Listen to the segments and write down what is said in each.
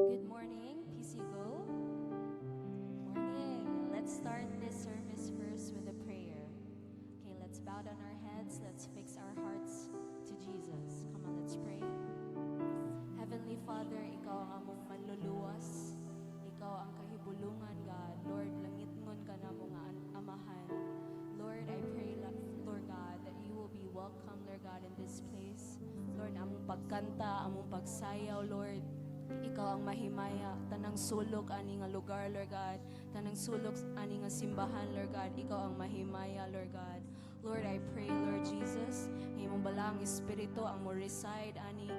Good morning, PC Go. Morning. Let's start this service first with a prayer. Okay, let's bow down our heads. Let's fix our hearts to Jesus. Come on, let's pray. Heavenly Father, Ikaw ang among manluluwas. Ikaw ang kahibulungan, God. Lord, langitngon ka namo nga amahan. Lord, I pray, Lord God, that you will be welcome, Lord God, in this place. Lord, among pagkanta, among pagsayaw, Lord, Ikaw ang mahimaya, tanang sulok ani nga lugar, Lord God. Tanang sulok ani nga simbahan, Lord God. Ikaw ang mahimaya, Lord God. Lord, I pray, Lord Jesus, nga imong balaang espiritu ang mo reside ani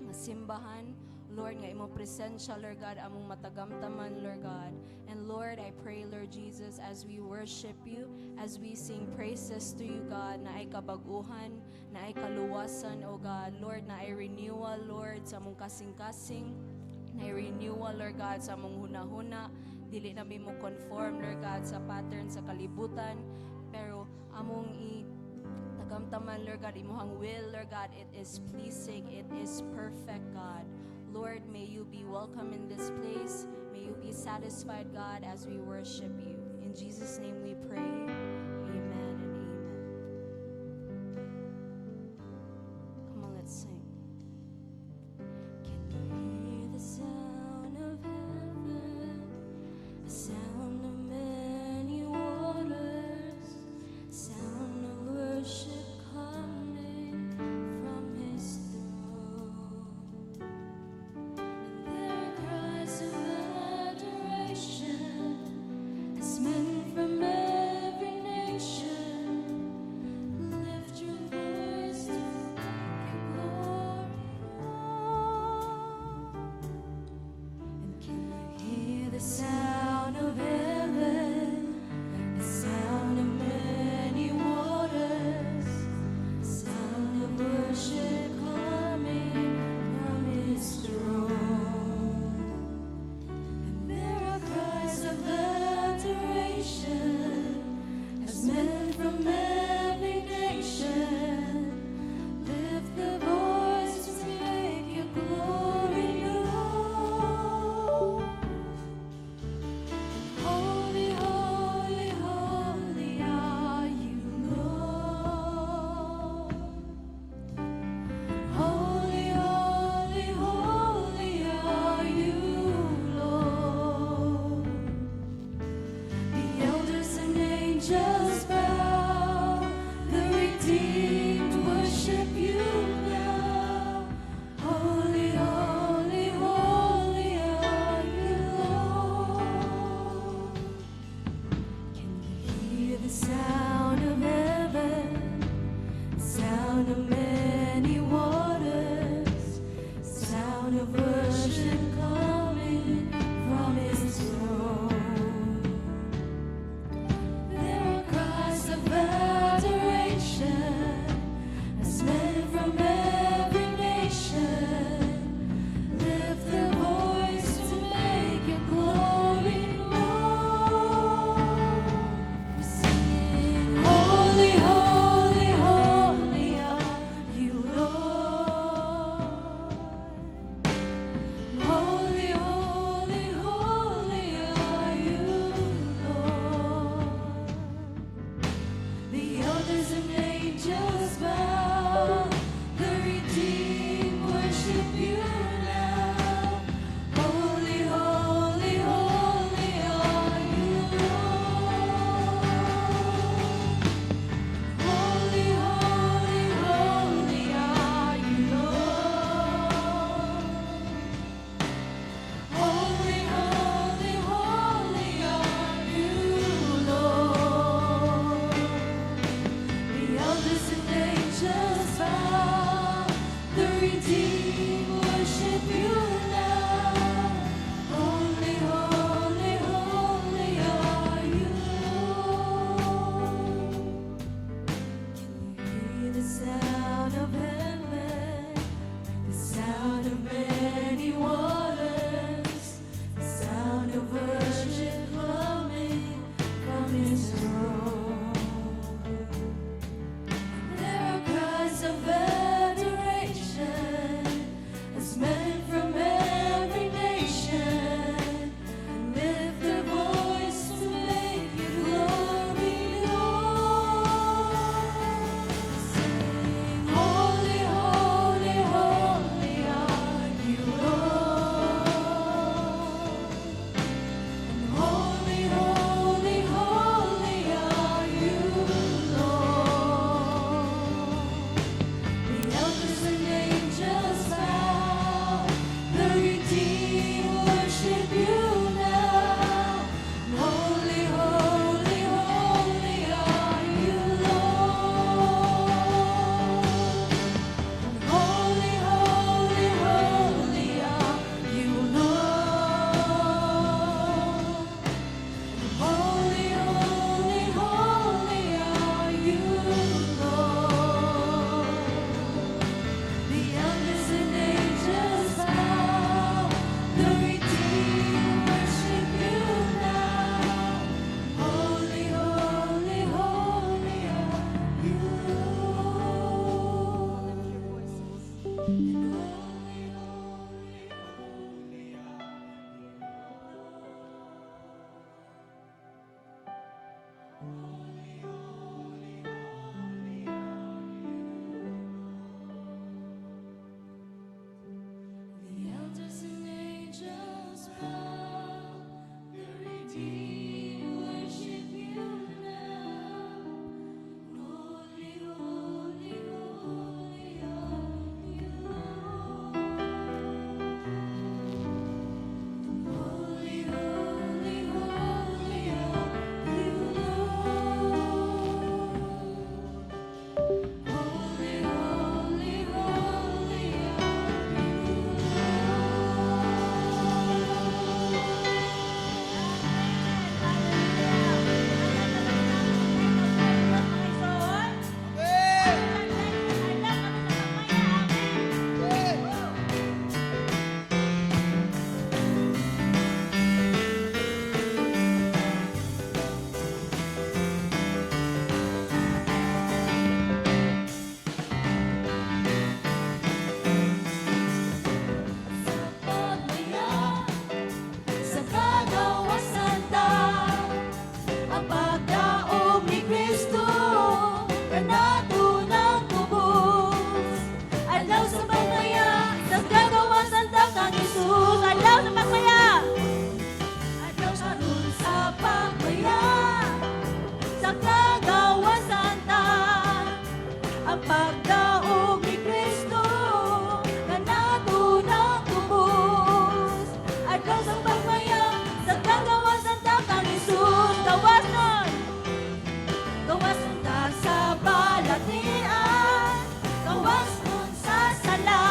nga simbahan. Lord, nga imong presensya, Lord God, among matagamtaman, Lord God. And Lord, I pray, Lord Jesus, as we worship you, as we sing praises to you, God, naay kabaguhan, naay kaluwasan, O God. Lord, naay renewal, Lord, sa among kasing-kasing, naay renewal, Lord God, sa among hunahuna. Dili na mi mo conform, Lord God, sa pattern sa kalibutan. Pero among i tagamtaman, Lord God, imuhang will, Lord God, it is pleasing, it is perfect, God. Lord, may you be welcome in this place. May you be satisfied, God, as we worship you. In Jesus' name we pray. Amen and amen. Come on, let's sing. Can you hear the sound of heaven? The sound of many waters, sound of worship coming from His throne. And there are cries of adoration as men from every Ang pagdaog ni Kristo kanato nagtubos. Adlaw sa pagmaya, sa kagawasan ta kang Jesus. Gawas nun! Gawas nun ta sa balatian, gawas nun sa sala,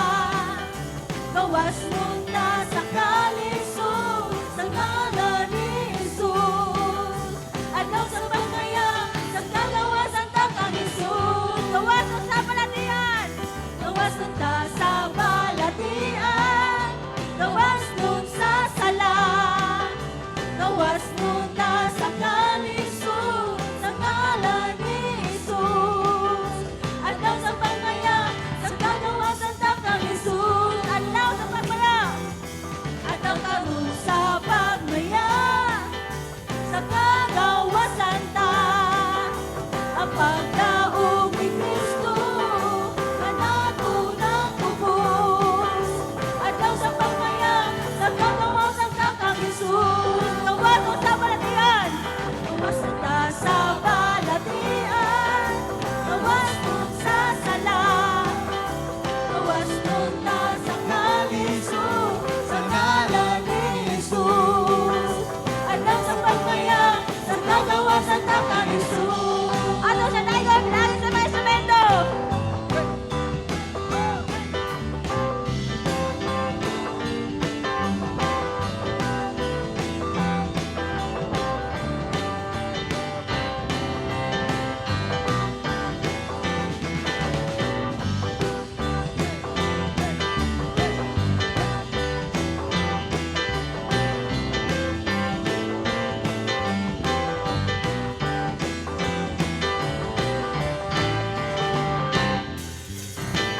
gawas nun ta sa kalisod, sa ngalan ni Jesus. Adlaw sa pagmaya, sa kagawasan ta kang Jesus. Gawas nun sa balatian, gawas nun ta sa balatian, gawas nun sa sala, gawas nun ta sa kalisod, sa ngalan ni Jesus. Adlaw sa pagmaya, sa kagawasan ta kang Jesus. Adlaw sa pagmaya, adlaw karon sa pagmaya, sa kagawasan ta. Ang pagdaog ni Kristo kanato nagtubos. Adlaw sa pagmaya, sa kagawasan ta kang Jesus. Gawas sa balatian, gawas ta sa balatian, gawas sa sala, gawas nun ta sa kalisod, sa ngalan ni Jesus. Adlaw sa pagmaya, sa kagawasan ta kang Jesus. Ano sa dayon, lagi sa mga instrumento.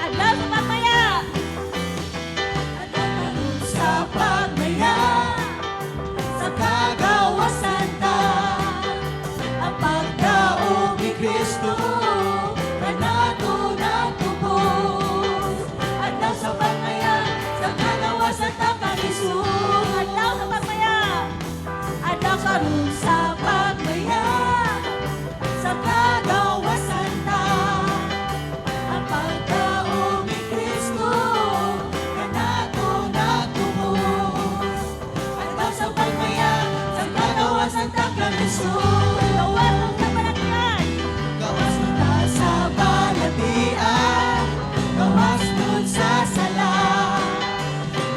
Adlaw sa pagmaya, adlaw karon sa pagmaya, sa kagawasan ta. Ang pagdaog ni Kristo kanato nagtubos. Adlaw sa pagmaya, sa kagawasan ta kang Jesus. Adlaw sa pagmaya, adlaw karon sa pagmaya, sa kagawasan ta. Ang pagdaog ni Kristo kanato nagtubos. Adlaw sa pagmaya, sa kagawasan ta kang Jesus. Gawas sa balatian, Gawas nun ta sa balatian, gawas nun sa sala,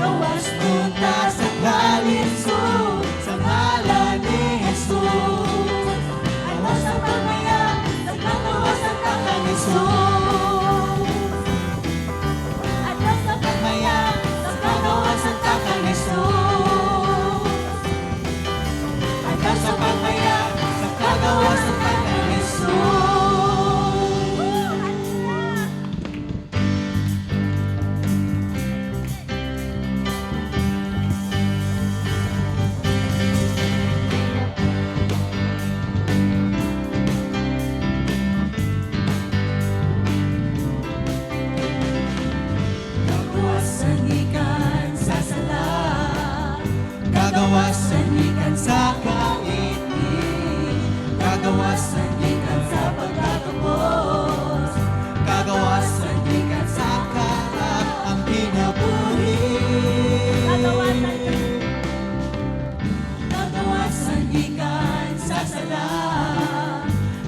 gawas nun ta sa kalisod, sa ngalan ni Jesus. Adlaw sa pagmaya, sa kagawasan ta kang Jesus. Adlaw sa pagmaya, sa kagawasan ta kang Jesus. Adlaw sa pagmaya, sa kagawasan ta kang Jesus. Hallelujah! Kagawasan gikan sa sala, kagawasan gikan sa kaitngin, kagawasan gikan sa pagkakapos, kagawasan gikan sa karaang kinabuhi. Kagawasan. Kagawasan gikan sa sala,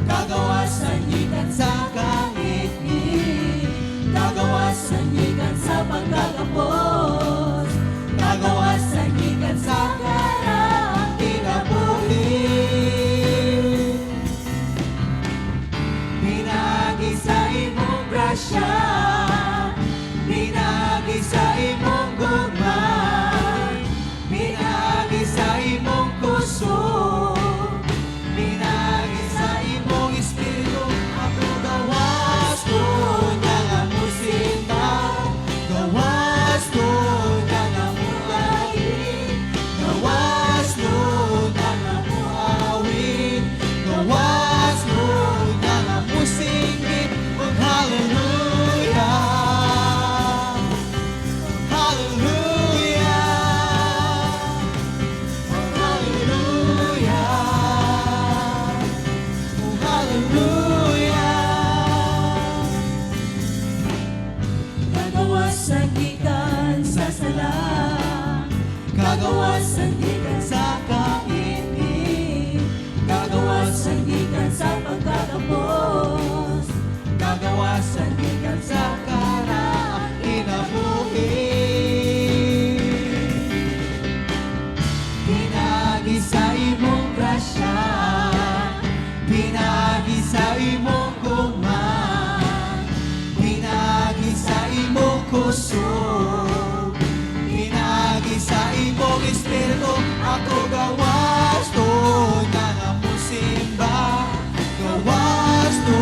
kagawasan gikan sa kaitngin, kagawasan gikan sa pagkakapos, kagawasan gikan sa karaang kinabuhi. Pinaagi sa imong grasya, pinaagi sa imong gugma, pinaagi sa imong kusog, pinaagi sa imong espiritu, ako gawas ko nga musimba, gawas ko nga muayi, gawas ko nga muawit, gawas ko nga musingit, mag hallelujah. kusog, pinaagi sa imong Espiritu. Ako gawas na nga mosimba, gawas na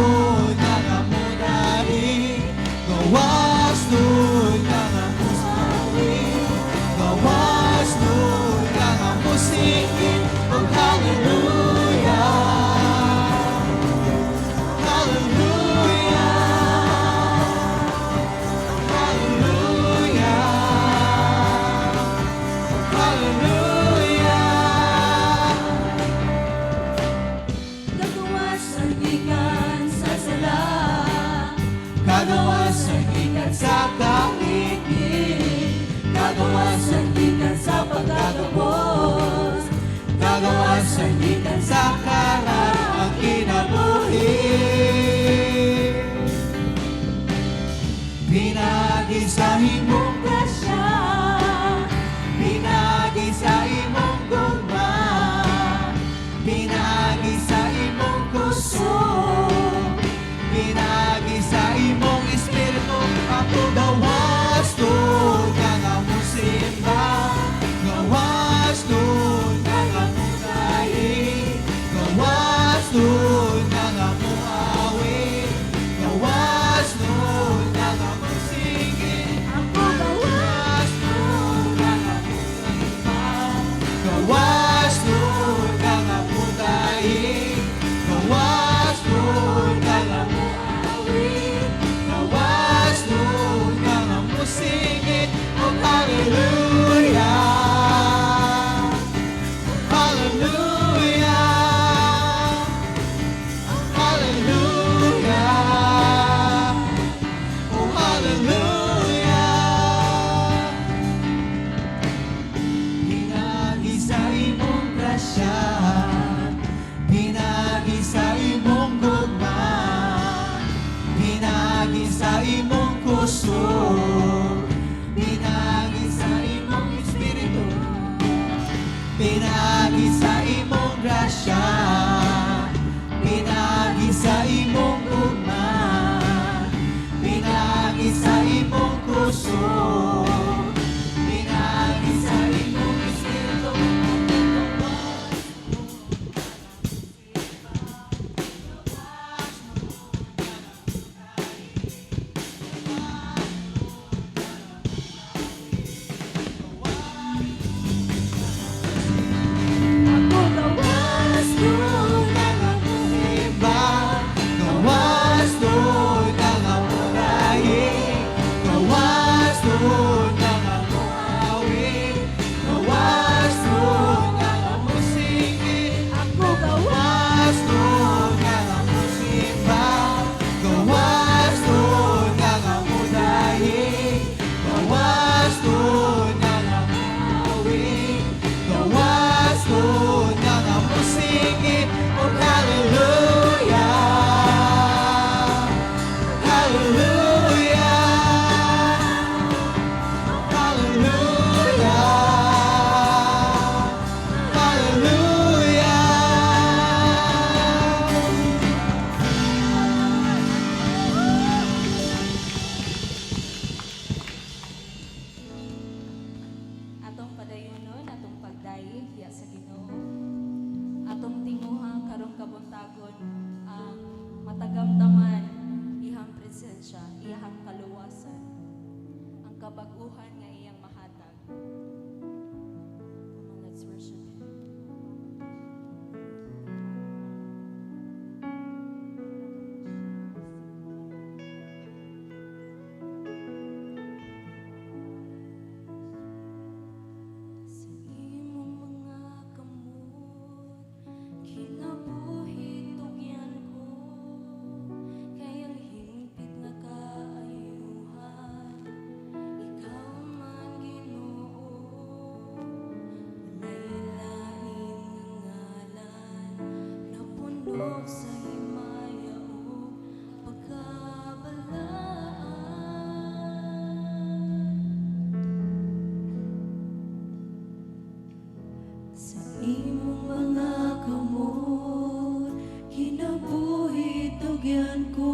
nga modaig, gawas na nga moawit, gawas na nga mosingit og hallelujah. Hallelujah. Hallelujah. Hallelujah. Kagawasan gikan sa sala, Kagawasan gikan sa kaingit, kagawasan gikan sa pagkagapos, kagawasan gikan sa kararang kinabuhi. Pinaagi sa imong grasya, pinaagi sa imong gugma, pinaagi sa imong kusog, pinaagi sa imong Espiritu. Ako gawas na nga mosimba, gawas na nga modaig, gawas na nga moawit, gawas na nga mosingit. Ako gawas Gawas na nga mosimba, gawas na nga modaig, gawas na nga moawit, gawas na nga mosingit og hallelujah. Hallelujah. Hallelujah. Oh, hallelujah. Pinaagi sa imong grasya, pinaagi sa imong gugma, pinaagi sa imong kusog, pinaagi sa imong Espiritu, pinaagi sa imong grasya, pinaagi sa imong gugma, pinaagi sa imong kusog, pinaagi sa imong Espiritu. Ako gawas na nga mosimba, gawas na nga modaig, gawas na nga moawit, gawas na nga mosingit. Ako gawas Gawas na nga mosimba, gawas na nga modaig, gawas na nga moawit, gawas na nga mosingit og hallelujah. Hallelujah. Hallelujah. Hallelujah. Atong padayunon, atong pagdayeg diha sa Ginoo. Atong tinguha karong kabuntagon ang matagamtaman iyang presensya, iyang kaluwasan, ang kabag-uhan nga iyang mahatag. Come on, let's worship Him. Sa imong mga kamot, kinabuhi tugyan ko, kay ang hingpit nga kaayuhan, ikaw man, Ginoo. Walay lain nga ngalan, napuno sa himaya ug pagkabalaan. Sa imong mga kamot, kinabuhi tugyan ko,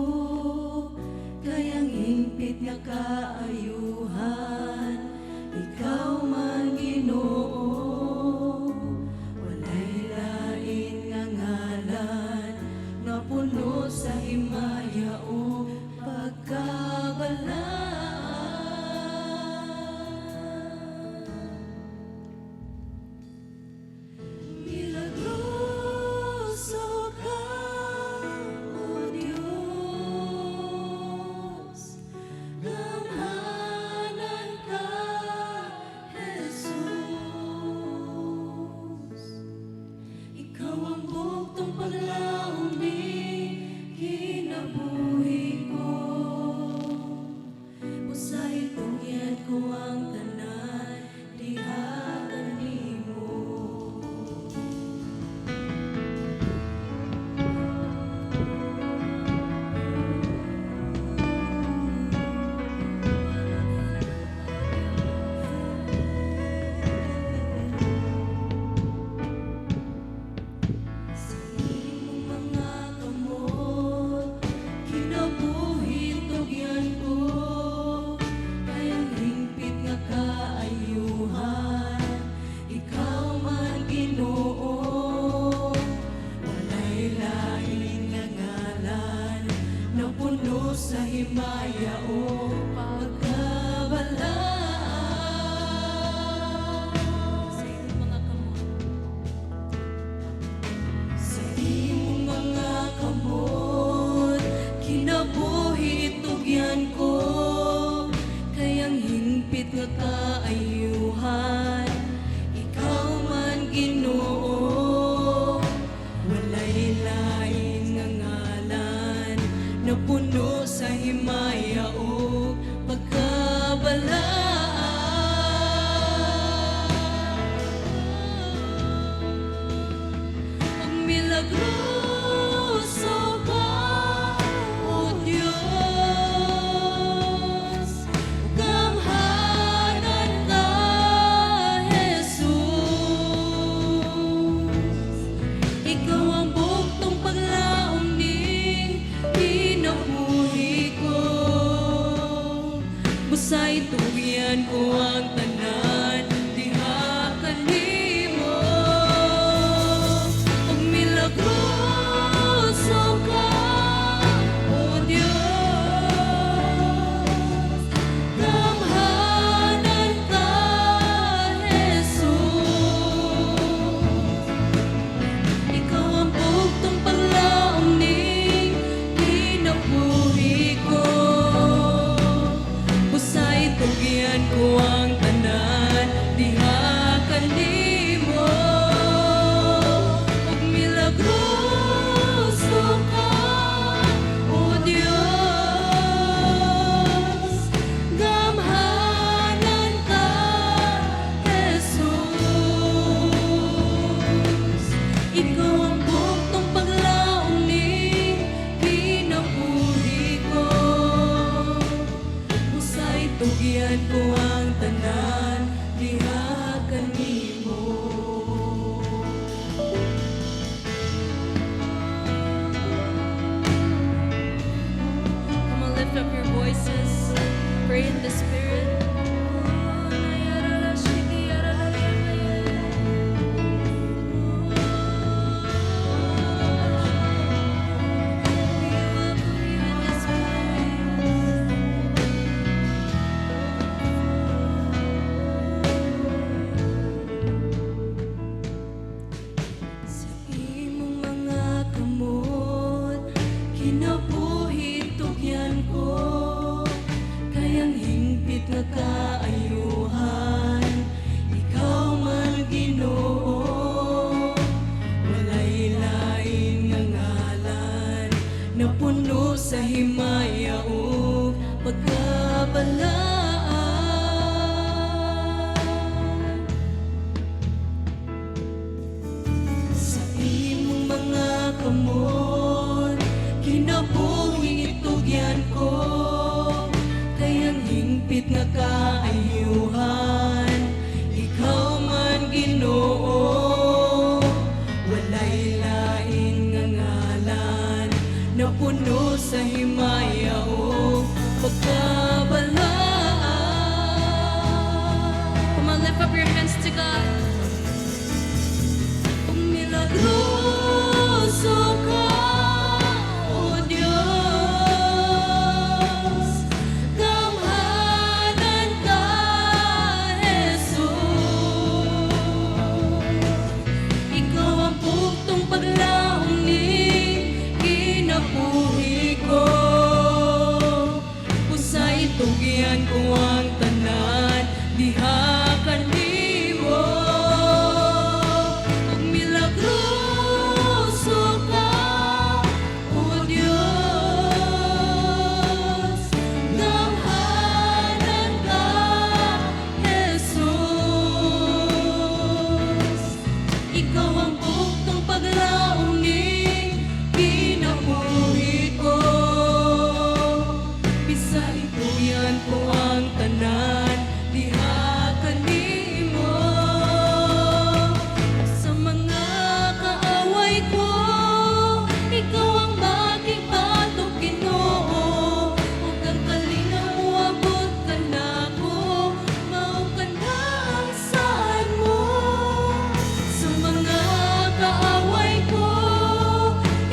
kay ang hingpit nga kaayuhan, ikaw man, Ginoo. Walay lain nga ngalan nga puno sa himaya ug pagkabalaan. Milagroso ka, O Diyos. Gamhanan ka, Jesus. Ikaw ang bugtong paglaom ning kinabuhi ko. Busay tugyan ko ang tanan diha kanimo. Sa imong mga kamot, kinabuhi tugyan ko. Kay ang hingpit nga kaayuhan, ikaw man, Ginoo. Walay lain nga ngalan na puno sa himaya ug pagkabalaan. Sa imong mga kamot. Sa imong mga kamot, kinabuhi tugyan ko. Kay ang hingpit nga kaayuhan, ikaw man, Ginoo. Walay lain nga ngalan na puno sa himaya ug pagkabalaan. Ang milagroso ka, O Diyos. Gamhanan ka, Jesus. Ikaw ang bugtong paglaom ning kinabuhi ko. Busay tugyan ko ang tanan diha kanimo. Ug milagroso ka, O Diyos. Gamhanan ka, Jesus. Ikaw ang bugtong paglaom ning kinabuhi ko. Busay tugyan ko ang tanan diha kanimo. Ug milagroso ka, O Diyos. Gamhanan ka, Jesus. Ikaw ang bugtong paglaom ning kinabuhi ko. Busay tugyan ko ang tanan diha kanimo. Come on, lift up your voices. Pray in the Spirit. We welcome you in this place. Sa imong mga kamot, kinabuhi tugyan ko. Kay ang hingpit nga kaayuhan, ikaw man, Ginoo. Walay lain nga ngalan na puno sa himaya ug pagkabalaan. Sa imong mga kamot, kinabuhi tugyan ko. Kay ang hingpit nga kaayuhan, ikaw man, Ginoo. Walay lain nga ngalan na puno sa himaya ug pagka ko ang tanan diha kanimo. Ug milagroso ka, O Dios. Gamhanan ka, Jesus. Ikaw ang buktong paglaom ning kinabuhi ko. Bisa itugyan ko ang tanan diha kanimo. Sa mga kaaway ko, ikaw ang aking batok, Ginoo. Ug ang kalinaw moabot kanako, mao ka na ang saad mo. Sa mga kaaway ko,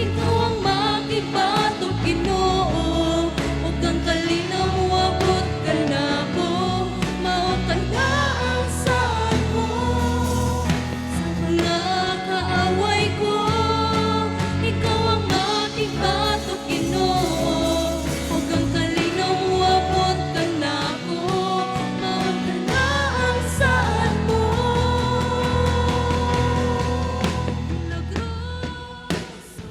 ikaw ang aking batok, Ginoo. Ug ang kalinaw moabot kanako, mao ka na ang saad mo. Sa mga kaaway ko, ikaw ang aking batok, Ginoo. Ug ang kalinaw moabot kanako, mao ka na ang saad mo. Milagroso.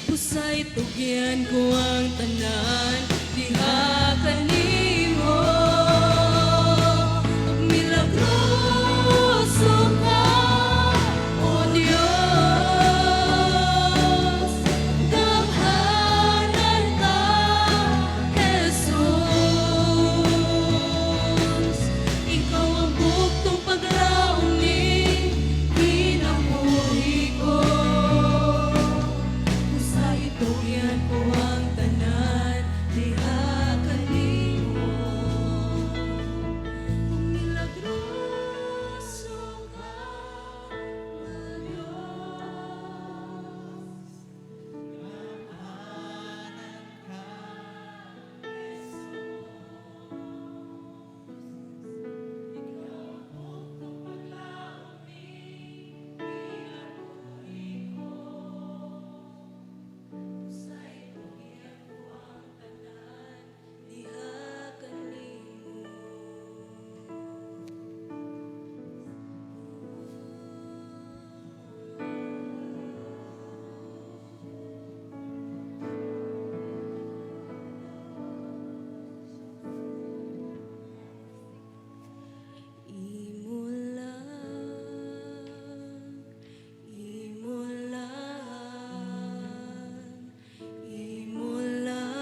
Busay tugyan ko ang tanan diha kanimo. Ug milagroso ka, O Dios. Gamhanan ka, Jesus. Ikaw ang buktong paglaom ning kinabuhi ko. Busa itugyan ko ang tanan diha kanimo. Kung milagroso ka nga Diyos. Gamhanan ka, Jesus. Ikaw ang buktong paglaom ning kinabuhi ko. Busa itugyan ko ang tanan diha kanimo. Imo lang, imo lang, imo lang,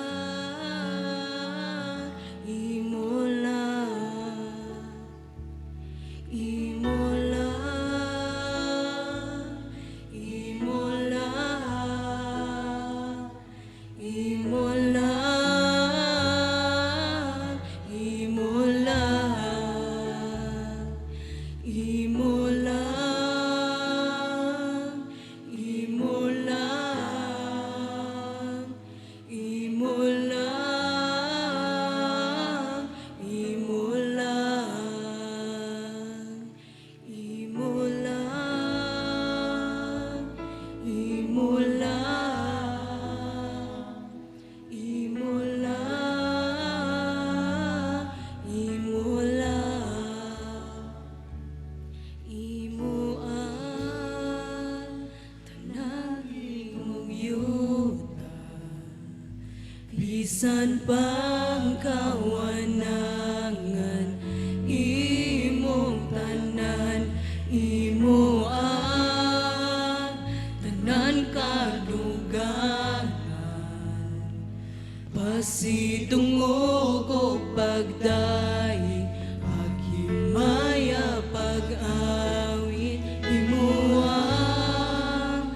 imo lang, imo lang, imo lang, imo lang, imo lang, imo lang, imo lang, imo lang, imo lang, imo lang, imo lang, imo lang, imo lang. Imo ang tanang imong yuta, bisan pang kawanangan, imong tanan. Imo ang tanan kadugangan. Pasidungog og pagdaig, paghimaya, pag-awit. Imo ang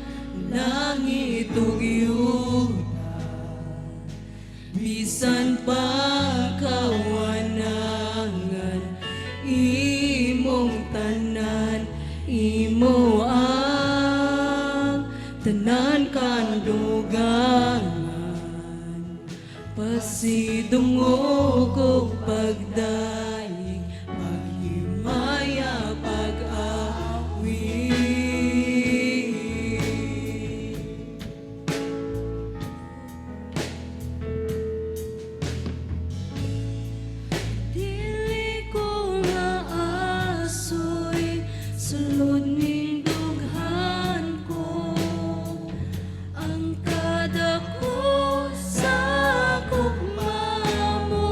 langit ug yuta, bisan pa kawanangan, imong tanan. Imo ang tanan kadugangan. Pasidungog og pagdayeg, paghimaya, pag-awit. Dili ko maasoy, sulod ning dughan ko ang kadako sa gugma mo.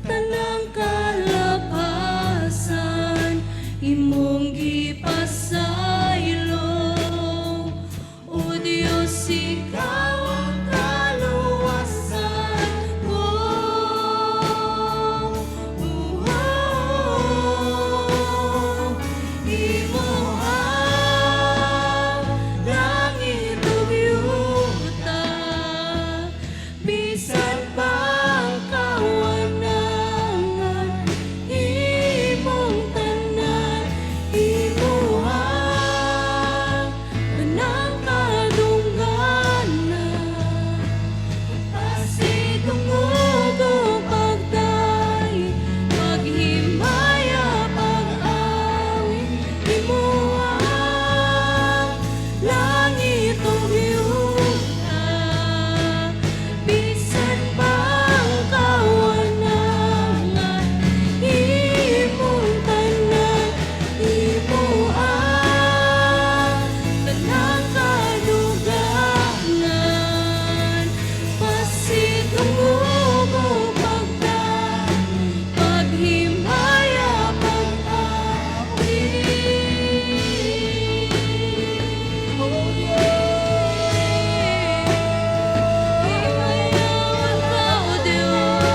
Tanang kalapasan imong gipasaylo. O Diyos, ikaw ang kaluwasan ko. Oh, Imoha langit ug yuta, bisan pang kawanangan, imong tanan. Imoha tanang kadungganan. Pasidungog og pagdayeg, paghimaya, pag-awit. Imoha langit ug yuta, bisan pang kawanangan, imong tanan. Imoha tanang kadungganan. Pasidungog og pagdayeg, paghimaya, pag-awit. Himayaon ka, O Diyos.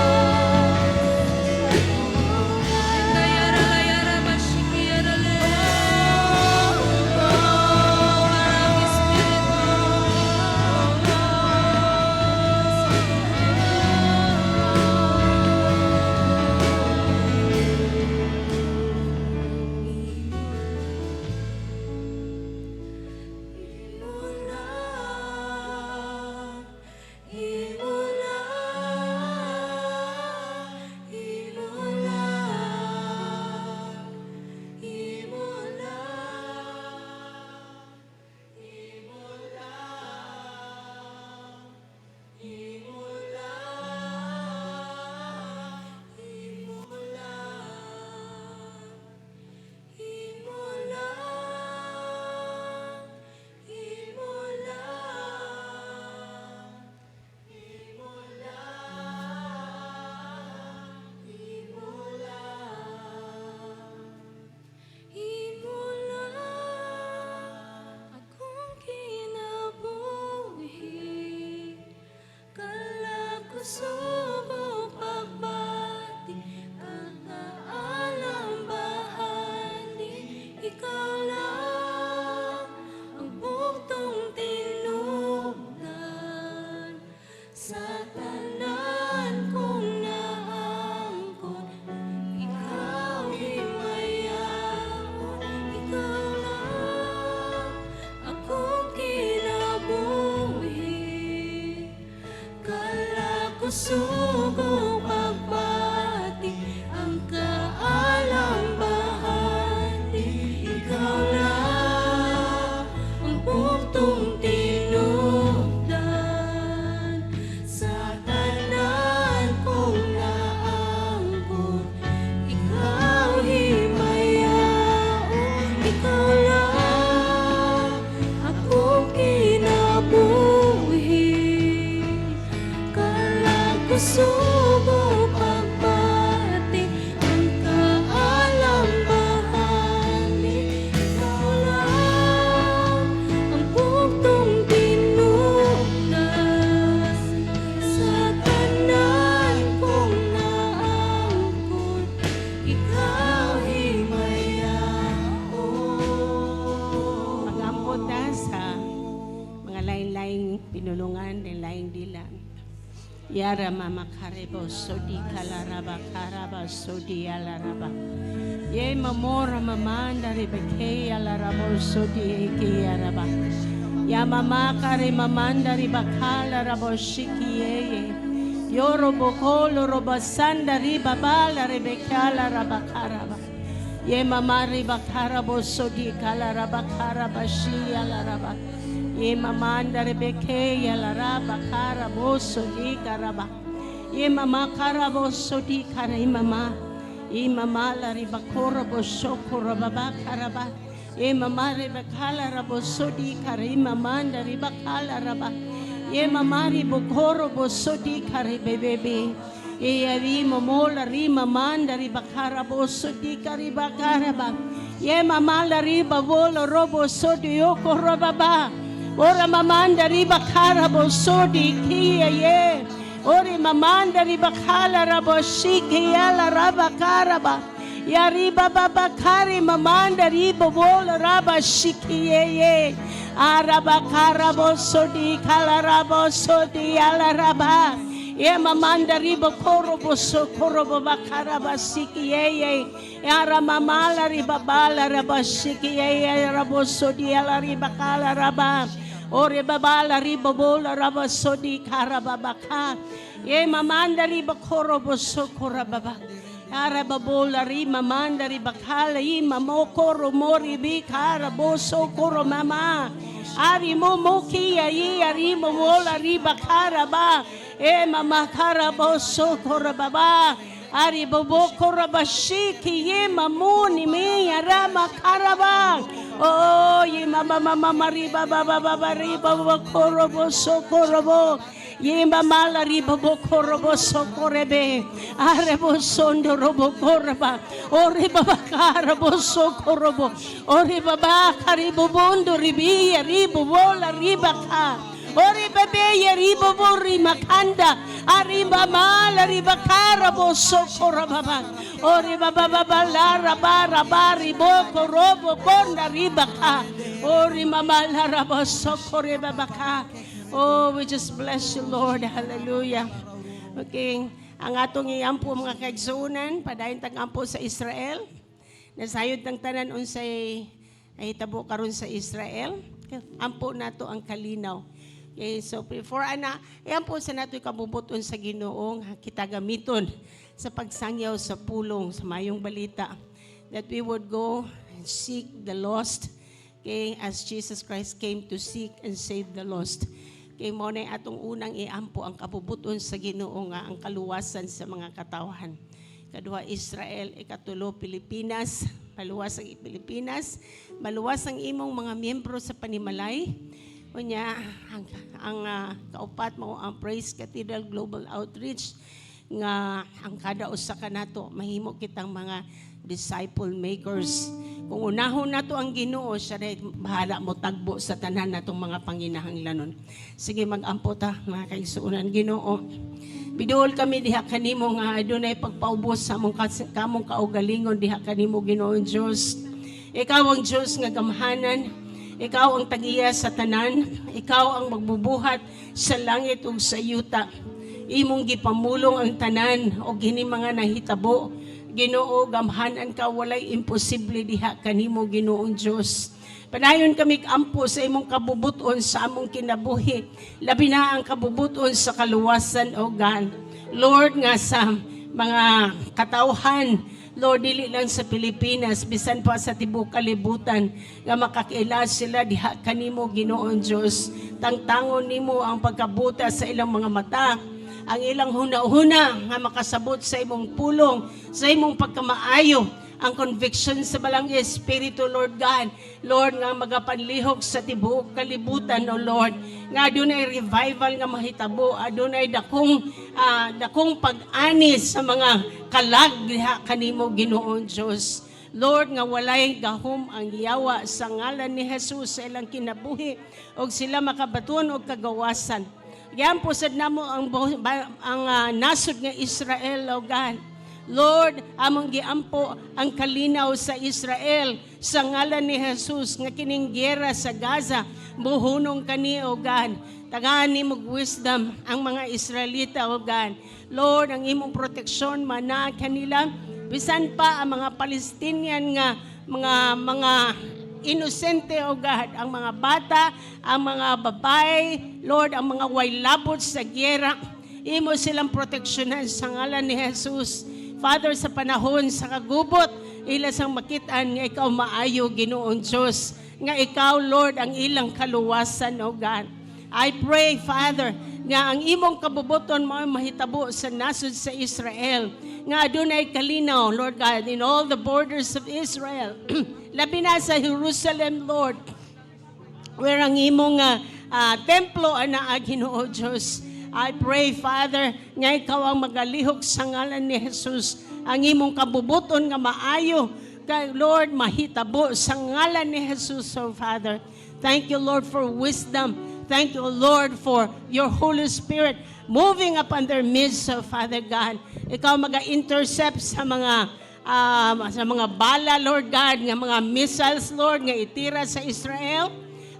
Kayara bashikiyarale. Oh, ang Espiritu. Imo lang, imo lang, imo lang, imo lang, imo lang, imo lang, imo lang, imo lang, imo lang, imo lang, imo lang. Imo lang akong kinabuhi, Kalag-kusog ug pagbati, ang kaalam bahandi. Ikaw lang ang bugtong tinubdan sa tanan kong naangkon. Ikaw himayaon, ikaw lang akong kinabuhi. Kalag-kusog ug pagbati, ang kaalam bahandi. Ikaw lang ang bugtong tinubdan sa tanan kong naangkon. Ikaw himayaon, ikaw lang akong kinabuhi. Kalag-kusog ug pagbati, ang kaalam bahandi. Ikaw lang ang bugtong tinubdan sa tanan kong naangkon. Ikaw himayaon. Mag-ampo ta sa mga lain-laing pinulungan, lain-laing dila. Yara mama karebo sodi kalaraba karaba sodi alaraba. Ye mamora mamanda rebeke alarabo sodi eke yaraba. Ya mama kare mamanda ribakala rabo shikiye. Yoro bokolo robo sanda ribabala rebekala rabakaraba. Ye mama ribakara bosodi kala rabakara bashia la raba. Ye mamanda rebeke ya la rabakara bosodi karaba. Ye mama karabo sodi kara mama. Ye mama la ribakora bosoko rababa karaba. Ye mama rebakala rabo sodi kara mamanda ribakala raba. Ye mama ribokoro bosodi kare bebebe. Ye ari momola rima manda ribakara bosodi karibakara ba. Ye mama la riba bolo robo sodi yoko robaba. Ora mamanda ribakara bosodi kia ye. Ori mamanda ribakala rabo shiki yala raba ba. Ya riba baba kari mamanda riba bola raba shiki ye ye. Araba karabo sodi kala rabo sodi ala raba. Ye mamanda riba korobo so korobo bakaraba siki ye ye. Ara mamala riba bala raba shiki ye ye rabo sodi ala riba kala raba. Ore babala riba bola raba sodi karaba baka. Ye mamanda riba korobo so korababa. Ara babola rima manda riba kala ima moko mori bi kara boso koro mama. Ari mo moki ye ari mo mola riba kara ba. E mama kara boso koro baba. Ari bobo koro bashiki ye mamuni mi arama karaba. Oh, ye mama mama mariba baba baba riba baba koro boso koro bo. Ye mama la riba bo koro boso korebe. Are bo sondo robo koraba. Ore baba kara boso korobo. Ore baba karibo bondo ribi ribo bola riba ka. Ore bebe ye ribo bori makanda. Ariba mala riba kara boso korababa. Ore baba baba la raba raba ribo korobo konda riba ka. Ore mama la raba sokore baba ka. Oh, we just bless you, Lord. Hallelujah. Okay. Ang atong iampo, mga kaigsuonan, padayon tag ampo sa Israel. Nasayod ng tanan unsay nahitabo karon sa Israel. Ampo nato ang kalinaw. Okay, so before ana, iampo sa nato kabubuton sa Ginoo nga kita gamiton sa pagsangyaw sa pulong sa mayong balita, that we would go and seek the lost, okay, as Jesus Christ came to seek and save the lost. Kay mao na atong unang iampo, ang kabubuton sa Ginoo nga ang kaluwasan sa mga katawhan. Kaduha, Israel. Ikatulo, Pilipinas. Maluwas ang Pilipinas, maluwas ang imong mga miyembro sa panimalay. Unya ang kaupat mao ang Praise Cathedral Global Outreach, nga ang kada usa kanato mahimo kitang mga disciple makers. Kung unahon nato ang Ginoo, siya rin bahala mo tagbo sa tanan natong mga panginahanglanon. Sige, mag-ampo ta, mga kaigsuonan. Ginoo, biduol kami diha kanimo nga adunay pagpaubos sa among kamong kaugalingon diha kanimo, Ginoo Dios. Ikaw ang Dios nga gamhanan. Ikaw ang tag-iya sa tanan. Ikaw ang magbubuhat sa langit ug sa yuta. Imong gipamulong ang tanan og kini mga nahitabo. Ginoo, gamhanan ka, walay imposible diha kanimo, Ginoong Dios. Padayon kami ampo sa imong kabubuton sa among kinabuhi. Labi na ang kabubuton sa kaluwasan, O God. Lord, nga sa mga katawhan, Lord, dili lang sa Pilipinas, bisan pa sa tibuok kalibutan, nga makakaila sila diha kanimo, Ginoong Dios. Tangtangon nimo ang pagkabuta sa ilang mga mata, ang ilang huna-huna nga makasabot sa imong pulong, sa imong pagkamaayo, ang conviction sa Balang Espiritu, Lord God. Lord, nga magapanlihok sa tibuok kalibutan, O Lord. Nga adunay revival nga mahitabo, adunay dakong pag-ani sa mga kalag diha kanimo, Ginoong Dios. Lord, nga walay gahom ang yawa sa ngalan ni Jesus sa ilang kinabuhi og sila makabaton og kagawasan. Yan po sad namo ang nasod nga Israel, O God. Lord, among giampo ang kalinaw sa Israel sa ngalan ni Jesus, nga kining giyera sa Gaza muhunong kani, O God. Tagaan nimo wisdom ang mga Israelita, O God. Lord, ang imong proteksyon mana kanila, bisan pa ang mga Palestinian nga mga inosente, O God, ang mga bata, ang mga babae, Lord, ang mga way labot sa gyera, imo silang proteksyonan sa ngalan ni Jesus. Father, sa panahon sa kagubot, ila sang makitaan nga ikaw maayo, Ginoong Diyos, nga ikaw, Lord, ang ilang kaluwasan, O God. I pray, Father, nga ang imong kabubuton mao mahitabo sa nasod sa Israel. Nga adunay kalinaw, Lord God, in all the borders of Israel. Labi na sa Jerusalem, Lord, where ang imong templo anaa, Ginoo Diyos. I pray, Father, nga ikaw ang magalihok sa ngalan ni Jesus. Ang imong kabubuton nga maayo, kay Lord, mahitabo sa ngalan ni Jesus, oh Father. Thank you, Lord, for wisdom. Thank you, Lord, for your Holy Spirit moving upon their midst, oh Father God. Ikaw maga-intercept sa mga bala, Lord God, nga mga missiles, Lord, nga itira sa Israel.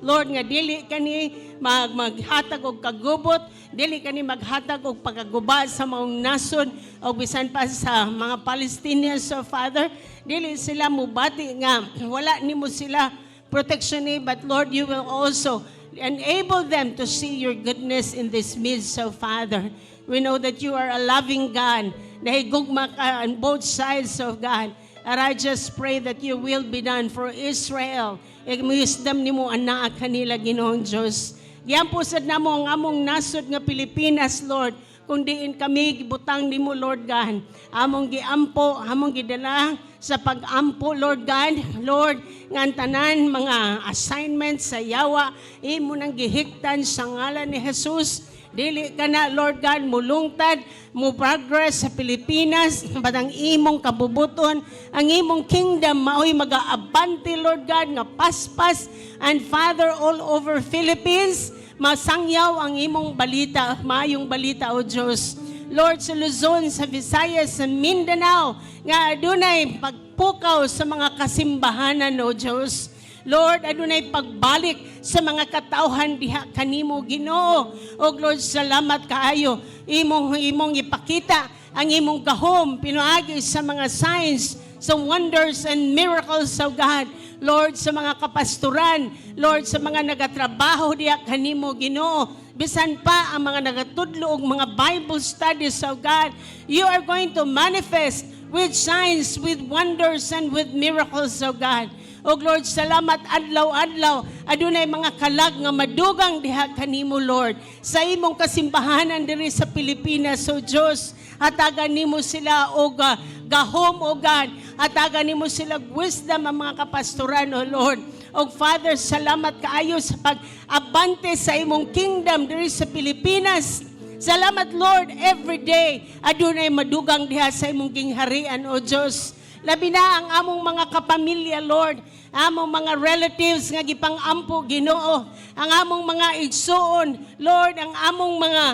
Lord, nga dili kani maghatag og kagubot, dili kani maghatag og pagkaguba sa maong nasod o bisan pa sa mga Palestinians, so Father, dili sila mubati nga wala nimo sila protection ni, but Lord, you will also enable them to see your goodness in this midst, so Father. We know that you are a loving God. Nahigugma ka on both sides of God. And I just pray that your will be done for Israel. Wisdom nimo anaa kanila, Ginoong Diyos. Giampo sad namo ang among nasod nga Pilipinas, Lord. Kung diin kami gibutang nimo, Lord God. Among giampo, among gidala sa pag-ampo, Lord God. Lord, nga ang tanan mga assignments sa yawa, imo nang gihiktan sa ngalan ni Jesus. Dili ka na, Lord God, mulungtad, mo progress sa Pilipinas, but ang imong kabubuton, ang imong kingdom, maoy magaabante, Lord God, nga paspas, and Father, all over Philippines, masangyaw ang imong balita, maayong balita, O Diyos. Lord, sa Luzon, sa Visayas, sa Mindanao, nga adunay pagpukaw sa mga kasimbahanan, O Diyos. Lord, adunay pagbalik sa mga katawhan diha kanimo, Ginoo. Og Lord, salamat kaayo imong ipakita ang imong gahom pinaagi sa mga signs, sa wonders and miracles of God. Lord, sa mga kapastoran, Lord, sa mga nagatrabaho diha kanimo, Ginoo. Bisan pa ang mga nagatudlo og mga Bible studies of God, you are going to manifest with signs, with wonders, and with miracles of God. O Lord, salamat adlaw-adlaw. Adunay mga kalag nga madugang diha kanimo, Lord. Sa imong kasimbahanan diri sa Pilipinas, O Diyos, hatagan nimo sila og gahom, O God. Hatagan nimo sila og wisdom ang mga kapastoran, O Lord. Og Father, salamat kaayo sa pag-abante sa imong kingdom diri sa Pilipinas. Salamat, Lord, every day adunay madugang diha sa imong gingharian, O Diyos. Labi na ang among mga kapamilya, Lord, among mga relatives nga gipang-ampo, Ginoo, ang among mga igsuon, Lord, ang among mga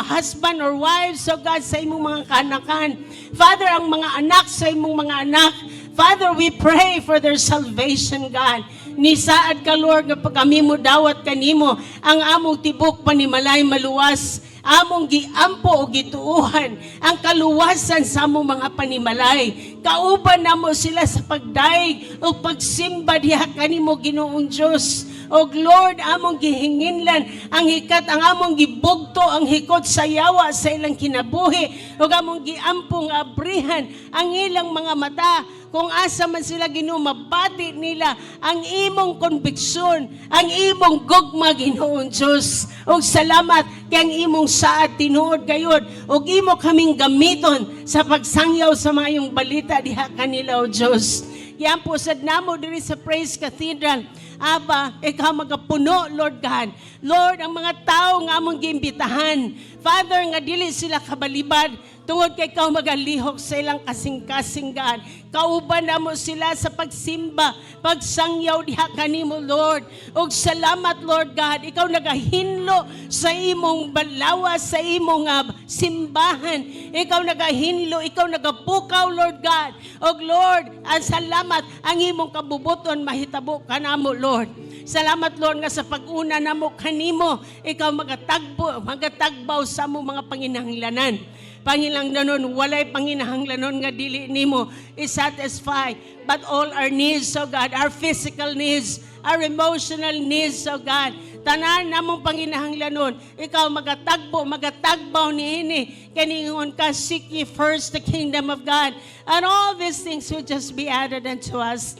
husband or wives, so God, sa imong mga kanakan. Father, ang mga anak sa imong mga anak. Father, we pray for their salvation, God. Nisaad ka, Lord, nga pag kami mo dawat kanimo, ang among tibok panimalay maluwas, among giampo o gituuhan ang kaluwasan sa among mga panimalay. Kauban namo sila sa pagdaig o pagsimba diha kanimo, Ginoong Dios. Og Lord, among gihinginlan ang hikat, ang among gibugto ang hikot sa yawa sa ilang kinabuhi ug among giampo nga abrihan ang ilang mga mata kung asa man sila, Ginoo, mabati nila ang imong konbiksyon, ang imong gugma, Ginoong Dios. Ug salamat kay ang imong saad tinuod gayud ug imo kaming gamiton sa pagsangyaw sa mayong balita diha kanila, O Dios. Giampo sad namo diri sa Praise Cathedral. Aba, ikaw magapuno, Lord God. Lord, ang mga tao nga among giimbitahan. Father, nga dili sila kabalibad tungod kay ikaw magalihok sa ilang kasing-kasing, God. Kauban namo sila sa pagsimba, pagsangyaw diha kanimo, Lord. Og salamat, Lord God, ikaw nagahinlo sa imong balawa, sa imong simbahan. Ikaw nagahinlo, ikaw nagapukaw, Lord God. Og Lord, ang salamat, ang imong kabubuton mahitabo kanamo, Lord. Salamat, Lord, nga sa pag-una namo kanimo, ikaw magatagbo, magatagbaw sa among mga panginahanglanan. Panginahanglanon, walay panginahanglanon nga dili nimo i-satisfy. But all our needs, oh God, our physical needs, our emotional needs, oh God, tanan namong panginahanglanon, ikaw magatagbo, magatagbaw niini. Kay niingon ka, "Seek ye first the kingdom of God, and all these things will just be added unto us."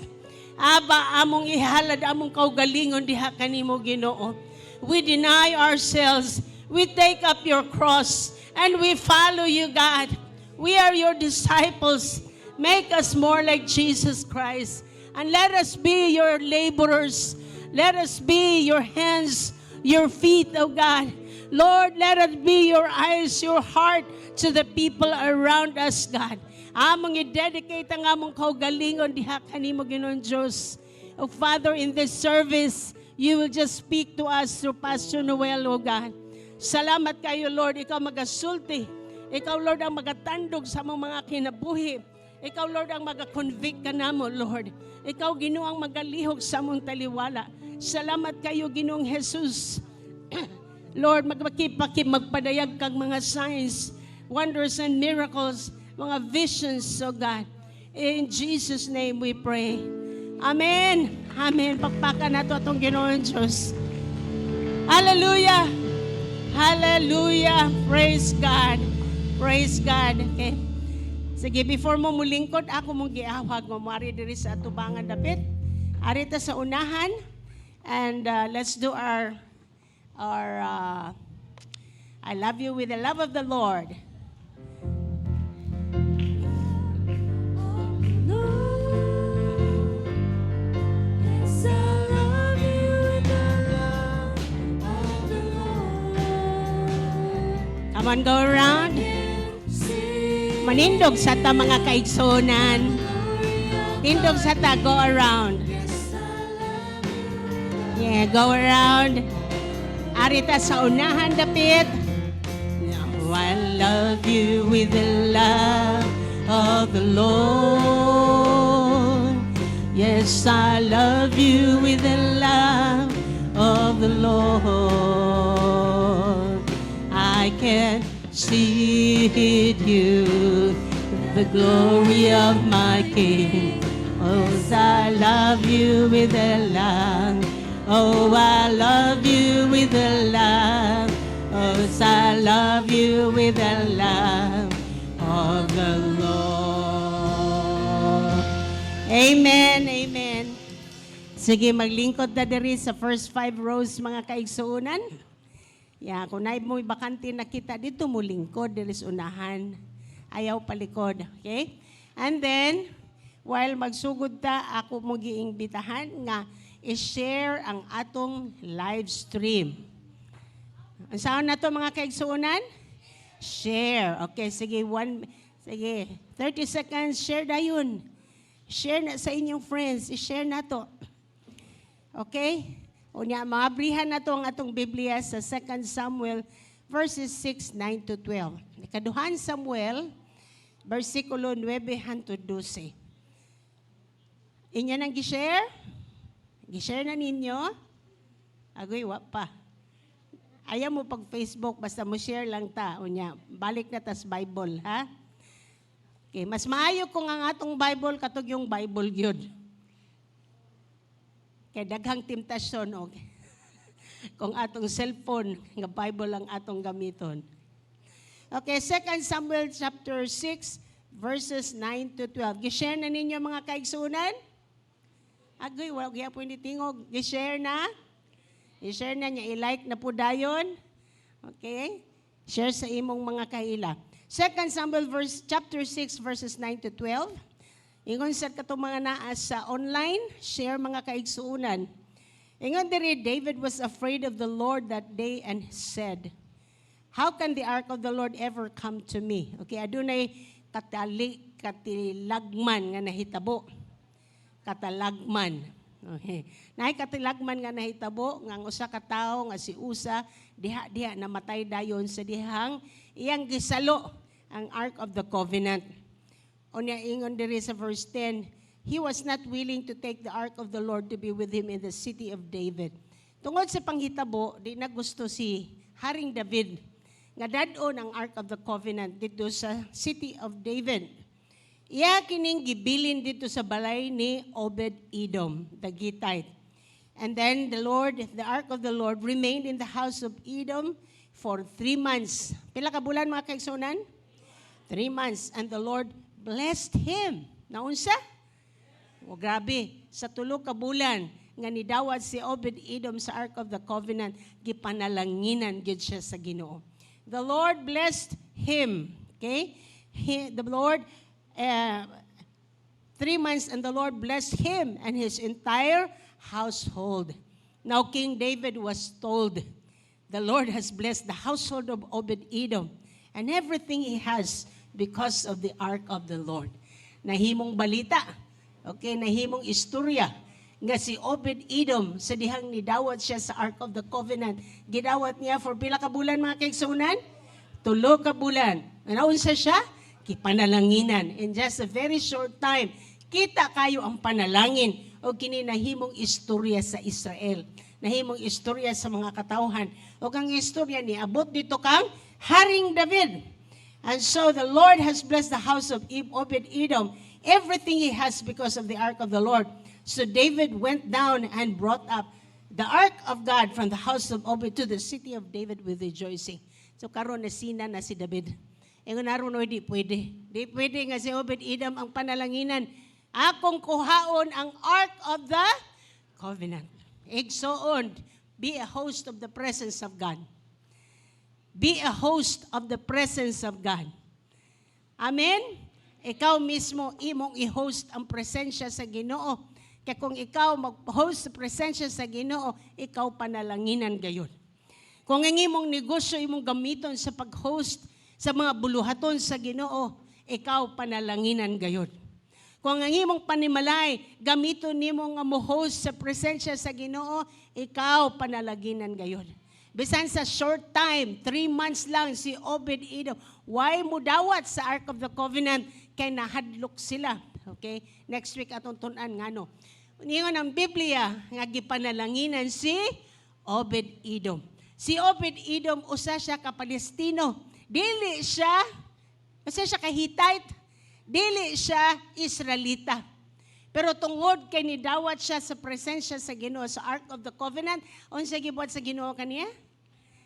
Aba, among ihalad, among kaugalingon diha kanimo, Ginoo. We deny ourselves. We take up your cross and we follow you, God. We are your disciples. Make us more like Jesus Christ. And let us be your laborers. Let us be your hands, your feet, oh God. Lord, let us be your eyes, your heart to the people around us, God. Among i-dedicate ang among kaugalingon diha kanimo, Ginoong Diyos. Oh Father, in this service, you will just speak to us through Pastor Noel, oh God. Salamat kayo, Lord. Ikaw magasulti. Ikaw, Lord, ang magatandog sa among mga kinabuhi. Ikaw, Lord, ang maga-convict kanamo, Lord. Ikaw, Ginoo, ang magalihok sa among taliwala. Salamat kayo, Ginoong Jesus. Lord, magpakipaki, magpadayag kag mga signs, wonders and miracles, mga visions, oh God. In Jesus' name we pray. Amen. Amen. Pakpakan nato atong Ginoong Diyos. Hallelujah. Hallelujah. Praise God. Praise God. Okay. Sige, before mo mulingkod, ako mong giawhag mo. Mari diri sa atubangan dapit. Ari ta sa unahan. And let's do our "I love you with the love of the Lord." Lord, yes, I love you with the love of the Lord. Come on, go around. See Manindog sa ta, mga kaigsunan. Tindog sa ta, go around. Yes, I love you. Yeah, go around. Ari ta sa unahan dapit. Now I love you with the love of the Lord. Yes, I love you with the love of the Lord. I can see you, the glory of my King. Oh, I love you with the love. Oh, I love you with the love. Oh, I love you with the love of the Lord. Amen, amen. Sige, maglingkod na diri sa first five rows, mga kaigsuunan. Ya, kung naay mo bakante nakita dito, mo lingkod diri sa unahan. Ayaw palikod, okay? And then, while magsugod ta, ako mo giimbitahan nga i-share ang atong live stream. Ang saan na to, mga kaigsuunan? Share. Okay, sige, sige, 30 seconds, share dayon. Share na sa inyong friends, i-share na to. Okay? Unya, mabrihan na to ang atong Biblia sa 2 Samuel verses 6, 9 to 12. Ikaduhan Samuel, versikulo 9 hangtod 12. Inyo nang gi-share? Gi-share na ninyo? Agoy, wa pa. Ayaw mo pag Facebook, basta mo share lang ta. Unya, balik na tas Bible, ha? Okay, mas maayo kung ang atong Bible katog yung Bible gyud. Kay daghang temptasyon og kung atong cellphone nga Bible ang atong gamiton. Okay, 2 Samuel chapter 6 verses 9 to 12. Gi-share na ninyo, mga kaigsunan? Agoy, wala gyapon ni tingog. Gi-share na? I-share na niya, i-like na po dayon. Okay? Share sa imong mga kaila. 2 Samuel verse chapter 6 verses 9 to 12. Ingon sa katong mga naa sa online, share, mga kaigsuunan. Ingon diri, David was afraid of the Lord that day and said, "How can the ark of the Lord ever come to me?" Okay, adunay katali katilagman nga nahitabo. Katalagman. Okay. Naay katilagman nga nahitabo nga ang usa ka tawo nga si Usa diha diha namatay dayon sa dihang iyang gisalo ang Ark of the Covenant. Unya ingon diri sa verse 10, he was not willing to take the ark of the Lord to be with him in the city of David. Tungod sa panghitabo, di na gusto si Haring David nga nga dad-on ang Ark of the Covenant didto sa City of David. Iya kining gibilin didto sa balay ni Obed Edom, the Gittite. And then the Ark of the Lord remained in the house of Edom for 3 months. Pila ka bulan, mga kaigsuonan? 3 months. And the Lord blessed him. Naunsa? O grabe, sa tulo ka bulan nga nidawat si Obed Edom sa Ark of the Covenant, gipanalanginan gyud siya sa Ginoo. The Lord blessed him. Okay? The Lord 3 months and the Lord blessed him and his entire household. Now King David was told, "The Lord has blessed the household of Obed Edom and everything he has because of the ark of the Lord." Nahimong balita, okay, nahimong istorya nga si Obed Edom sa dihang nidawat siya sa Ark of the Covenant. Gidawat niya for pila ka bulan, mga kaigsuonan? Tulo ka bulan. Naunsa siya? Gipanalanginan. In just a very short time, kita kayo ang panalangin o kini nahimong istorya sa Israel. Nahimong istorya sa mga katawhan. O ang istorya niabot didto kang Haring David. And so the Lord has blessed the house of Obed Edom, everything he has, because of the ark of the Lord. So David went down and brought up the ark of God from the house of Obed to the City of David with rejoicing. So karon nasina na si David. Ingon aron, "Oy, di pwede. Di pwede nga si Obed Edom ang panalanginan. Akong kuhaon ang ark of the covenant." Igsoon, be a host of the presence of God. Be a host of the presence of God. Amen? Ikaw mismo imong i-host ang presensya sa Ginoo. Kaya kung ikaw mag-host sa presensya sa Ginoo, ikaw panalanginan gayon. Kung ang imong negosyo imong gamiton sa pag-host sa mga buluhaton sa Ginoo, ikaw panalanginan gayon. Kung ang imong panimalay gamiton nimo nga mo-host sa presensya sa Ginoo, ikaw panalanginan gayon. Bisan sa short time, 3 months lang si Obed Edom. Why mo dawat sa Ark of the Covenant? Kay nahadlok sila. Okay? Next week atong tun-an ngano. Ningon ang Biblia nga gipanalanginan si Obed Edom. Si Obed Edom, usa siya ka Palestino. Dili siya, usa siya ka Hittite. Dili siya Israelita. Pero tungod kay nidawat siya sa presensya sa Ginoo, sa Ark of the Covenant, unsa gibuhat sa Ginoo kaniya?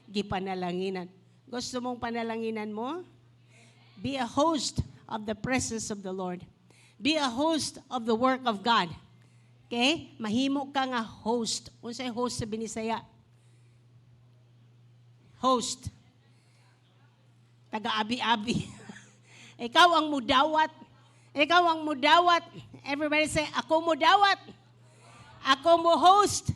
Gipanalanginan. Gusto mong panalanginan mo? Be a host of the presence of the Lord. Be a host of the work of God. Okay? Mahimo ka nga host. Unsay host sa Binisaya? Host. Taga-abi-abi. Ikaw ang mudawat. Ikaw ang mudawat. Everybody say, "Ako mudawat. Ako mo host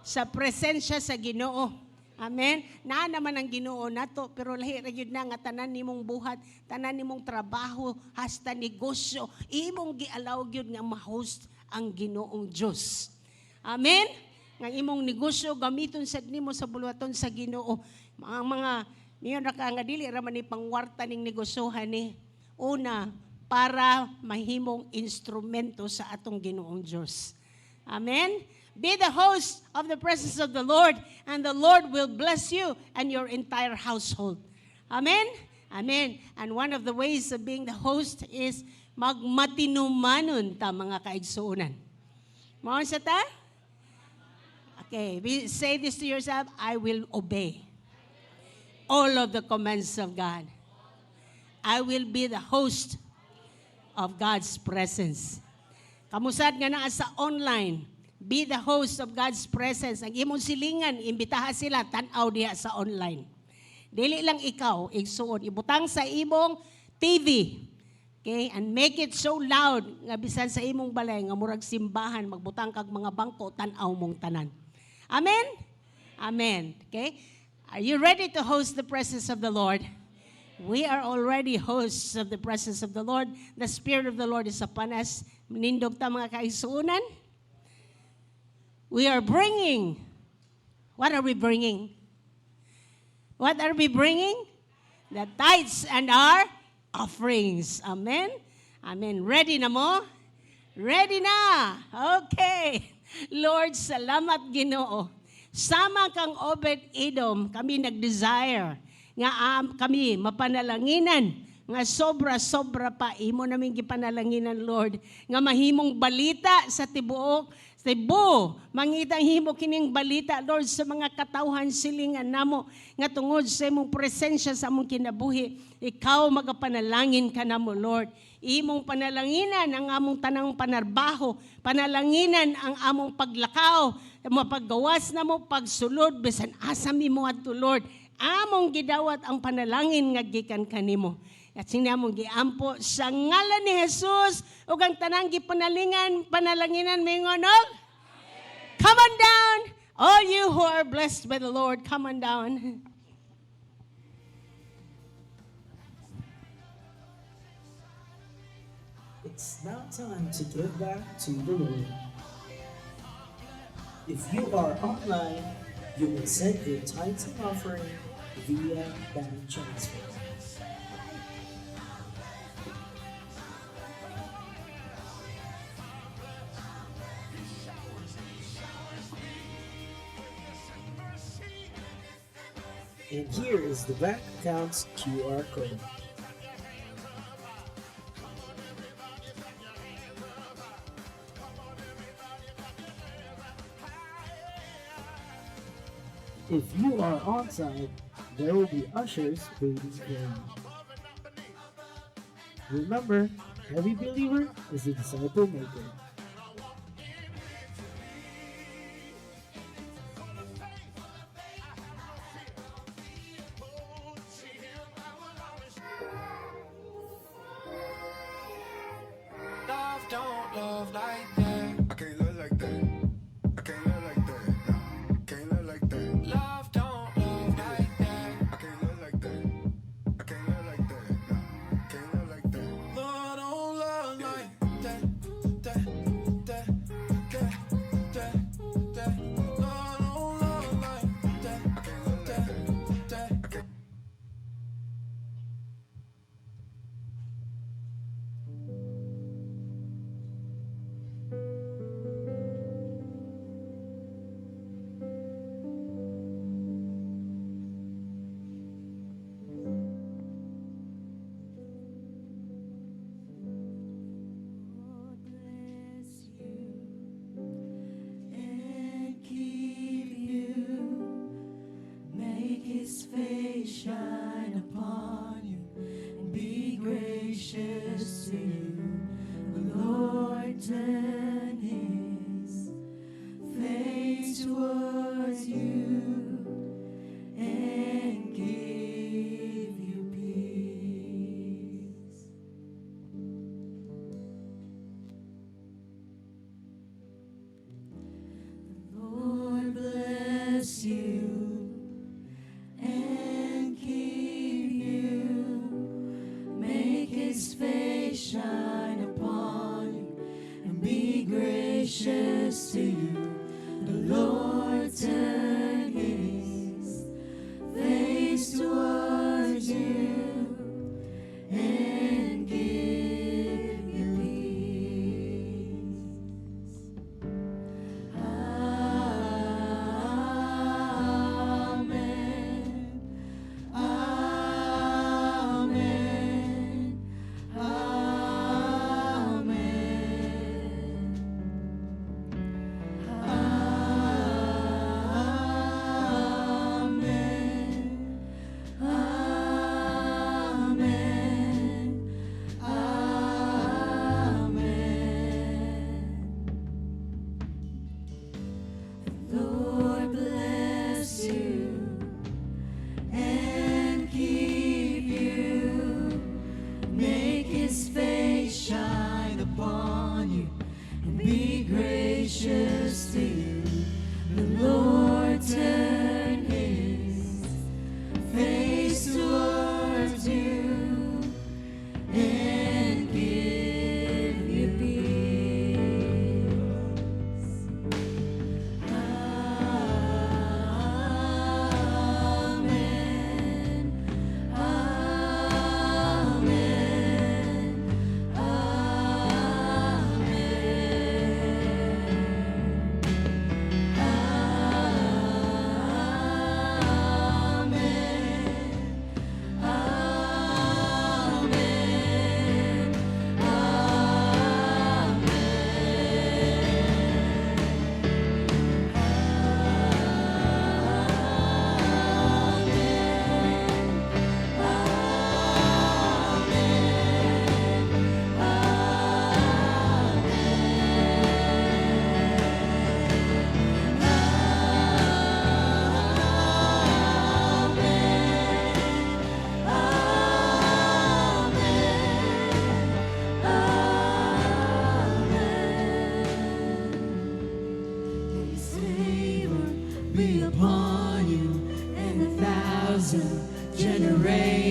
sa presensya sa Ginoo." Amen. Naa naman ang Ginoo nato, pero lahi ra gyud na nga tanan nimong buhat, tanan nimong trabaho, hasta negosyo, imong gi-allow gyud nga ma-host ang Ginoong Dios. Amen. Nga imong negosyo gamiton sad nimo sa buluhaton sa Ginoo. Mga niyon ra ka nga dili ra man ni pangwarta ning negosyohan ni. Una, para mahimong instrumento sa atong Ginoong Dios. Amen. Be the host of the presence of the Lord, and the Lord will bless you and your entire household. Amen? Amen. And one of the ways of being the host is magmatinumanon ta, mga kaigsuonan. Mao sa ta? Okay, say this to yourself, "I will obey all of the commands of God. I will be the host of God's presence." Kamusad nga naa sa online, be the host of God's presence. Ang imong silingan, imbitaha sila, tan-aw diha sa online. Dili lang ikaw, igsuon, ibutang sa imong TV. Okay? And make it so loud nga bisan sa imong balay nga murag simbahan, magbutang kag mga bangko, tan-aw mong tanan. Amen? Amen. Okay? Are you ready to host the presence of the Lord? We are already hosts of the presence of the Lord. The Spirit of the Lord is upon us. Nindog ta, mga kaigsuonan. We are bringing, what are we bringing? What are we bringing? The tithes and our offerings. Amen? Amen. Ready na mo? Ready na. Okay. Lord, salamat, Ginoo. Sama kang Obed Edom, kami nag-desire Nga kami mapanalanginan nga sobra-sobra pa imo namin gipanalanginan, Lord, nga mahimong balita sa tibuok Cebu. Mangita himo kining balita, Lord, sa mga katawhan silingan namo nga tungod sa imong presensya sa among kinabuhi, ikaw magapanalangin ka namo, Lord. Imong panalanginan ang among tanang panarbaho, panalanginan ang among paglakaw, mapaggawas namo, pagsulod, bisan asa mi moadto, Lord. Among gidawat ang panalangin nga gikan kanimo. At sini among giampo sa ngalan ni Jesus ug ang tanang gipanalingan, panalanginan mingon og Come on down. All you who are blessed by the Lord, come on down. It's now time to give back to the Lord. If you are online, you may send your tithes and offering via bank transfer. And here is the bank account's QR code. If you are on site, there will be ushers waiting for you. Remember, every believer is a disciple maker. Love don't love like that. I can't love like that. I can't love like that. Nah, can't love like that. Love don't love like that. I can't love like that. I can't love like that. Nah, can't love like that. Love don't love like that. That, that, that, that, that. Love don't love like that. I can't love like that. That. I can't. Lord bless you and keep you. Make his face shine upon you and be gracious to you. The Lord turn his face towards you and give you peace. The Lord bless you and keep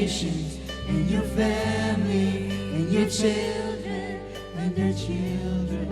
generations, and your family, and your children, and their children,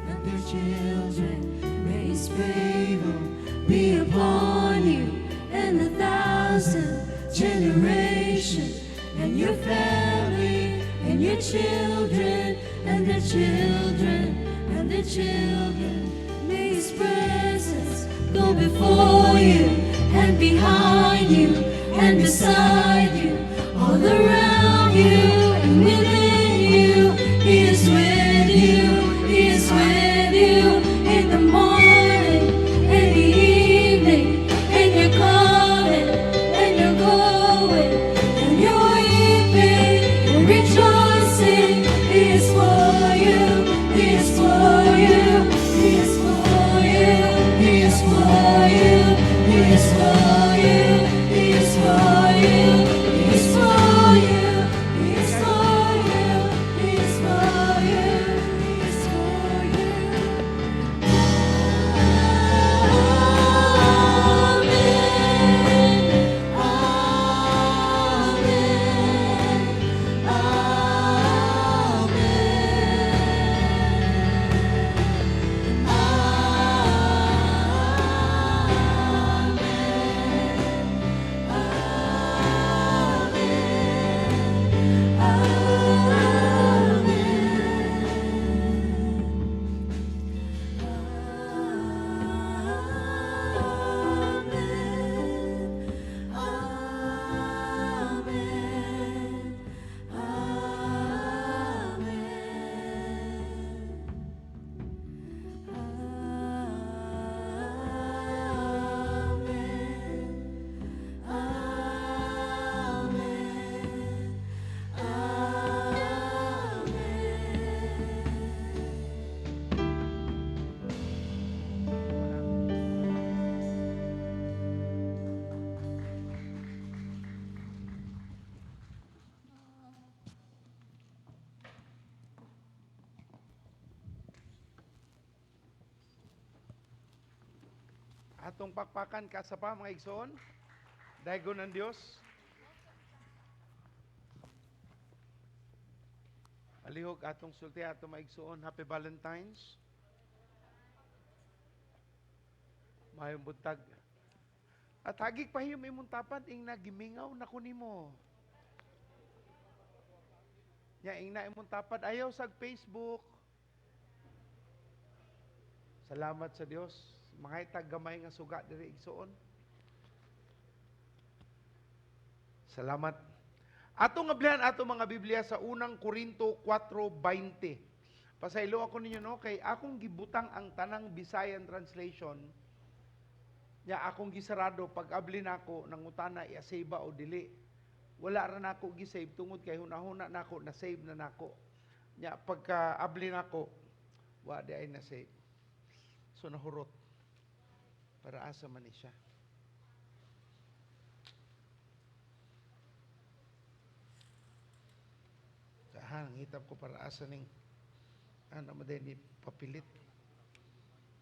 and their children. May His favor be upon you and 1,000 generations, and your family, and your children, and their children, and their children. May His presence go before you and behind you and beside you, all around you and within you. He is with you, He is with you in the morning and the evening, and you're coming and you're going, and you're weeping and rejoicing. He is for you, He is for you, He is for you, He is for you, He is for you, He is for you, He is for you, He is for you, He is for you, He is for you. Amen. Amen. Amen. Amen. Amen. Amen. Amen. Amen. Amen. Amen. Amen. Atong pakpakan kasa pa, mga igsoon. Daygon ng Dios. Palihog atong sulti atong mga igsoon. Happy Valentine's. Maayong buntag. At hagig pahiyom imong tapad ing nagimingaw na ko nimo. Nya ing na imong tapad ayaw sa Facebook. Salamat sa Dios. Mga itag gamay nga suga diri, igsoon. Salamat. Atong ablihan ato mga Biblia sa Unang Korinto 4:20. Pasaylo ako ninyo, no, kay akong gibutang ang tanang Bisayan translation. Nya akong gisarado pag abli nako, nangutana i-save ba o dili. Wala ra nako gi-save tungod kay hunahuna nako na save na nako. Nya pagka abli nako, wa di ay na save. So nahurot. Para asa man ni siya. Kahan, ngitap ko para asa ning ano mo din ni papilit.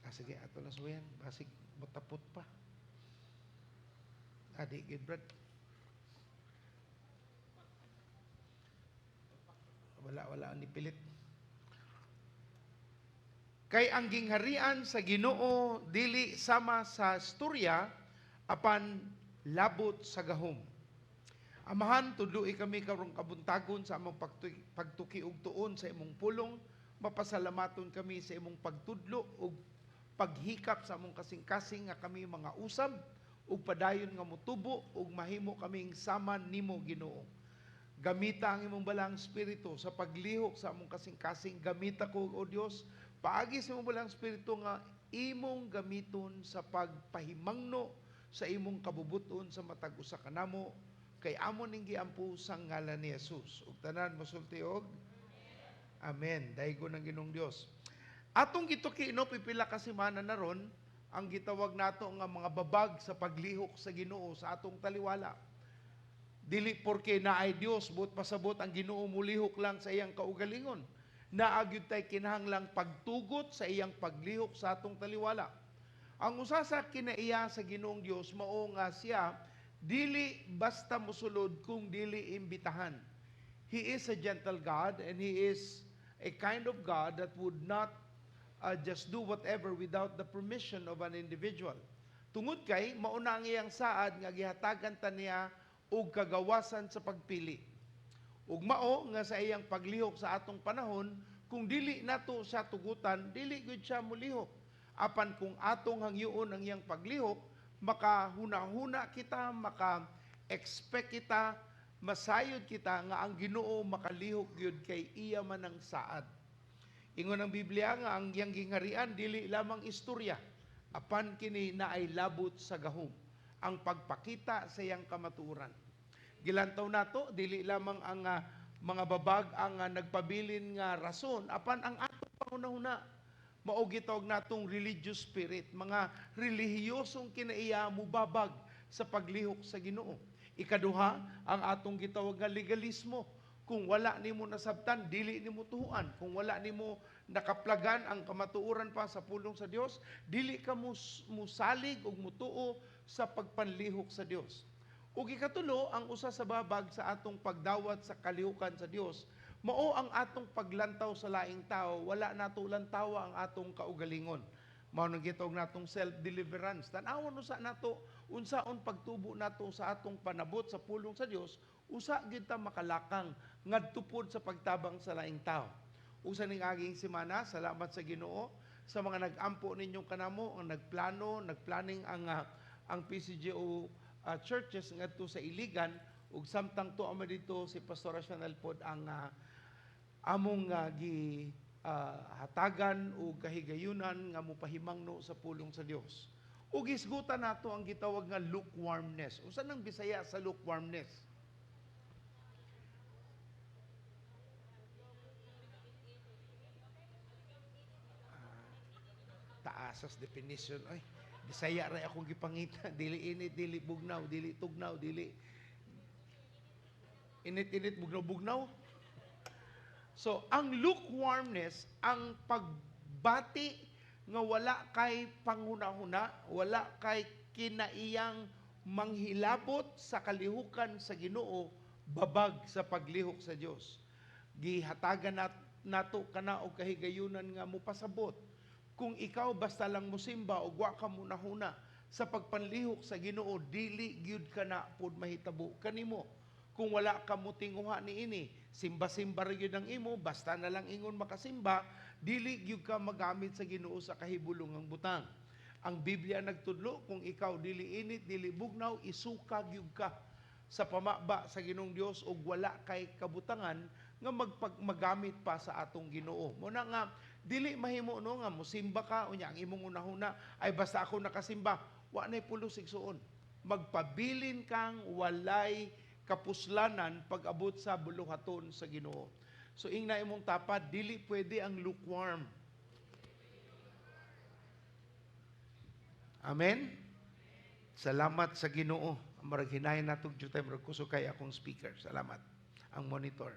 Ah, sige, ato na suwayan. Basig matapot pa. Adi, good brad. Wala, wala ni pilit. Kay ang gingharian sa Ginoo dili sama sa storya apan labot sa gahom. Amahan, tudloi kami karong kabuntagon sa among pagtuki og tuon sa imong pulong. Mapasalamaton kami sa imong pagtudlo ug paghikap sa among kasing-kasing nga kami mga usab ug padayon nga motubo ug mahimo kaming sama nimo, Ginoo. Gamita ang imong Balaang Espiritu sa paglihok sa among kasing-kasing. Gamita ko, O Dios, paagi sa imong Balaang Espiritu nga imong gamiton sa pagpahimangno sa imong kabubuton sa matag usa kanamo, kay amo ning giampo sa ngalan ni Jesus. Ug tanan mosulti og Amen. Daygon ang Ginoong Dios. Atong gituki, no, pipila ka semana na ron ang gitawag nato nga mga babag sa paglihok sa Ginoo sa atong taliwala. Dili porke naay Dios, buot pasabot ang Ginoo mulihok lang sa iyang kaugalingon. Naa gyud tay kinahanglang pagtugot sa iyang paglihok sa atong taliwala. Ang usa sa kinaiya sa Ginoong Dios mao nga siya Dili basta musulod kung dili imbitahan. He is a gentle God and He is a kind of God that would not just do whatever without the permission of an individual. Tungod kay mauna ang iyang saad nga gihatagan ta niya og kagawasan sa pagpili. Ug mao nga sa iyang paglihok sa atong panahon, kung dili nato siya tugutan, dili gyud siya mulihok. Apan kung atong hangyoon ang iyang paglihok, makahuna-huna kita, maka-expect kita, masayod kita nga ang Ginoo makalihok gyud kay iya man ang saad. Ingon ang Biblia nga ang iyang gingharian dili lamang istorya, apan kini naay labot sa gahom, ang pagpakita sa iyang kamatuoran. Gilantaw nato dili lamang ang mga babag ang nagpabilin nga rason, apan ang atong panghunahuna. Mao gitawag natong religious spirit, mga relihiyosong kinaiya mubabag sa paglihok sa Ginoo. Ikaduha, ang atong gitawag nga legalismo. Kung wala nimo nasabtan, dili nimo tuhuan. Kung wala nimo nakaplagan ang kamatuoran pa sa pulong sa Dios, dili ka musalig ug mutuo sa pagpanlihok sa Dios. Ug ikatulo, ang usa sa babag sa atong pagdawat sa kalihukan sa Dios, mao ang atong paglantaw sa laing tao, wala nato lantawa ang atong kaugalingon. Mao nang gitawag natong self-deliverance. Tan-awon usa nato unsaon pagtubo nato sa atong panabot sa pulong sa Dios, usa gyud ta makalakang ngadto pod sa pagtabang sa laing tao. Usa ning aging semana, salamat sa Ginoo sa mga nag-ampo ninyong kanamo, ang nagplano, nagplanning ang PCGO churches ngadto sa Iligan, ug samtang tuwa man dito si Pastor Chanel pod ang among gi hatagan og kahigayunan nga mopahimangno sa pulong sa Dios. Ug hisgutan nato ang gitawag nga lukewarmness. Unsa nang Bisaya sa lukewarmness? Taasas definition oy. Bisaya ra akong gipangita, dili init, dili bugnaw, dili tugnaw, dili init-init, bugnaw-bugnaw. So, ang lukewarmness, ang pagbati nga wala kay panghuna-huna, wala kay kinaiyang manghilabot sa kalihukan sa Ginoo, babag sa paglihok sa Dios. Gihatagan nato kana og kahigayunan nga mopasabot. Kung ikaw basta lang mosimba og wa ka munahuna sa pagpanlihok sa Ginoo, dili gyud kana pod mahitabo kanimo. Kung wala ka motinguha niini, simba-simba ra gyud ang imo, basta na lang ingon makasimba, dili gyud ka magamit sa Ginoo sa kahibulongang butang. Ang Biblia nagtudlo, kung ikaw dili init, dili bugnaw, isuka gyud ka sa pamaba sa Ginoong Dios ug wala kay kabutangan nga magamit pa sa atong Ginoo. Muna nga dili mahimo no nga mosimba ka unya ang imong unahuna ay basta ako nakasimba, wa nay pulos igsuon. Magpabilin kang walay kapuslanan pag-abot sa buluhaton sa Ginoo. So ingna imong tapad, dili pwede ang lukewarm. Amen. Salamat sa Ginoo. Murag hinahin natog jutay murag kusog kay akong speaker. Salamat ang monitor.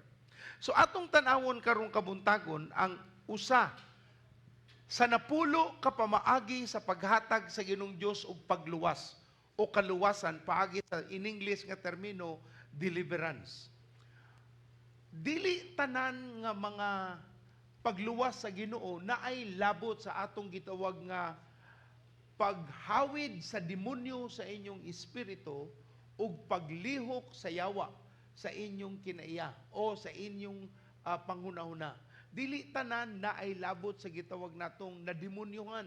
So atong tan-awon karong kabuntagon ang usa sa 10 ka pamaagi sa paghatag sa Ginoong Dios og pagluwas o kaluwasan paagi sa in English nga termino deliverance. Dili tanan nga mga pagluwas sa Ginoo naay labot sa atong gitawag nga paghawid sa demonyo sa inyong espiritu ug paglihok sa yawa sa inyong kinaiya o sa inyong panghunahuna. Dili tanan naay labot sa gitawag natong nademonyuhan.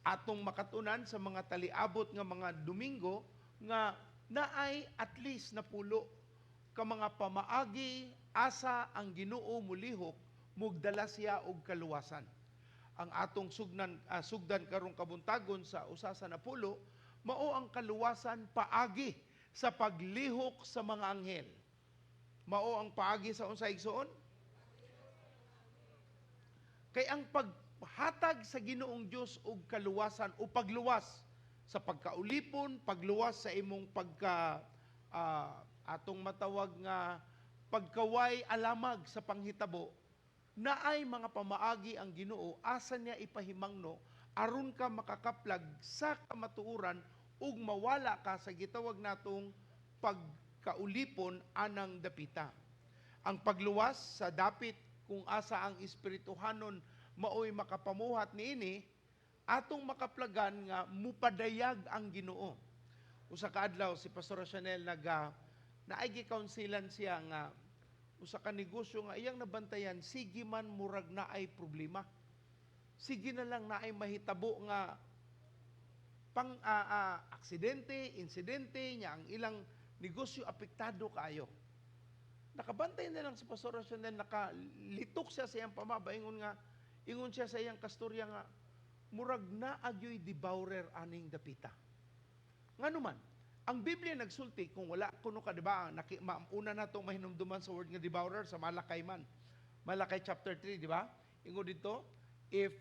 Atong makatunan sa mga taliabot nga mga Domingo nga naay at least 10 ka mga pamaagi asa ang Ginoo mulihok mugdala siya og kaluwasan. Ang atong sugdan karong kabuntagon sa usa sa 10 mao ang kaluwasan paagi sa paglihok sa mga anghel. Mao ang paagi sa unsa igsuon? Kay ang paghatag sa Ginoong Dios og kaluwasan o pagluwas sa pagkaulipon, pagluwas sa imong pagka atong matawag nga pagkaway alamag sa panghitabo, naay mga pamaagi ang Ginoo asa niya ipahimangno aron ka makakaplag sa kamatuoran ug mawala ka sa gitawag natong pagkaulipon anang dapita. Ang pagluwas sa dapit kung asa ang espirituhanon maoy makapamuhat niini, atong makaplagan nga mupadayag ang Ginoo. Usa ka adlaw si Pastor Chanel naga naay gi-counselan siya nga usa ka negosyo nga iyang nabantayan, sige man murag naay problema. Sige na lang naay mahitabo nga pang aksidente, insidente nya ang ilang negosyo apektado kaayo. Nakabantay na lang si Pastor Chanel, nakalitok siya sa iyang pamaba, ingon nga, ingon siya sa iyang kasturya nga murag naa gyoy devourer aning dapita. Ngano man, ang Biblia nagsulti, kung wala kuno ka, di ba, una na itong mahinumduman sa word nga devourer sa Malakay man. Malakay chapter 3, di ba? Ingon dito, if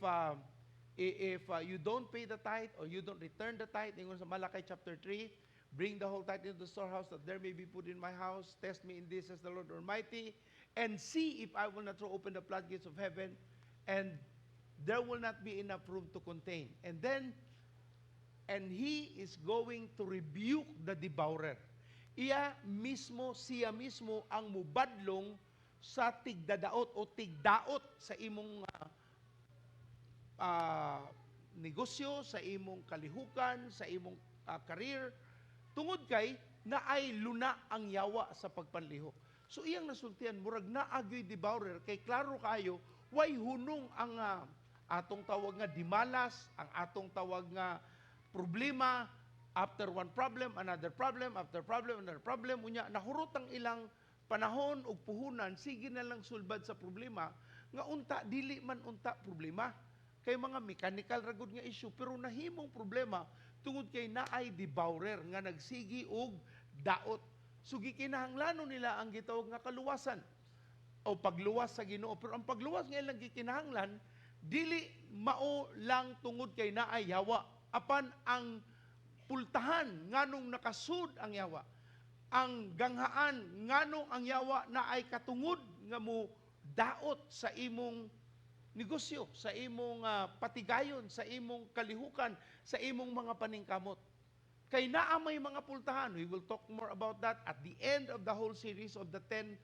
you don't pay the tithe or you don't return the tithe, ingon sa Malakay chapter 3, "Bring the whole tithe into the storehouse that there may be food in my house. Test me in this, says the Lord Almighty, and see if I will not throw open the floodgates of heaven, and there will not be enough room to contain." And then, and He is going to rebuke the devourer. Iya mismo, siya mismo ang mubadlong sa tigdadaot o tigdaot sa imong negosyo, sa imong kalihukan, sa imong career, tungod kay naay luna ang yawa sa pagpanlihok. So iyang nasultian, murag naa gyoy devourer kay klaro kayo, way hunong ang atong tawag nga dimalas, ang atong tawag nga problema, after one problem, another problem, after problem, another problem, unya nahurot ang ilang panahon ug puhunan, sige na lang sulbad sa problema, nga unta dili man unta problema. Kay mga mechanical ra gud nga issue, pero nahimong problema tungod kay naay devourer nga nagsigi og daot. So gikinahanglanon nila ang gitawag nga kaluwasan o pagluwas sa Ginoo. Pero ang pagluwas nga ilang gikinahanglan, dili mao lang tungod kay naay yawa, apan ang pultahan nganong nakasud ang yawa. Ang ganghaan nganong ang yawa naay katungod nga mo daot sa imong negosyo, sa imong patigayon, sa imong kalihukan, sa imong mga paningkamot. Kay naa may mga pultahan. We will talk more about that at the end of the whole series of the 10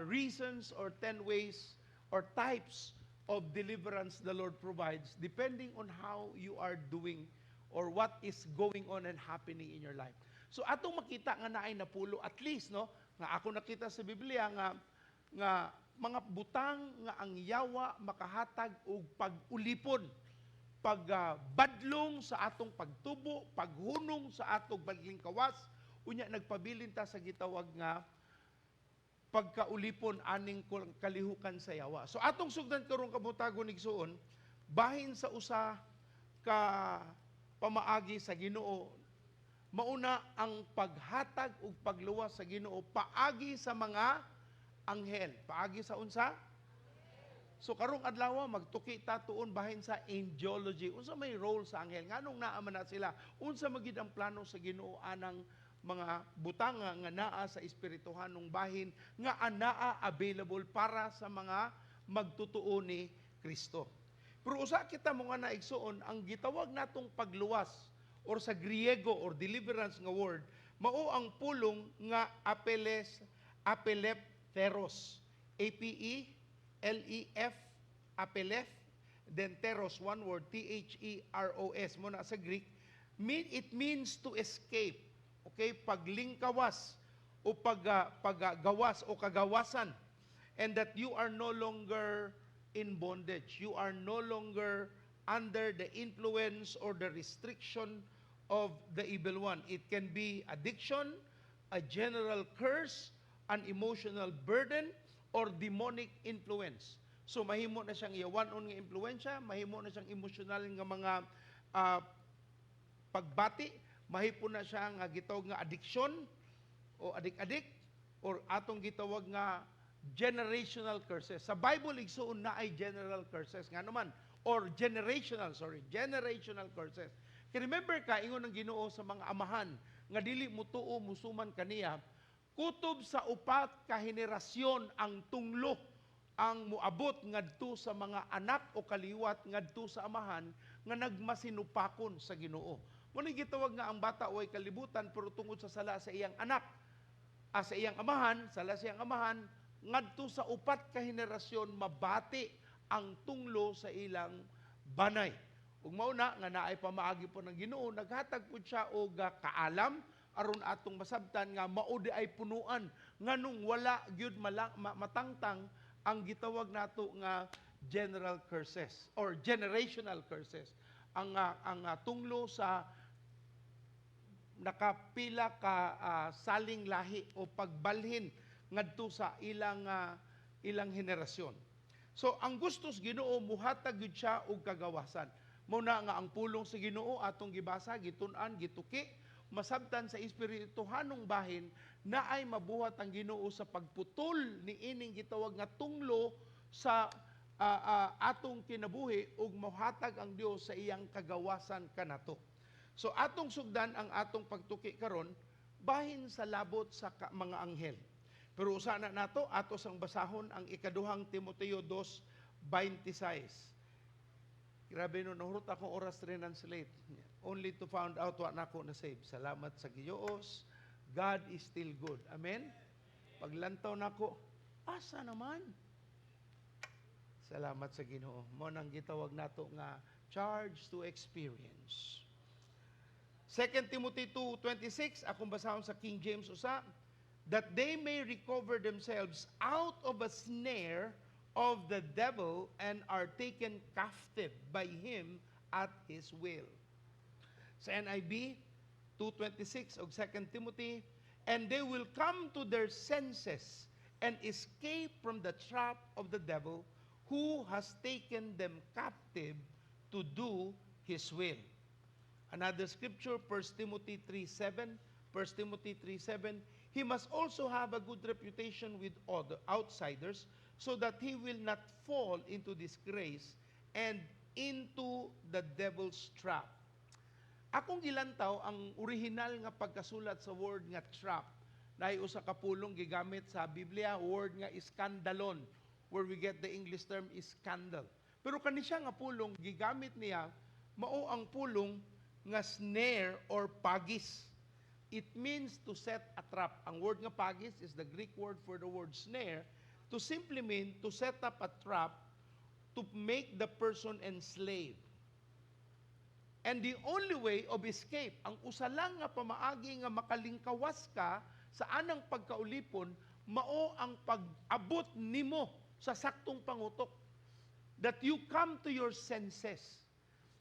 reasons or 10 ways or types of deliverance the Lord provides depending on how you are doing or what is going on and happening in your life. So atong makita nga naay napulo at least, no, nga ako nakita sa Biblia nga nga mga butang nga ang yawa makahatag og pag-ulipon, pagbadlong sa atong pagtubo, paghunong sa atong paglingkawas, unya nagpabilin ta sa gitawag nga pagkaulipon aning kalihukan sa yawa. So atong sugdan karong kabuntagon, igsuon, bahin sa usa ka pamaagi sa Ginoo, mauna ang paghatag ug pagluwas sa Ginoo paagi sa mga anghel. Paagi sa unsa? So karong adlaw magtuki ta tuon bahin sa angelology. Unsa may role sa anghel? Nganong naa man na sila? Unsa magid ang plano sa Ginoo anang mga butanga nga naa sa espirituhanong bahin nga anaa available para sa mga magtutuo ni Kristo? Pero usa kita mga naigsuon, ang gitawag natong pagluwas or sa Griego or deliverance nga word mao ang pulong nga apeles, apeleptheros, A P E L E F, apelef, then teros, one word, T H E R O S mo na sa Greek. It means to escape, okay, paglingkawas o paggawas o kagawasan, and that you are no longer in bondage, you are no longer under the influence or the restriction of the evil one. It can be addiction, a general curse, an emotional burden, or demonic influence. So mahimo na siyang yawanon nga impluwensya, mahimo na siyang emosyonal nga mga pagbati, mahimo na siya nga gitawag nga addiction o adik-adik or atong gitawag nga generational curses. Sa Bible, igsuon, na ay general curses nga naman or generational, sorry, generational curses. Kay remember ka, ingon ng Ginoo sa mga amahan nga dili mutuo musuman kaniya, kutob sa upat ka henerasyon ang tunglo ang muabot ngadto sa mga anak o kaliwat ngadto sa amahan nga nagmasinupakon sa Ginoo. Mao gitawag nga ang bata way kalibutan, pero tungod sa sala sa iyang anak, sa iyang amahan, sala sa iyang amahan, ngadto sa upat ka henerasyon mabati ang tunglo sa ilang banay. Ug mao na nga naay pamaagi po ng Ginoo, naghatag pud siya og kaalam aron atong masabtan nga mao di ay punuan nganong wala gyud matangtang ang gitawag nato nga general curses or generational curses. Ang tunglo sa nakapila ka saling lahi o pagbalhin ngadto sa ilang henerasyon. So ang gusto sa Ginoo, muhatag gyud siya og kagawasan. Mao na nga ang pulong sa Ginoo atong gibasa, gitun-an, gituki, masabtan sa espirituhanong bahin na ay mabuhat ang Ginoo sa pagputol ni ining gitawag nga tunglo sa atong kinabuhi ug mohatag ang Dios sa iyang kagawasan kanato. So atong sugdan ang atong pagtuki karon bahin sa labot sa mga anghel. Pero usa na nato ato sang basahon ang ikaduhang Timoteo 2:26. Grabe no, nahurot akong oras translate. Only to found out wa nako na save. Salamat sa Giyoos. God is still good. Amen? Paglantaw nako, asa naman? Salamat sa Ginoo. Mao nang gitawag nato nga charge to experience. 2 Timothy 2:26, akong basahon sa King James usa, "that they may recover themselves out of a snare of the devil and are taken captive by him at his will." Sa NIV 2:26 og 2 Timothy, "And they will come to their senses and escape from the trap of the devil who has taken them captive to do his will." Another scripture, 1 Timothy 3:7, 1 Timothy 3:7, "He must also have a good reputation with other outsiders so that he will not fall into disgrace and into the devil's trap." Akong gilantaw ang original nga pagkasulat sa word nga trap. Naay usa ka pulong gigamit sa Biblia, word nga skandalon, where we get the English term scandal. Pero kani siya nga pulong gigamit niya mao ang pulong nga snare or pagis. It means to set a trap. Ang word nga pagis is the Greek word for the word snare, to simply mean to set up a trap to make the person enslaved. And the only way of escape, ang usa lang nga pamaagi nga makalingkawas ka sa anang pagkaulipon, mao ang pag-abot nimo sa saktong pangutok. That you come to your senses.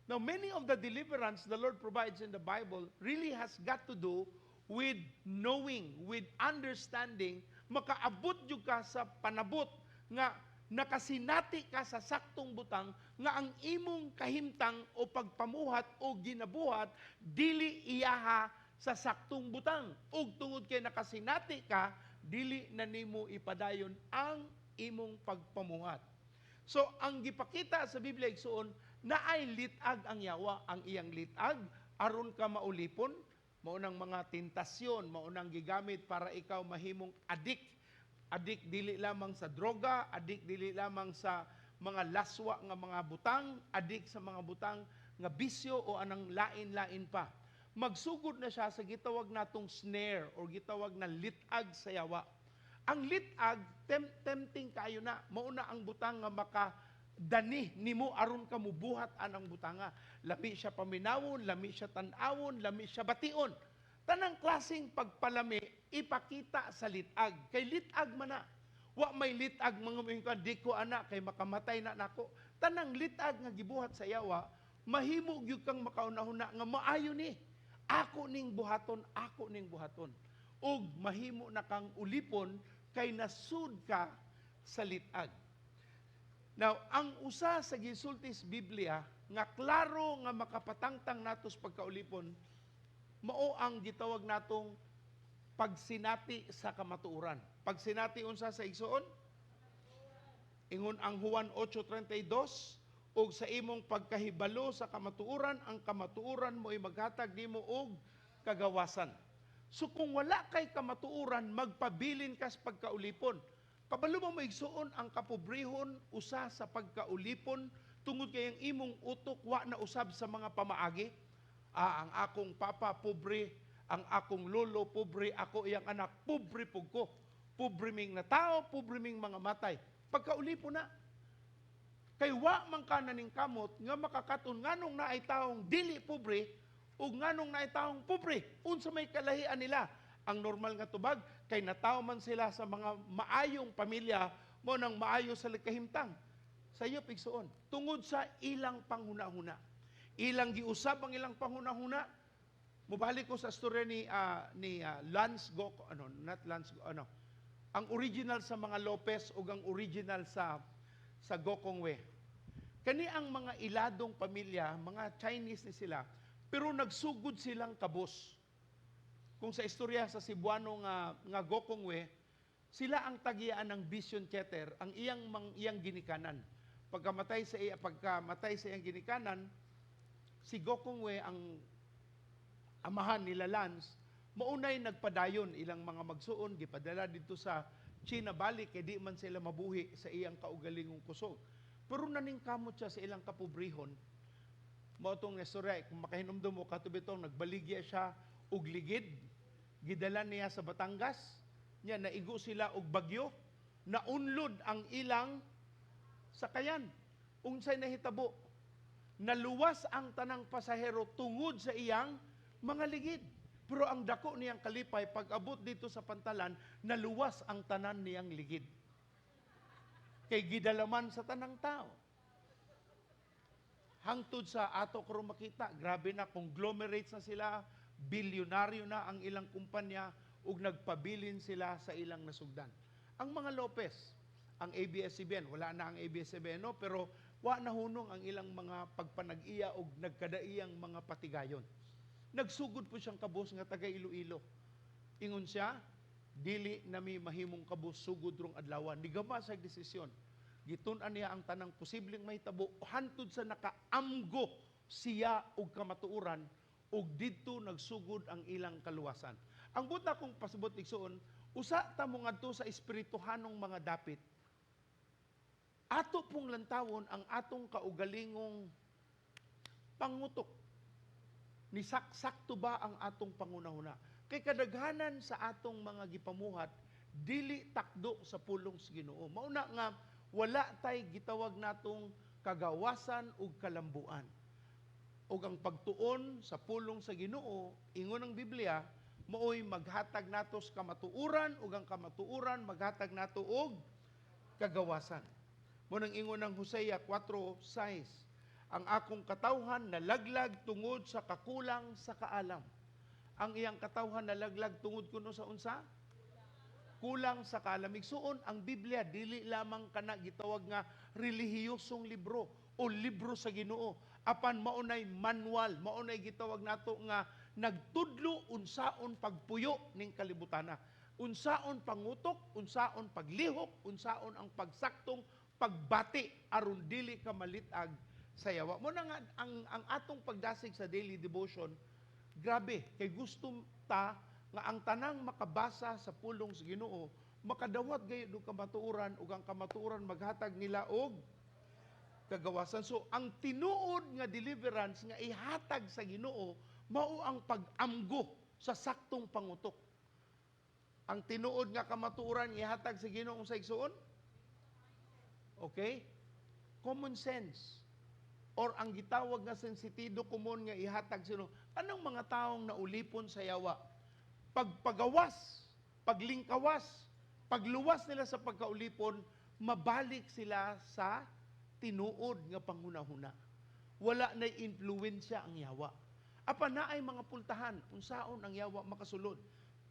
Now, many of the deliverance the Lord provides in the Bible really has got to do with knowing, with understanding, makaabot jud ka sa panabot nga nakasinati ka sa saktong butang nga ang imong kahimtang o pagpamuhat o ginabuhat dili iyaha sa saktong butang. Ug tungod kay nakasinati ka, dili na nimo ipadayon ang imong pagpamuhat. So ang gipakita sa Biblia, igsuon, naay litag ang yawa, ang iyang litag aron ka maulipon, mao nang mga tentasyon, mao nang gigamit para ikaw mahimong adik. Adik dili lamang sa droga, adik dili lamang sa mga laswa nga mga butang, adik sa mga butang nga bisyo o anang lain-lain pa. Magsugod na siya sa gitawag natong snare or gitawag na litag sa yawa. Ang litag, tempting kayo na. Mao na ang butang nga maka dani nimo aron ka mubuhat anang butanga. Lami siya paminawon, lami siya tan-awon, lami siya bation. Tanang klaseng pagpalami ipakita sa litag. Kay litag man na. Wa may litag mga muingon ka, "Di ko ana kay makamatay na nako." Tanang litag nga gibuhat sa yawa, mahimo gyud kang makaunahuna nga maayo ni. Ako ning buhaton, ako ning buhaton. Ug mahimo na kang ulipon kay nasud ka sa litag. Now, ang usa sa gisulti sa Biblia nga klaro nga makapatangtang nato sa pagkaulipon, mao ang gitawag natong pagsinati sa kamatuoran. Pagsinati unsa sa, igsuon? Ingon ang Juan 8:32, "Ug sa imong pagkahibalo sa kamatuoran, ang kamatuoran mo'y maghatag nimo og kagawasan." So kung wala kay kamatuoran, magpabilin ka sa pagkaulipon. Kabalo mo mo, igsuon, ang kapobrehon usa sa pagkaulipon tungod kay ang imong utok wa na usab sa mga pamaagi. Ah, ang akong papa pobre, ang akong lolo pobre, ako iyang anak, pobre pug ko. Pobre ming na tao, pobre ming mga matay. Pagkaulipon na. Kay wa man ka naning kamot nga makakaton nganong naay taong dili pobre ug nganong naay taong pobre. Unsa may kalahian nila? Ang normal nga tubag kay natawo man sila sa mga maayong pamilya mo nang maayo sa kahimtang. Sa iyo igsuon, tungod sa ilang panghuna-huna. Ilang giusab ang ilang panghuna-huna. Mubalik ko sa istorya ni Lance Go, ano, not Lance Go, ano, ang original sa mga Lopez ug ang original sa Gokongwei. Kani ang mga iladong pamilya, mga Chinese ni sila, pero nagsugod silang kabos. Kung sa istorya sa Cebuano nga Gokongwei, sila ang tagiyaan ng Vision Theater, ang iyang ginikanan. Pagkamatay sa iyang ginikanan, si Gokongwei, ang amahan nila Lance, maunay nagpadayon ilang mga magsuon gipadala dito sa China balik kay di man sila mabuhi sa iyang kaugalingong kusog. Pero naningkamot siya sa ilang kapobrehon. Mao tong istorya, kung makahinumdum mo kato bitong nagbaligya siya og ligid, gidala niya sa Batangas, niya naigo sila og bagyo, naunlod ang ilang sakayan. Unsay nahitabo? Naluwas ang tanang pasahero tungod sa iyang mga ligid. Pero ang dako niyang kalipay, pag abot dito sa pantalan, naluwas ang tanan niyang ligid. Kay gidalaman sa tanang tao. Hangtod sa ato karon makita, grabe na, conglomerates na sila, bilyonaryo na ang ilang kumpanya, ug nagpabilin sila sa ilang nasugdan. Ang mga Lopez, ang ABS-CBN, wala na ang ABS-CBN, no? Pero wa na hunong ang ilang mga pagpanag-iya og nagkadaiyang mga patigayon. Nagsugod po siyang kabos nga taga Iloilo. Ingon siya, "Dili nami mahimong kabos sugod rong adlaw." Nigama sa desisyon. Gitun-an niya ang tanang posibleng mahitabo hantod sa nakaamgo siya og kamatuoran ug didto nagsugod ang ilang kaluwasan. Ang buta kong pasabot, igsuon, usa ta mo ngadto sa espirituhanong mga dapit. Ato pong lantawon ang atong kaugalingong pangutok. Ni saksakto ba ang atong pangunahuna? Kay kadaghanan sa atong mga gipamuhat dili takdo sa pulong sa Ginoo. Mauna nga wala tay gitawag natong kagawasan ug kalambuan. Ug ang pagtuon sa pulong sa Ginoo, ingon ang Biblia, maoy maghatag nato sa kamatuoran ug ang kamatuoran maghatag nato og kagawasan. Mo nang ingon ang Hosea 4:6, "Ang akong katawhan nalaglag tungod sa kakulang sa kaalam." Ang iyang katawhan nalaglag tungod kuno sa unsa? Kulang sa kaalam. Igsuon, ang Biblia dili lamang kana gitawag nga relihiyosong libro o libro sa Ginoo. Apan maunay manual, maunay gitawag nato nga nagtudlo unsaon pagpuyo ning kalibutana. Unsaon pangutok, unsaon paglihok, unsaon ang pagsaktong pagbati aron dili ka malitag sa yawa. Mo na nga ang atong pagdasig sa daily devotion, grabe kay gusto ta nga ang tanang makabasa sa pulong sa Ginoo makadawat gayud og kamatuoran ug ang kamatuoran maghatag nila og kagawasan. So ang tinuod nga deliverance nga ihatag sa Ginoo mao ang pag-amgo sa saktong pangutok. Ang tinuod nga kamatuoran ihatag sa Ginoo sa igsuon? Okay? Common sense or ang gitawag nga sensitido komon nga ihatag sa Ginoo. Anong mga taong naulipon sa yawa? Pagpagawas, paglingkawas, pagluwas nila sa pagkaulipon, mabalik sila sa tinuod nga panghunahuna. Wala na influensya ang yawa. Apan naay mga pultahan, unsaon ang yawa makasulod.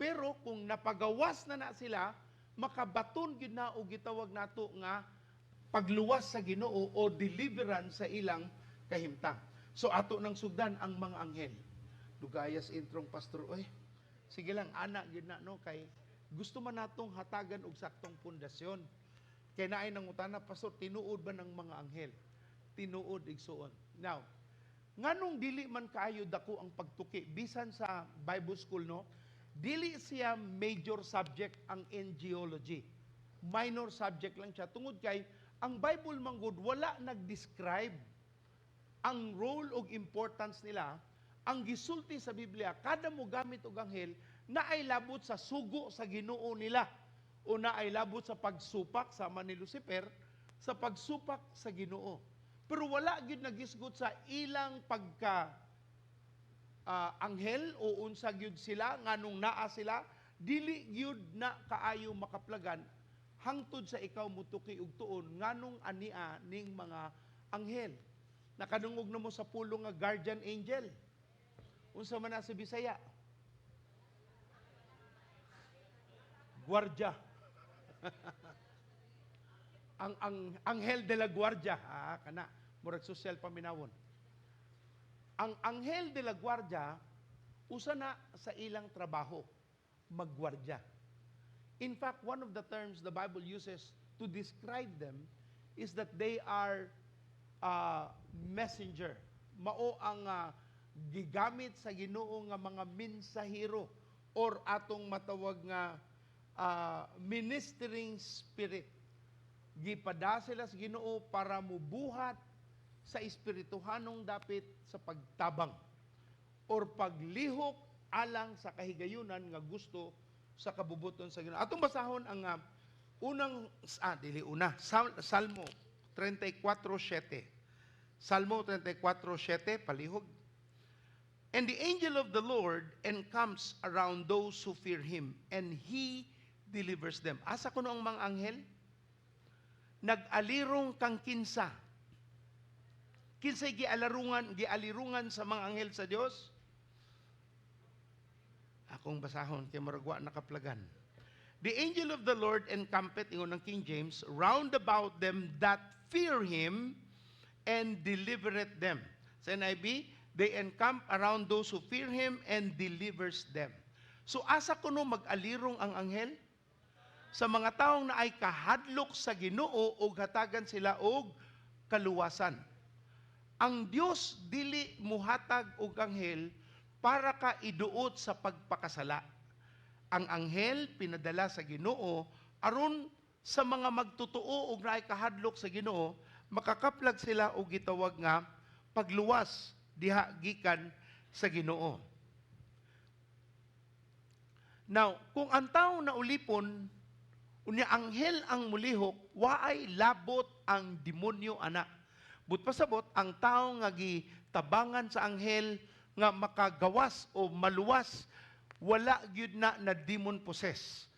Pero kung napagawas na na sila, makabaton gyud na og gitawag nato nga pagluwas sa Ginoo o deliverance sa ilang kahimtang. So ato nang sugdan ang mga anghel. Dugayas introng, pastor oy. Sige lang, ana gyud na, no, kay gusto man natong hatagan og saktong pundasyon. Kay naay nangutana, "Pastor, tinuod ba ng mga anghel?" Tinuod, igsuon. Now, nganong dili man kaayo dako ang pagtuki bisan sa Bible school, no? Dili siya major subject ang angelology. Minor subject lang siya tungod kay ang Bible manggod wala nag-describe ang role og importance nila. Ang gisulti sa Biblia, kada mo gamit og anghel, naay labot sa sugo sa Ginoo nila o naay labot sa pagsupak sama ni Lucifer sa pagsupak sa Ginoo. Pero wala gyud nagisgot sa ilang pagka anghel o unsa gyud sila, nganong naa sila, dili gyud na kaayo makaplagan hangtod sa ikaw mutuki og tuon nganong ania ning mga anghel. Nakadungog na mo sa pulong nga guardian angel. Unsa man na sa Bisaya? Guardia. Ang anghel de la guardia, ah, kana murag social paminawon. Ang anghel de la guardia, usa na sa ilang trabaho, maggwardya. In fact, one of the terms the Bible uses to describe them is that they are messenger. Mao ang gigamit sa Ginoo nga mga mensahero or atong matawag nga ministering spirit. Gipada sila sa Ginoo para mubuhat sa espirituhanong dapit sa pagtabang or paglihok alang sa kahigayunan nga gusto sa kabubuton sa Ginoo. Atong basahon ang unang dili una, Salmo 34:7. Salmo 34:7, palihog. "And the angel of the Lord encamps around those who fear him, and he delivers them." Asa kuno ang mga anghel? Nag-alirong kang kinsa? Kinsay gialarungan, gialirungan sa mga anghel sa Dios? Akong basahon kay murag wa nakaplagan. "The angel of the Lord encampeth," ingon ng King James, "round about them that fear him and delivereth them." Sa NIV, "They encamp around those who fear him and delivers them." So asa kuno mag-alirong ang anghel? Sa mga taong naay kahadlok sa Ginoo ug hatagan sila og kaluwasan. Ang Dios dili muhatag og anghel para ka iduot sa pagpakasala. Ang anghel pinadala sa Ginoo aron sa mga magtotoo og naay kahadlok sa Ginoo, makakaplag sila og gitawag nga pagluwas diha gikan sa Ginoo. Now, kung ang tao na ulipon, unya anghel ang mulihok, waay labot ang demonyo ana. But pasabot, ang tao nga gitabangan sa anghel nga makagawas o maluwas, wala gyud na na demon possess.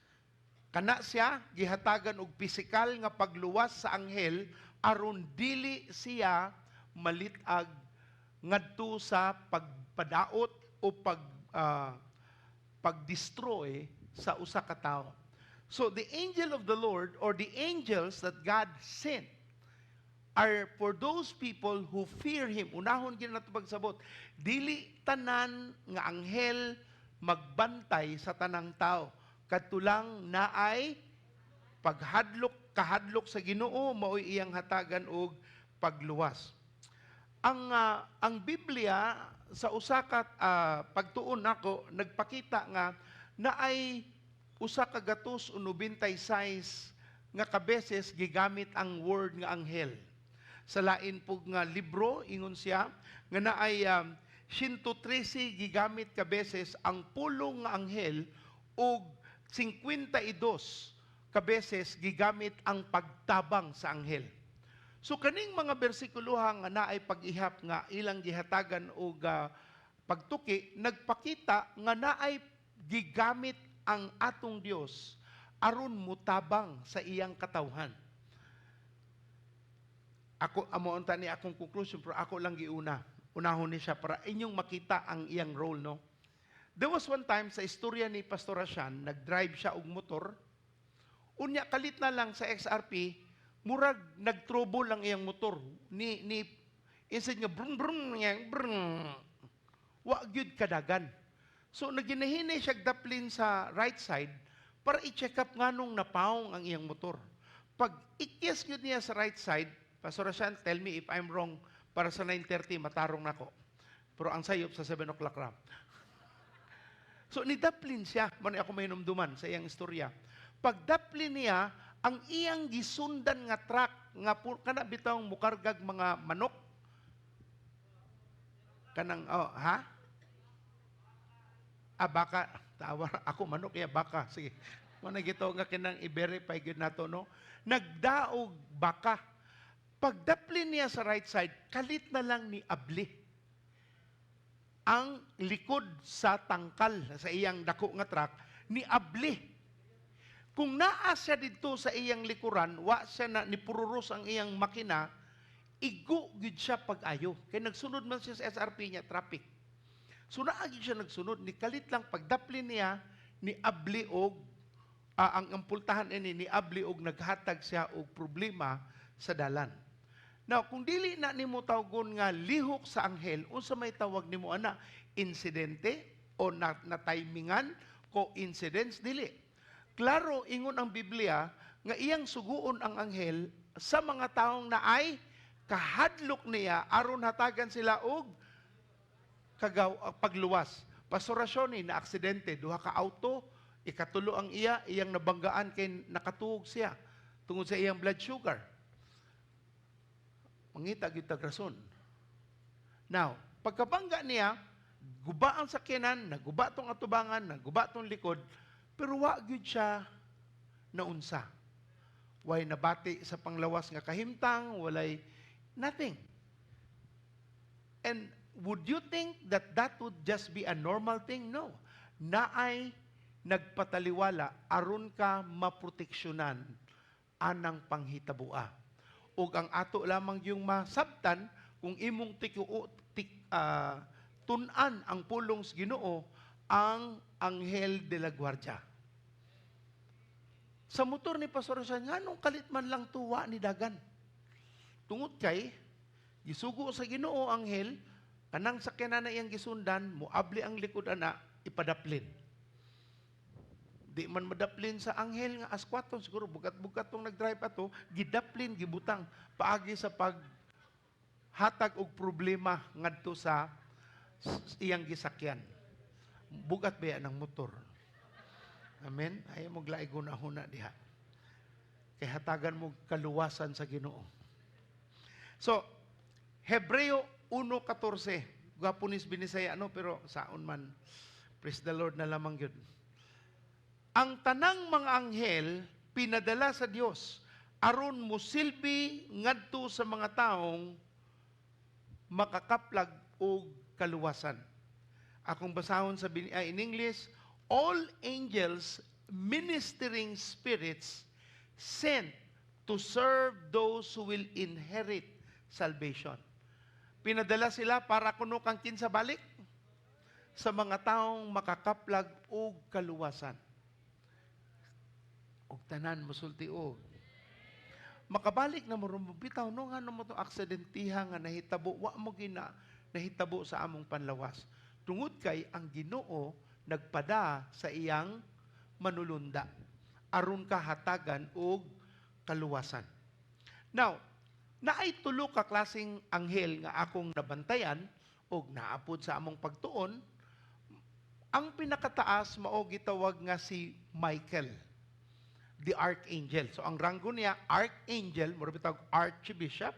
Kana siya gihatagan og pisikal nga pagluwas sa anghel aron dili siya malitag ngadto sa pagpadaot o pag-destroy sa usa ka tawo. So the angel of the Lord or the angels that God sent are for those people who fear him. Unahon gyud nato pagsabot. Dili tanan nga anghel magbantay sa tanang tao. Kadto lang naay paghadlok, kahadlok sa Ginoo, maoy iyang hatagan og pagluwas. Ang Biblia sa usa ka pagtuon nako nagpakita nga naay 196 nga kabeses gigamit ang word nga anghel. Sa lain pug nga libro, ingon siya nga naay 113 gigamit ka beses ang pulong nga anghel ug 52 ka beses gigamit ang pagtabang sa anghel. So kaning mga bersikuloha nga naay pag-ihap nga ilang gihatagan og pagtuki, nagpakita nga naay gigamit ang atong Dios aron mutabang sa iyang katawhan. Ako amo unta ni akong conclusion, pero ako lang giuna. Unahon ni siya para inyong makita ang iyang role, no. There was one time sa istorya ni Pastor Ashan, nag-drive siya og motor. Unya kalit na lang sa XRP, murag nag-trouble lang iyang motor. Ni instead nga brum brum nga brum. Wa gyud kadagan. So naginahinay siya daplin sa right side para i-check up nganong napawong ang iyang motor. Pag ikyas gyud niya sa right side, Pastor Ashan, tell me if I'm wrong, para sa 9:30 matarong nako. Pero ang sayop sa 7 o'clock ra. So nidaplin siya, man ako mahinumduman sa iyang istorya. Pagdaplin niya, ang iyang gisundan nga truck nga kana bitawng mukargag mga manok. Kanang, oh, ha? Ah, baka. Tawa ako, manok ya baka. Sige. Mo na gito nga kinang i-verify gyud nato, no. Nagdaog baka. Pagdaplin niya sa right side, kalit na lang ni abli ang likod sa tangkal sa iyang dako nga truck ni abli. Kung naa siya didto sa iyang likuran, wa siya na nipururos ang iyang makina, igo gyud siya pag-ayo. Kay nagsunod man siya sa SRP niya, traffic. So naa gyud siya nagsunod, ni kalit lang pagdapli niya ni abli og ang pultahan ini ni abli og naghatag siya og problema sa dalan. Now, kung dili na nimo tawgon nga lihok sa anghel, unsa may tawag nimo ana? Insidente o na timingan, coincidence? Dili. Klaro ingon ang Biblia nga iyang suguon ang anghel sa mga taong naay kahadlok niya aron hatagan sila og kagaw pagluwas. Pastor Rasioni na aksidente, duha ka auto, ikatulo ang iya, iyang nabanggaan kay nakatuog siya tungod sa iyang blood sugar. Mangita gyud tag rason. Now, pagkabangga niya, guba ang sakyanan, naguba tong atubangan, naguba tong likod, pero wa gyud siya naunsa. Way nabati sa panglawas nga kahimtang, walay nothing. And would you think that that would just be a normal thing? No. Naay nagpataliwala aron ka maproteksyonan anang panghitabua. Ug ang ato lamang yung masabtan kung imong tun-an ang pulong sa Ginoo, ang anghel de la guardia. Sa motor ni Pastor Rosan, nganong kalit man lang tuwa ni dagan? Tungod kay gisugo sa Ginoo anghel, kanang sakyanan na iyang gisundan, muabli ang likod ana, ipadaplin. Di man madaplin sa anghel nga askwaton, siguro bugat-bugat tong nag-drive ato, gidaplin, gibutang, paagi sa pag hatag og problema ngadto sa iyang gisakyan. Bugat ba ng motor? Amen? Ayaw mo glaig huna diha. Kay hatagan mo kaluwasan sa Ginoo. So, Hebreo 1:14. Gwapo nis binisaya, no, pero saon man, praise the Lord na lamang yun. Ang tanang mga anghel pinadala sa Dios aron musilbi ngadto sa mga taong makakaplag og kaluwasan. Akong basahon sa in English, all angels, ministering spirits sent to serve those who will inherit salvation. Pinadala sila para kuno kang kinsa balik sa mga taong makakaplag og kaluwasan. Og tanan mosulti og makabalik na mo bitaw, no, ngano mo to aksidentiha nga nahitabo, wa mo gina nahitabo sa among panlawas? Tungod kay ang Ginoo nagpada sa iyang manulunda aron ka hatagan og kaluwasan. Now, naay tulo ka klaseng anghel nga akong nabantayan og naapod sa among pagtuon. Ang pinakataas mao gitawag nga si Michael, the archangel. So ang ranggo niya, archangel, mura bitawg archbishop,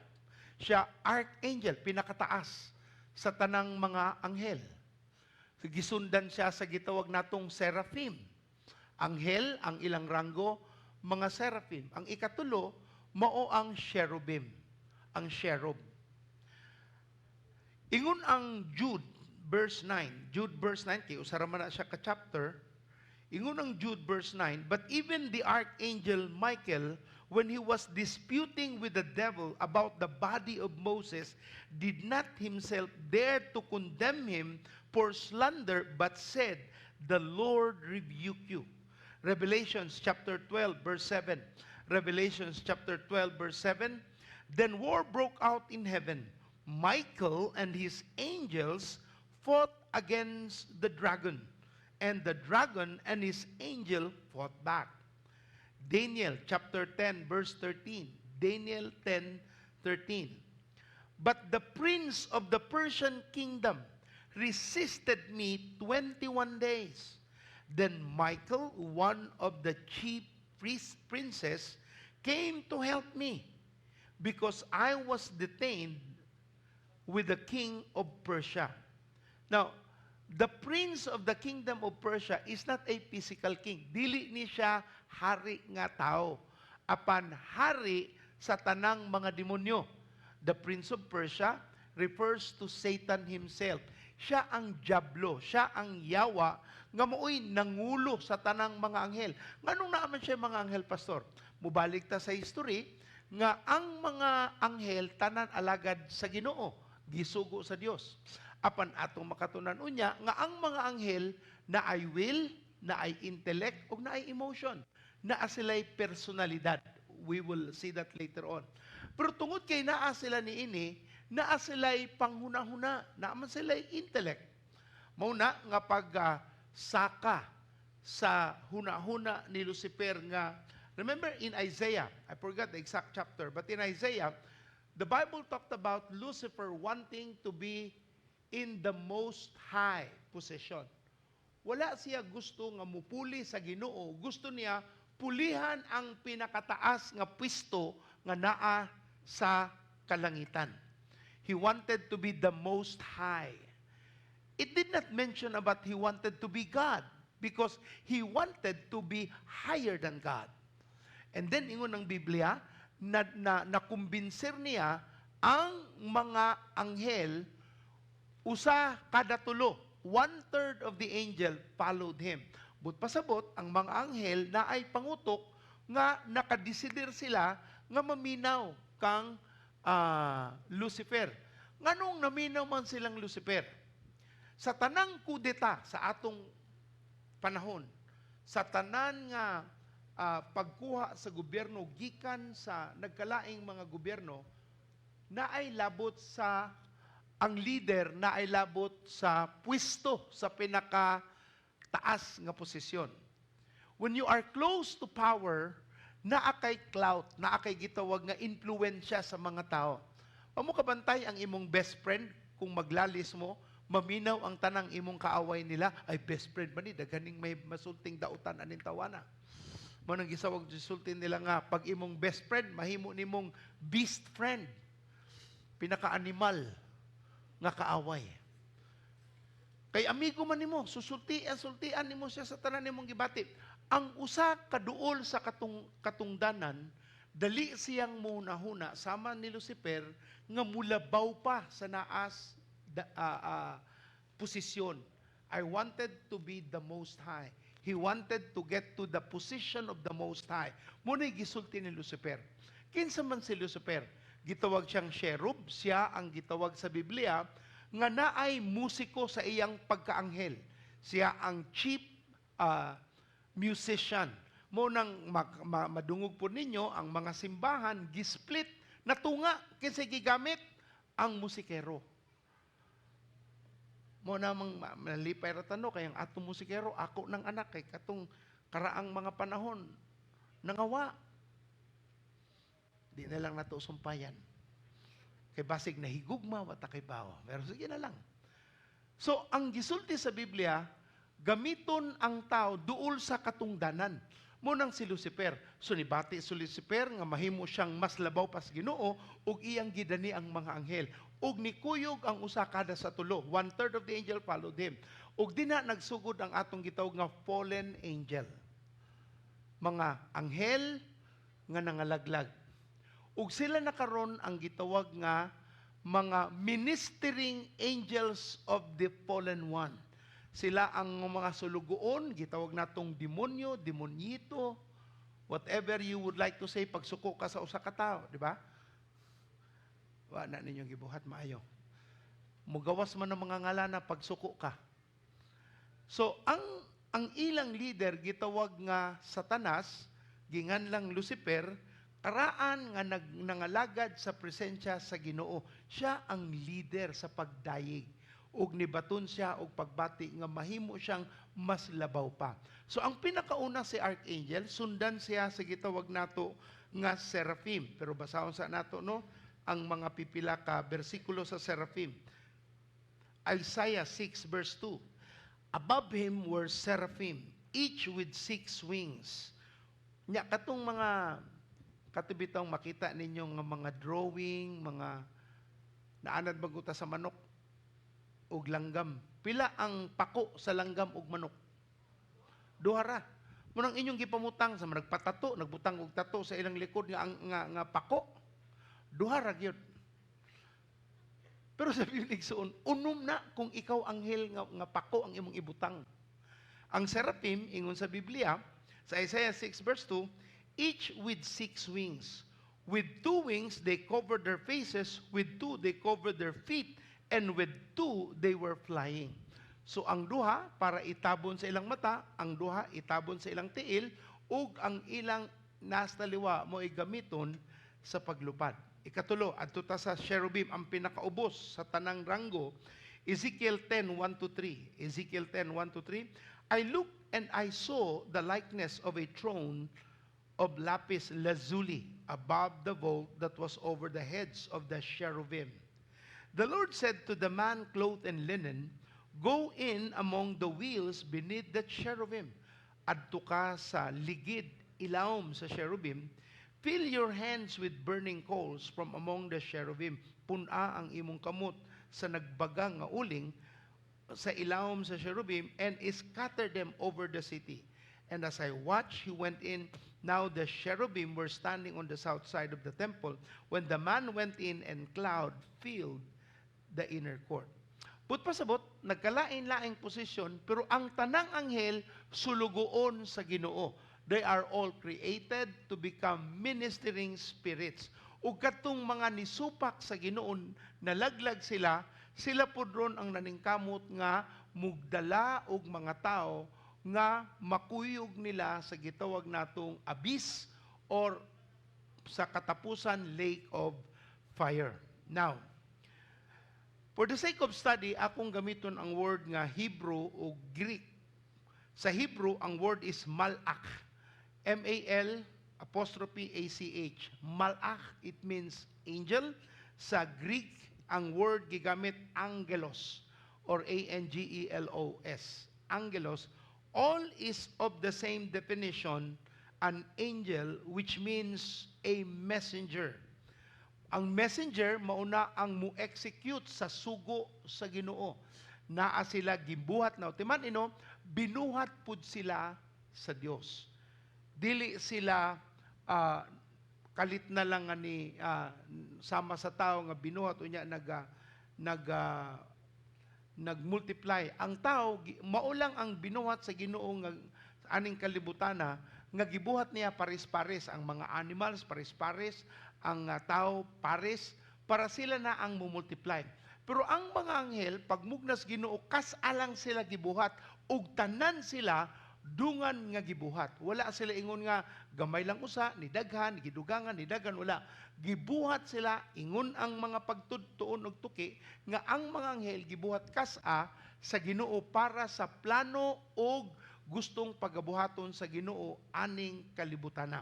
siya archangel, pinakataas sa tanang mga anghel. So, gisundan siya sa gitawag natong seraphim. Anghel ang ilang ranggo, mga seraphim. Ang ikatulo, mao ang cherubim, ang cherub. Ingon ang Jude verse 9, Jude verse 9, kay usa ra man na siya ka chapter. Ingon ang Jude verse 9, "But even the archangel Michael, when he was disputing with the devil about the body of Moses, did not himself dare to condemn him for slander, but said, 'The Lord rebuke you.'" Revelations chapter 12 verse 7. Revelations chapter 12 verse 7. "Then war broke out in heaven. Michael and his angels fought against the dragon, and the dragon and his angel fought back." Daniel chapter 10 verse 13. Daniel 10:13. "But the prince of the Persian kingdom resisted me 21 days. Then Michael, one of the chief priests, princes, came to help me because I was detained with the king of Persia." Now, The prince of the kingdom of Persia is not a physical king. Dili ni siya hari nga tao. Apan hari sa tanang mga demonyo. The prince of Persia refers to Satan himself. Siya ang diablo, siya ang yawa nga maoy nangulo sa tanang mga anghel. Nganong naa man siya mga anghel, pastor? Mubalik ta sa history nga ang mga anghel tanan alagad sa Ginoo, gisugo sa Dios. Apan atong makatunan unya nga ang mga anghel naay will, naay intellect ug naay emotion. Naa sila'y personalidad. We will see that later on. Pero tungod kay naa sila niini, naa sila'y panghuna-huna, naa man sila'y intellect. Mao na nga pag saka sa huna-huna ni Lucifer nga, remember in Isaiah, I forgot the exact chapter, but in Isaiah, the Bible talked about Lucifer wanting to be in the most high position. Wala siya gusto nga mupuli sa Ginoo, gusto niya pulihan ang pinakataas nga pwesto nga naa sa kalangitan. He wanted to be the most high. It did not mention about he wanted to be God because he wanted to be higher than God. And then ingon ng Biblia na nakumbinser niya ang mga anghel, usa kada tulo. One-third of the angel followed him. But pasabot, ang mga anghel naay pangutok nga nakadesidir sila nga maminaw kang Lucifer. Nganong naminaw man silang Lucifer? Sa tanang kudeta sa atong panahon, sa tanan nga pagkuha sa gobyerno gikan sa nagkalaing mga gobyerno, naay labot sa ang leader, naay labot sa pwesto sa pinaka taas nga posisyon. When you are close to power, naa kay clout, naa kay gitawag nga impluwensya sa mga tao. Amo kabantay ang imong best friend, kung maglalis mo, maminaw ang tanang imong kaaway nila, "Ay, best friend man ni, daghaning may masulting dautan aning tawana." Mao nang gisawag gisulti nila nga pag imong best friend mahimo nimong beast friend. Pinaka-animal nga kaaway. Kay amigo man nimo, susultian, sultian nimo siya sa tanan nimong gibati. Ang usa kaduol sa katungdanan, dali siyang muhuna-huna sama ni Lucifer nga mulabaw pa sa naas posisyon. I wanted to be the most high. He wanted to get to the position of the most high. Mao na'y gisulti ni Lucifer. Kinsa man si Lucifer? Gitawag siyang cherub, siya ang gitawag sa Biblia nga naay musiko sa iyang pagkaanghel. Siya ang chief musician. Mao nang madungog po ninyo ang mga simbahan gisplit natunga kinsay gigamit ang musikero. Mao namang malipay ra tano kay ang atong musikero ako ng anak kay katong karaang mga panahon nangawa. Di na lang nato sumpayan. Kay basig nahigugma wa ta kay bawo. Pero sige na lang. So, ang gisulti sa Biblia, gamiton ang tao duol sa katungdanan. Mao nang si Lucifer. So nibati si Lucifer nga mahimo siyang mas labaw pas Ginoo ug iyang gidani ang mga anghel. Ug nikuyog ang usa kada sa tulo. One third of the angel followed him. Ug dina nagsugod ang atong gitawag nga fallen angel. Mga anghel nga nangalaglag. Ug sila na karon ang gitawag nga mga ministering angels of the fallen one. Sila ang mga sulugoon, gitawag natong demonyo, demonyito, whatever you would like to say pagsuko ka sa usa ka tawo, di ba? Wa na ninyong gibuhat maayo. Mugawas man ang mga ngalana pagsuko ka. So, ang ilang leader gitawag nga Satanas, ginganlang Lucifer, karaan nga nangalagad sa presensya sa Ginoo. Siya ang leader sa pagdayeg. Ug nibaton siya og pagbati nga mahimo siyang mas labaw pa. So ang pinakauna si Archangel, sundan siya sa gitawag nato nga seraphim. Pero basahon sa nato no ang mga pipila ka bersikulo sa seraphim. Isaiah 6 verse 2. Above him were seraphim, each with six wings. Nya katong mga katibitang makita ninyo nga mga drawing, mga naanad baguta sa manok. ug langgam. Pila ang pako sa langgam ug manok? Duha ra. Munang inyong gipamutang sa nagpatato, nagbutang og tato sa ilang likod nga ang nga pako. Duha ra gyud. Pero sa Biblia, igsuon, unom na kung ikaw anghel nga pako ang imong ibutang. Ang seraphim, ingon sa Biblia, sa Isaiah 6 verse 2, each with six wings. With two wings they covered their faces, with two they covered their feet, and with two they were flying. So ang duha para itabon sa ilang mata, ang duha itabon sa ilang tiil, ug ang ilang nasa taliwa mo gamiton sa paglupad. Ikatulo, adto ta sa cherubim, ang pinakaubos sa tanang ranggo. Ezekiel 10, 1 to 3. Ezekiel 10, 1 to 3. "I looked and I saw the likeness of a throne of lapis lazuli above the vault that was over the heads of the cherubim. The Lord said to the man clothed in linen, 'Go in among the wheels beneath the cherubim.'" Adto ka sa ligid, ilawom sa cherubim. "Fill your hands with burning coals from among the cherubim." Pun-a ang imong kamot sa nagbaga nga uling sa ilawom sa cherubim, "and scatter them over the city." And as I watched, he went in. Now the cherubim were standing on the south side of the temple when the man went in, and cloud filled the inner court. But pasabot, nagkalain-laing posisyon, pero ang tanang anghel sulugoon sa Ginoo. They are all created to become ministering spirits. Ug katong mga nisupak sa Ginoo, nalaglag sila, sila pud ron ang naningkamot nga mugdala og mga tao nga makuyog nila sa gitawag natong abyss or sa katapusan, lake of fire. Now, for the sake of study, akong gamiton ang word nga Hebrew o Greek. Sa Hebrew, ang word is malach. M-A-L'-A-C-H. Malach, it means angel. Sa Greek, ang word gigamit angelos or A-N-G-E-L-O-S. Angelos. All is of the same definition, an angel, which means a messenger. Ang messenger mauna ang mo-execute sa sugo sa Ginoo. Naa sila gibuhat na timan ino, binuhat pud sila sa Dios. Dili sila kalit na lang nga ni sama sa tao nga binuhat unya nag-multiply. Ang tao mao lang ang binuhat sa Ginoo nga aning kalibutana nga gibuhat niya pares-pares ang mga animals, pares-pares ang tao, pares para sila na ang mumultiply. Pero ang mga anghel, pagmugnas Ginoo, kas-alang sila gibuhat ug tanan sila dungan nga gibuhat. Wala sila ingon nga gamay lang usa, ni daghan, ni gidugangan, ni daghan, wala. Gibuhat sila ingon ang mga pagtudtuon og tuki nga ang mga anghel gibuhat kas-a sa Ginoo para sa plano og gustong pagabuhaton sa Ginoo aning kalibutana.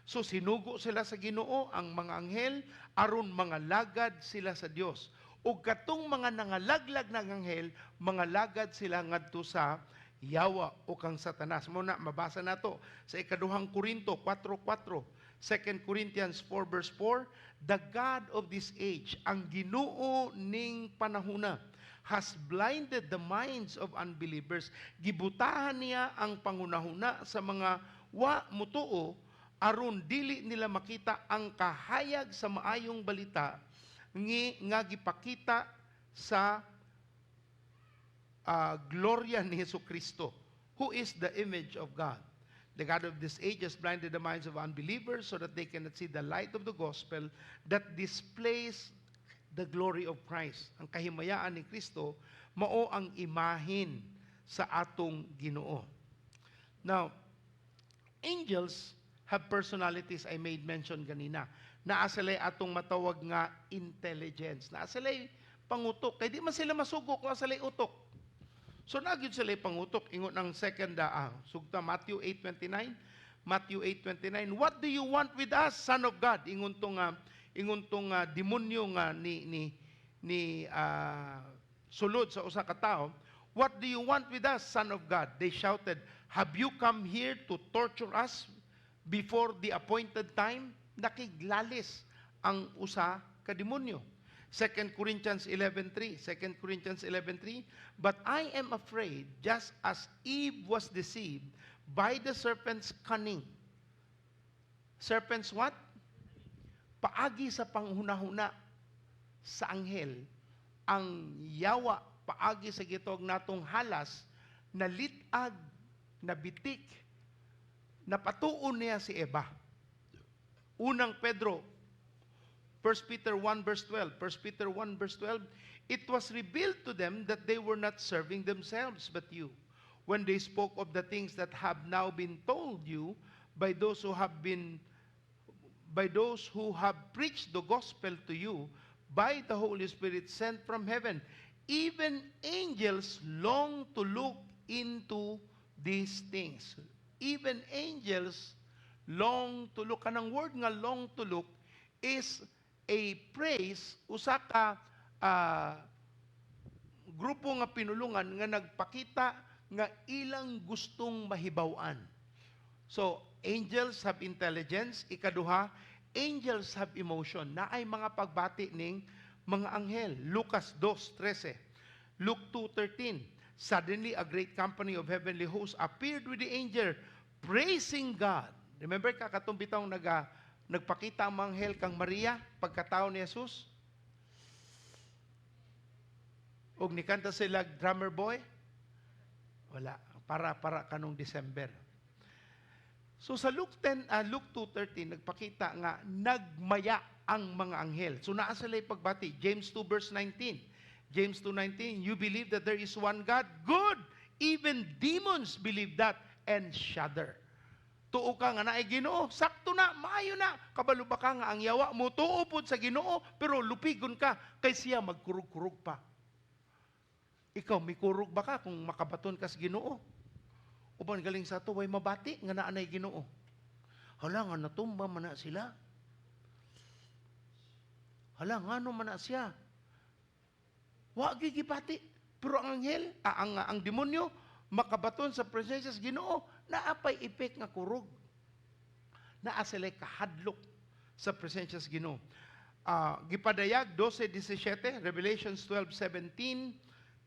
So sinugo sila sa Ginoo, ang mga anghel, aron mga lagad sila sa Dios. Ug katong mga nangalaglag ng anghel, mga lagad sila ngadto sa yawa o kang Satanas. Mo na mabasa nato sa Ikaduhang Korinto 4:4. 2 Corinthians 4 verse 4, "The God of this age," ang Ginoo ning panahuna, "has blinded the minds of unbelievers." Gibutahan niya ang pangunahuna sa mga wa mutuo aron dili nila makita ang kahayag sa maayong balita ngi nga gipakita sa gloria ni Hesus Kristo, who is the image of God. "The God of this age has blinded the minds of unbelievers so that they cannot see the light of the gospel that displays the glory of Christ." Ang kahimayaan ni Kristo mao ang imahin sa atong Ginoo. Now, angels have personalities I made mention ganina. Naa sila'y atong matawag nga intelligence. Naa sila'y pangutok. Kay di man sila masugo kung sila'y utok. So naa gyud sila'y pangutok. Ingon ang second, sugta Matthew 8:29. Matthew 8:29, "What do you want with us, Son of God?" Ingon tong demonyo nga ni sulod sa usa ka tawo. "What do you want with us, Son of God?" they shouted. "Have you come here to torture us before the appointed time?" Nakiglalis ang usa ka demonyo. 2 Corinthians 11:3, 2 Corinthians 11:3, "But I am afraid, just as Eve was deceived by the serpent's cunning." Serpent's what? Paagi sa panghunahuna sa anghel, ang yawa paagi sa gitawag natong halas, nalit-ag, nabitik, napatuon niya si Eva. Unang Pedro, 1 Peter 1 verse 12, 1 Peter 1 verse 12, "It was revealed to them that they were not serving themselves but you, when they spoke of the things that have now been told you by those who have preached the gospel to you by the Holy Spirit sent from heaven. Even angels long to look into these things." Even angels long to look. Kanang word nga "long to look" is a phrase, usa ka grupo nga pinulungan nga nagpakita nga ilang gustong mahibaw-an. So, angels have intelligence. Ikaduha, angels have emotion. Naay mga pagbati ning mga anghel. Lucas 2:13. Luke 2:13. "Suddenly, a great company of heavenly hosts appeared with the angel, praising God." Remember ka katong bitawng nagpakita ang mga anghel kang Maria pagkatao ni Jesus? Og nikanta sila "Drummer Boy"? Wala. Para kanong December. So sa Luke 10, Luke 2:13 nagpakita nga nagmaya ang mga anghel. So naa sila pagbati. James 2 verse 19. James 2:19, "You believe that there is one God? Good! Even demons believe that and shudder." Tuo ka nga naay Ginoo, sakto na, maayo na. Kabalo ba ka nga ang yawa mo tuo pod sa Ginoo, pero lupigon ka kay siya magkurog-kurog pa? Ikaw, mikurog ba ka kung makabaton ka sa Ginoo? Uban galing sa ato, way mabati nga naa nay Ginoo. Hala nga natumba man na sila. Hala ngano man na siya. Wa gigibati. Pero ang anghel, ang demonyo makabaton sa presensya sa Ginoo, naa pay epek nga kurog. Naa sila kahadlok sa presensya sa Ginoo. Gipadayag 12:17, Revelations 12:17,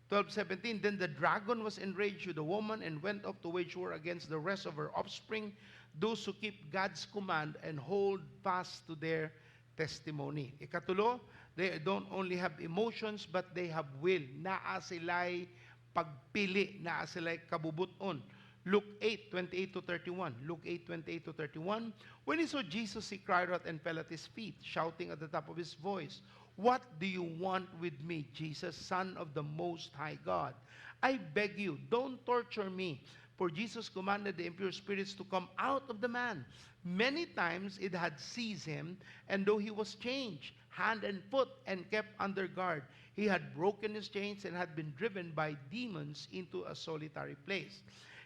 12:17, "Then the dragon was enraged with the woman and went off to wage war against the rest of her offspring, those who keep God's command and hold fast to their testimony." Ikatulo, they don't only have emotions but they have will. Naa sila'y pagpili, naa sila'y kabubuton. Luke 8:28 to 31. Luke 8:28 to 31. "When he saw Jesus, he cried out and fell at his feet, shouting at the top of his voice, 'What do you want with me, Jesus, Son of the Most High God? I beg you, don't torture me.' For Jesus commanded the impure spirits to come out of the man. Many times it had seized him, and though he was chained, hand and foot, and kept under guard, he had broken his chains and had been driven by demons into a solitary place.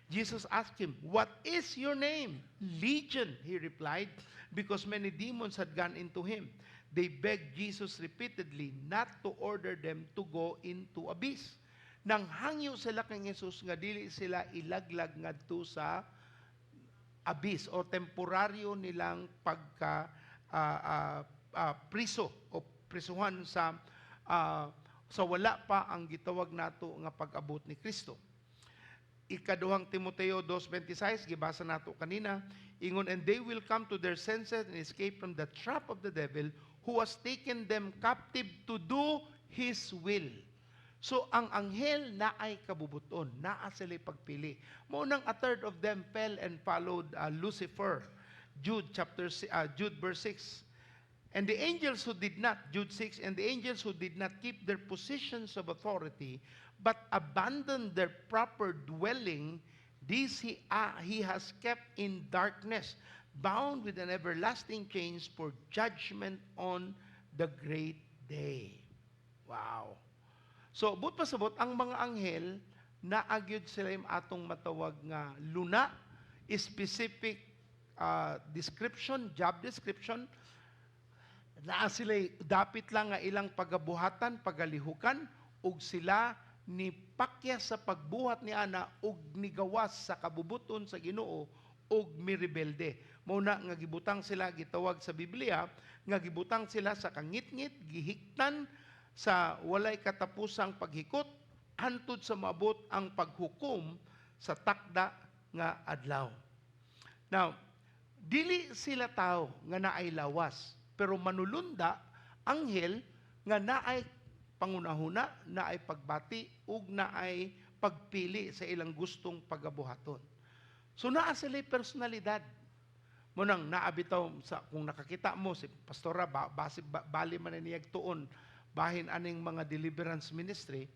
Jesus asked him, 'What is your name?' 'Legion,' he replied, because many demons had gone into him. They begged Jesus repeatedly not to order them to go into abyss." Nanghangyo sila kang Jesus nga dili sila ilaglag ngadto sa abyss o temporaryo nilang pagka priso o prisuhan sa wala pa ang gitawag nato nga pag-abot ni Kristo. Ikaduhang Timoteo 2:26, gibasa nato kanina, ingon, "And they will come to their senses and escape from the trap of the devil who has taken them captive to do his will." So ang anghel naay kabubuton, naa sila'y pagpili. Mao nang a third of them fell and followed Lucifer. Jude verse 6. And the angels who did not, Jude 6, "And the angels who did not keep their positions of authority, but abandoned their proper dwelling, these he has kept in darkness, bound with an everlasting chains for judgment on the great day." Wow. So, buot pasabot, ang mga anghel, naa gyud sila yung atong matawag nga luna, specific description, job description, naa sila dapit lang nga ilang pagabuhatan, pagalihukan, ug sila ni pakya sa pagbuhat ni ana ug nigawas sa kabubuton sa Ginoo ug mirebelde. Mao na nga gibutang sila, gitawag sa Biblia nga gibutang sila sa kangitngit, gihiktan. Sa walay katapusang paghikot hantod sa maabot ang paghukom sa takda nga adlaw. Now, dili sila tao nga naay lawas, pero manulunda, anghel nga naay pangunahuna, naay pagbati ug naay pagpili sa ilang gustong pagabuhaton. So naa sila personalidad. Mao nang naa bitaw sa kung nakakita mo si pastora ba, basi ba, bali man niyag tuon bahin aning mga deliverance ministry,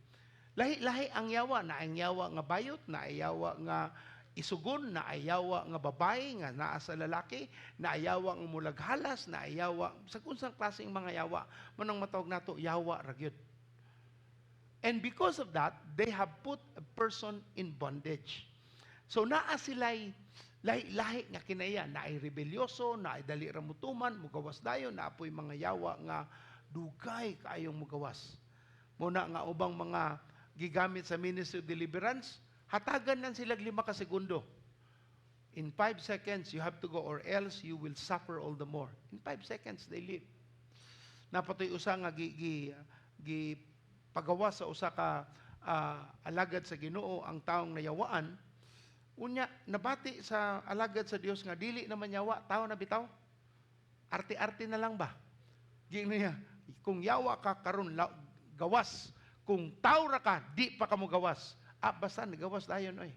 lahi-lahi ang yawa. Naay yawa nga bayot, naay yawa nga isugon, naay yawa nga babae nga naa sa lalaki, naay yawa nga mulaghalas, naay yawa sa unsang klaseng mga yawa. Mao nang matawag nato yawa ra gyud. And because of that, they have put a person in bondage. So naa sila'y lahi-lahi nga kinaiya, naay rebelyoso, naay dali ra mutuman, mugawas dayon, naa poy mga yawa nga dugay kaayong mugawas. Mao na nga ubang mga gigamit sa ministry of deliverance, hatagan lang sila 5 ka segundo. In 5 seconds, you have to go or else you will suffer all the more. In 5 seconds, they leave. Naa pa toy usa nga gi pagawas sa usa ka alagad sa Ginoo ang taong nayawaan. Unya nabati sa alagad sa Dios nga dili naman yawa, tao na bitaw. Arte-arte na lang ba? Giingnon niya, "Kung yawa ka karon gawas, kung tao ra ka, di pa ka mo gawas." Ah, basta nagawas dayon oy.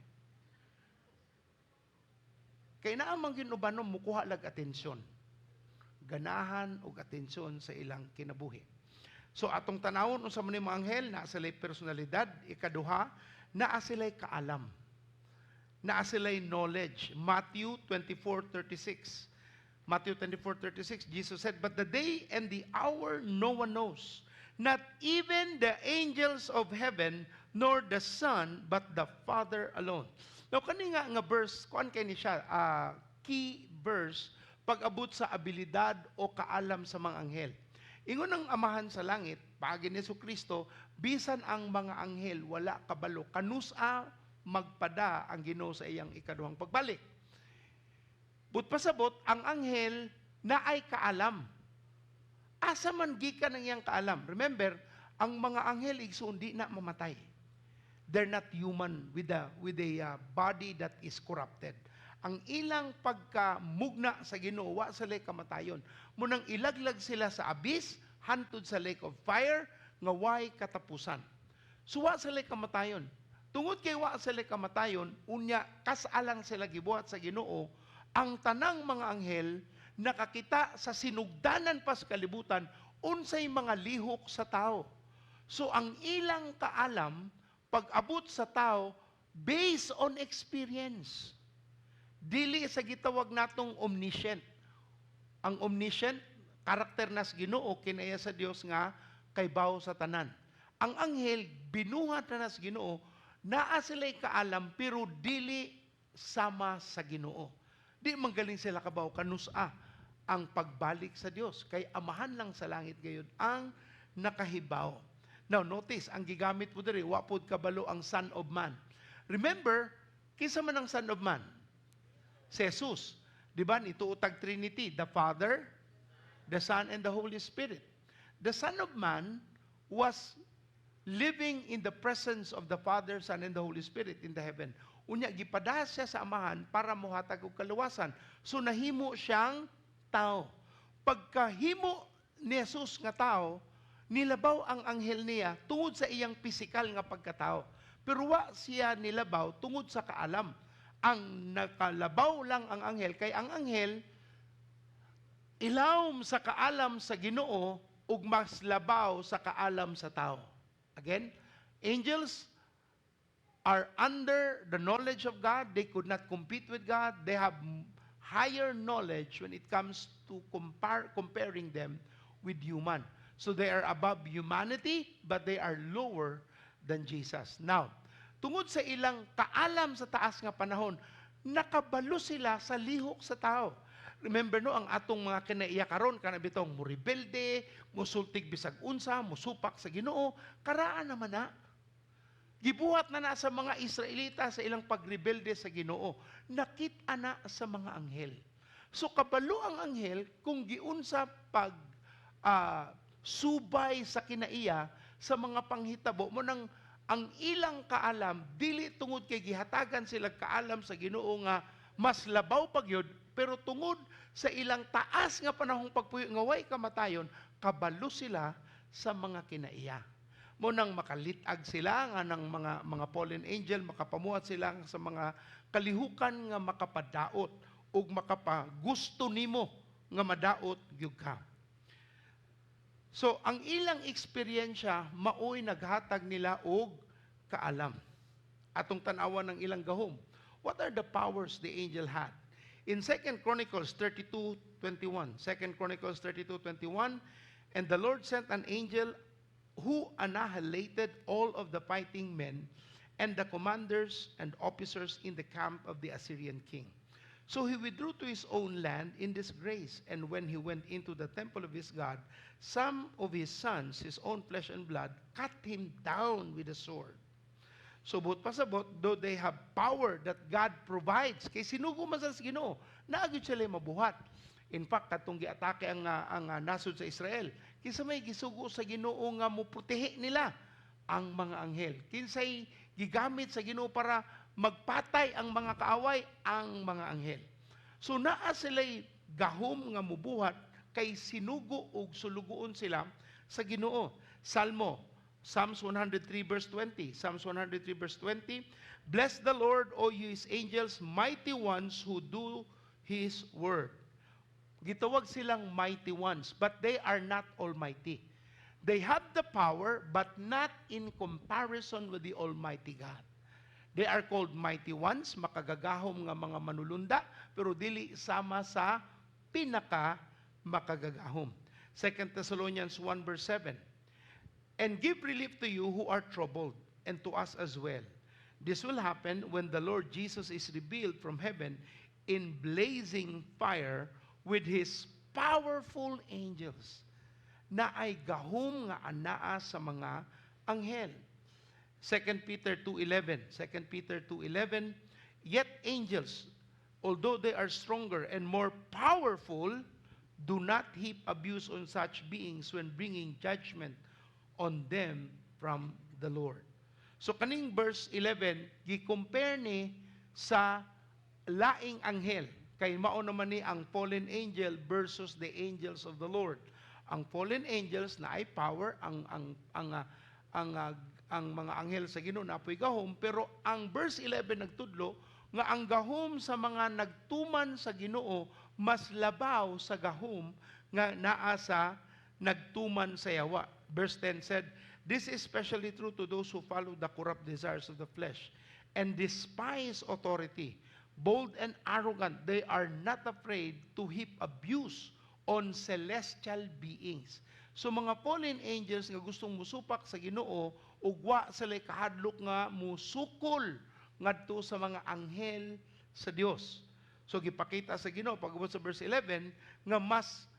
Kay naa man gyud uban mukuha lag atensyon. Ganahan og atensyon sa ilang kinabuhi. So atong tanawon unsa man ni mga anghel, naa sila'y personalidad. Ikaduha, naa sila'y kaalam. Naa sila'y knowledge. Matthew 24:36. Matthew 24:36, Jesus said, "But the day and the hour no one knows, not even the angels of heaven, nor the Son, but the Father alone." Now, kani nga nga verse, kuan kay ni siya, key verse, pag-abot sa abilidad o kaalam sa mga anghel. Ingon ang Amahan sa langit, paagi ni Kristo, bisan ang mga anghel wala kabalo kanusa magpada ang Ginoo sa iyang ikaduhang pagbalik. But pasabot, ang anghel naay kaalam. Asa man gikan ang iyang kaalam? Remember, ang mga anghel, igsoon, di na mamatay. They're not human with a body that is corrupted. Ang ilang pagkamugna sa Ginoo, wa sila kamatayon. Mao nang ilaglag sila sa abyss hantod sa lake of fire nga way katapusan. So wa sila kamatayon. Tungod kay wa sila kamatayon, unya kasalang sila gibuhat sa Ginoo, ang tanang mga anghel nakakita sa sinugdanan pa sa kalibutan unsay mga lihok sa tao. So ang ilang kaalam pag-abot sa tao based on experience. Dili sa gitawag natong omniscient. Ang omniscient, karakter nas Ginoo, kinaya sa Dios nga kaybaw sa tanan. Ang anghel binuhat na nas Ginoo, naa sila'y kaalam pero dili sama sa Ginoo. Di man galing sila kabaw kanusa ang pagbalik sa Dios kay Amahan lang sa langit gayud ang nakahibaw. Now notice, ang gigamit mo diri, wa pod kabalo ang Son of Man. Remember, kinsa man ang Son of Man? Si Jesus. Di ba? Ito utag Trinity, the Father, the Son, and the Holy Spirit. The Son of Man was living in the presence of the Father, Son, and the Holy Spirit in the heaven. Unya, gipada siya sa Amahan para mohatag og kaluwasan. So nahimo siyang tao. Pagkahimo ni Jesus nga tao, nilabaw ang anghel niya tungod sa iyang pisikal nga pagkatao. Pero wa siya nilabaw tungod sa kaalam. Ang nakalabaw lang ang anghel kay ang anghel ilawom sa kaalam sa Ginoo ug mas labaw sa kaalam sa tao. Again, angels are under the knowledge of God. They could not compete with God. They have higher knowledge when it comes to comparing them with human. So they are above humanity, but they are lower than Jesus. Now, tungod sa ilang kaalam sa taas nga panahon, nakabalo sila sa lihok sa tao. Remember no, ang atong mga kinaiya karon kana bitong morebelde, mosultig bisag unsa, mosupak sa Ginoo, karaan naman na. Gibuhat na na sa mga Israelita sa ilang pagrebelde sa Ginoo. Nakita na sa mga anghel. So kabalo ang anghel kung giunsa pag Subay sa kinaiya sa mga panghitabo mo nang ang ilang kaalam dili tungod kay gihatagan sila kaalam sa Ginoo nga mas labaw pa gyud, pero tungod sa ilang taas nga panahong pagpuyo nga way kamatayon, kabalo sila sa mga kinaiya mo nang makalitag sila nga ng mga fallen angel, makapamuhat sila sa mga kalihukan nga makapadaot ug makapagusto nimo nga madaot gyud ka. So, ang ilang eksperyensya maoy naghatag nila og kaalam. Atong tan-awan ng ilang gahom. What are the powers the angel had? In 2 Chronicles 32:21, 2 Chronicles 32:21, "And the Lord sent an angel who annihilated all of the fighting men and the commanders and officers in the camp of the Assyrian king. So he withdrew to his own land in disgrace. And when he went into the temple of his God, some of his sons, his own flesh and blood, cut him down with a sword." So buot pasabot, though they have power that God provides, kay sinugo man sa Ginoo, naa gyud sila mabuhat. In fact, katong giatake ang nasod sa Israel, kinsa may gisugo sa Ginoo nga moprotehe nila? Ang mga anghel. Kinsay gigamit sa Ginoo para magpatay ang mga kaaway? Ang mga anghel. So naa sila'y gahom nga mubuhat kay sinugo ug sulugoon sila sa Ginoo. Salmo, Psalms 103 verse 20. Psalms 103 verse 20. "Bless the Lord, O ye his angels, mighty ones who do his word." Gitawag silang mighty ones, but they are not almighty. They have the power, but not in comparison with the Almighty God. They are called mighty ones, makagagahom nga mga manulunda, pero dili sama sa pinaka makagagahom. 2 Thessalonians 1 verse 7. "And give relief to you who are troubled, and to us as well. This will happen when the Lord Jesus is revealed from heaven in blazing fire with his powerful angels." Naay gahom nga anaa sa mga anghel. 2 Peter 2:11. 2 Peter 2:11, "Yet angels, although they are stronger and more powerful, do not heap abuse on such beings when bringing judgment on them from the Lord." So kaning verse 11 gi-compare ni sa laing anghel, kay mao naman ni ang fallen angel versus the angels of the Lord. Ang fallen angels naay power, ang mga anghel sa Ginoo napoy gahom, pero ang verse 11 nagtudlo nga ang gahom sa mga nagtuman sa Ginoo mas labaw sa gahom nga naa sa nagtuman sa yawa. Verse 10 said, "This is especially true to those who follow the corrupt desires of the flesh and despise authority. Bold and arrogant, they are not afraid to heap abuse on celestial beings." So mga fallen angels nga gustong musupak sa Ginoo ug wa sila kahadlok nga musukol ngadto sa mga anghel sa Dios. So gipakita sa Ginoo pag-abot sa verse 11 nga mas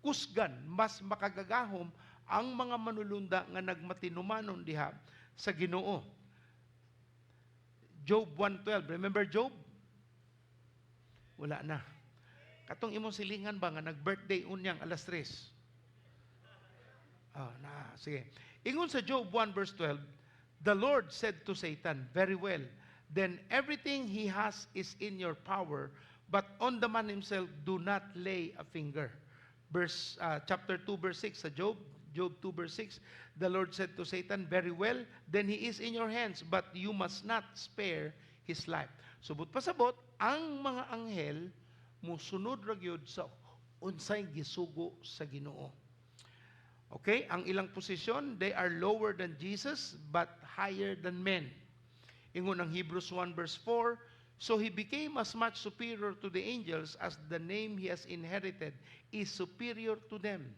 kusgan, mas makagagahom ang mga manulunda nga nagmatinumanon diha sa Ginoo. Job 1:12. Remember Job? Wala na. Katong imong silingan ba nga nag-birthday unyang alas 3? Ah, na, sige. Ingon sa Job 1 verse 12, "The Lord said to Satan, 'Very well, then everything he has is in your power, but on the man himself do not lay a finger.'" Verse chapter 2 verse 6 sa Job, Job 2 verse 6, "The Lord said to Satan, 'Very well, then he is in your hands, but you must not spare his life.'" So buot pasabot, ang mga anghel musunod ra gyud sa unsay gisugo sa Ginoo. Okay, ang ilang posisyon, they are lower than Jesus but higher than men. Ingon ang Hebrews 1 verse 4, "So he became as much superior to the angels as the name he has inherited is superior to them."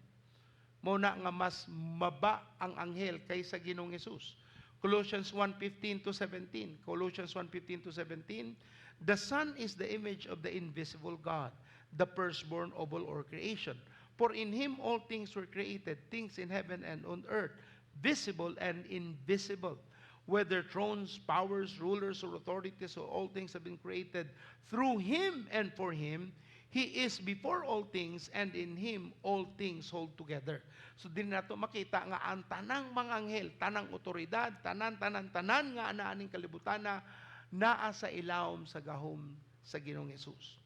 Mao na nga mas maba ang anghel kaysa Ginoong Hesus. Colossians 1:15 to 17. Colossians 1:15 to 17. "The Son is the image of the invisible God, the firstborn of all or creation. For in him all things were created, things in heaven and on earth, visible and invisible. Whether thrones, powers, rulers, or authorities, or all things have been created through him and for him. He is before all things, and in Him all things hold together. So diri nato makita nga ang tanang mga anghel, tanang otoridad, tanan, tanan, tanan nga anaa aning kalibutana naa sa ilawom sa gahom sa Ginoong Hesus.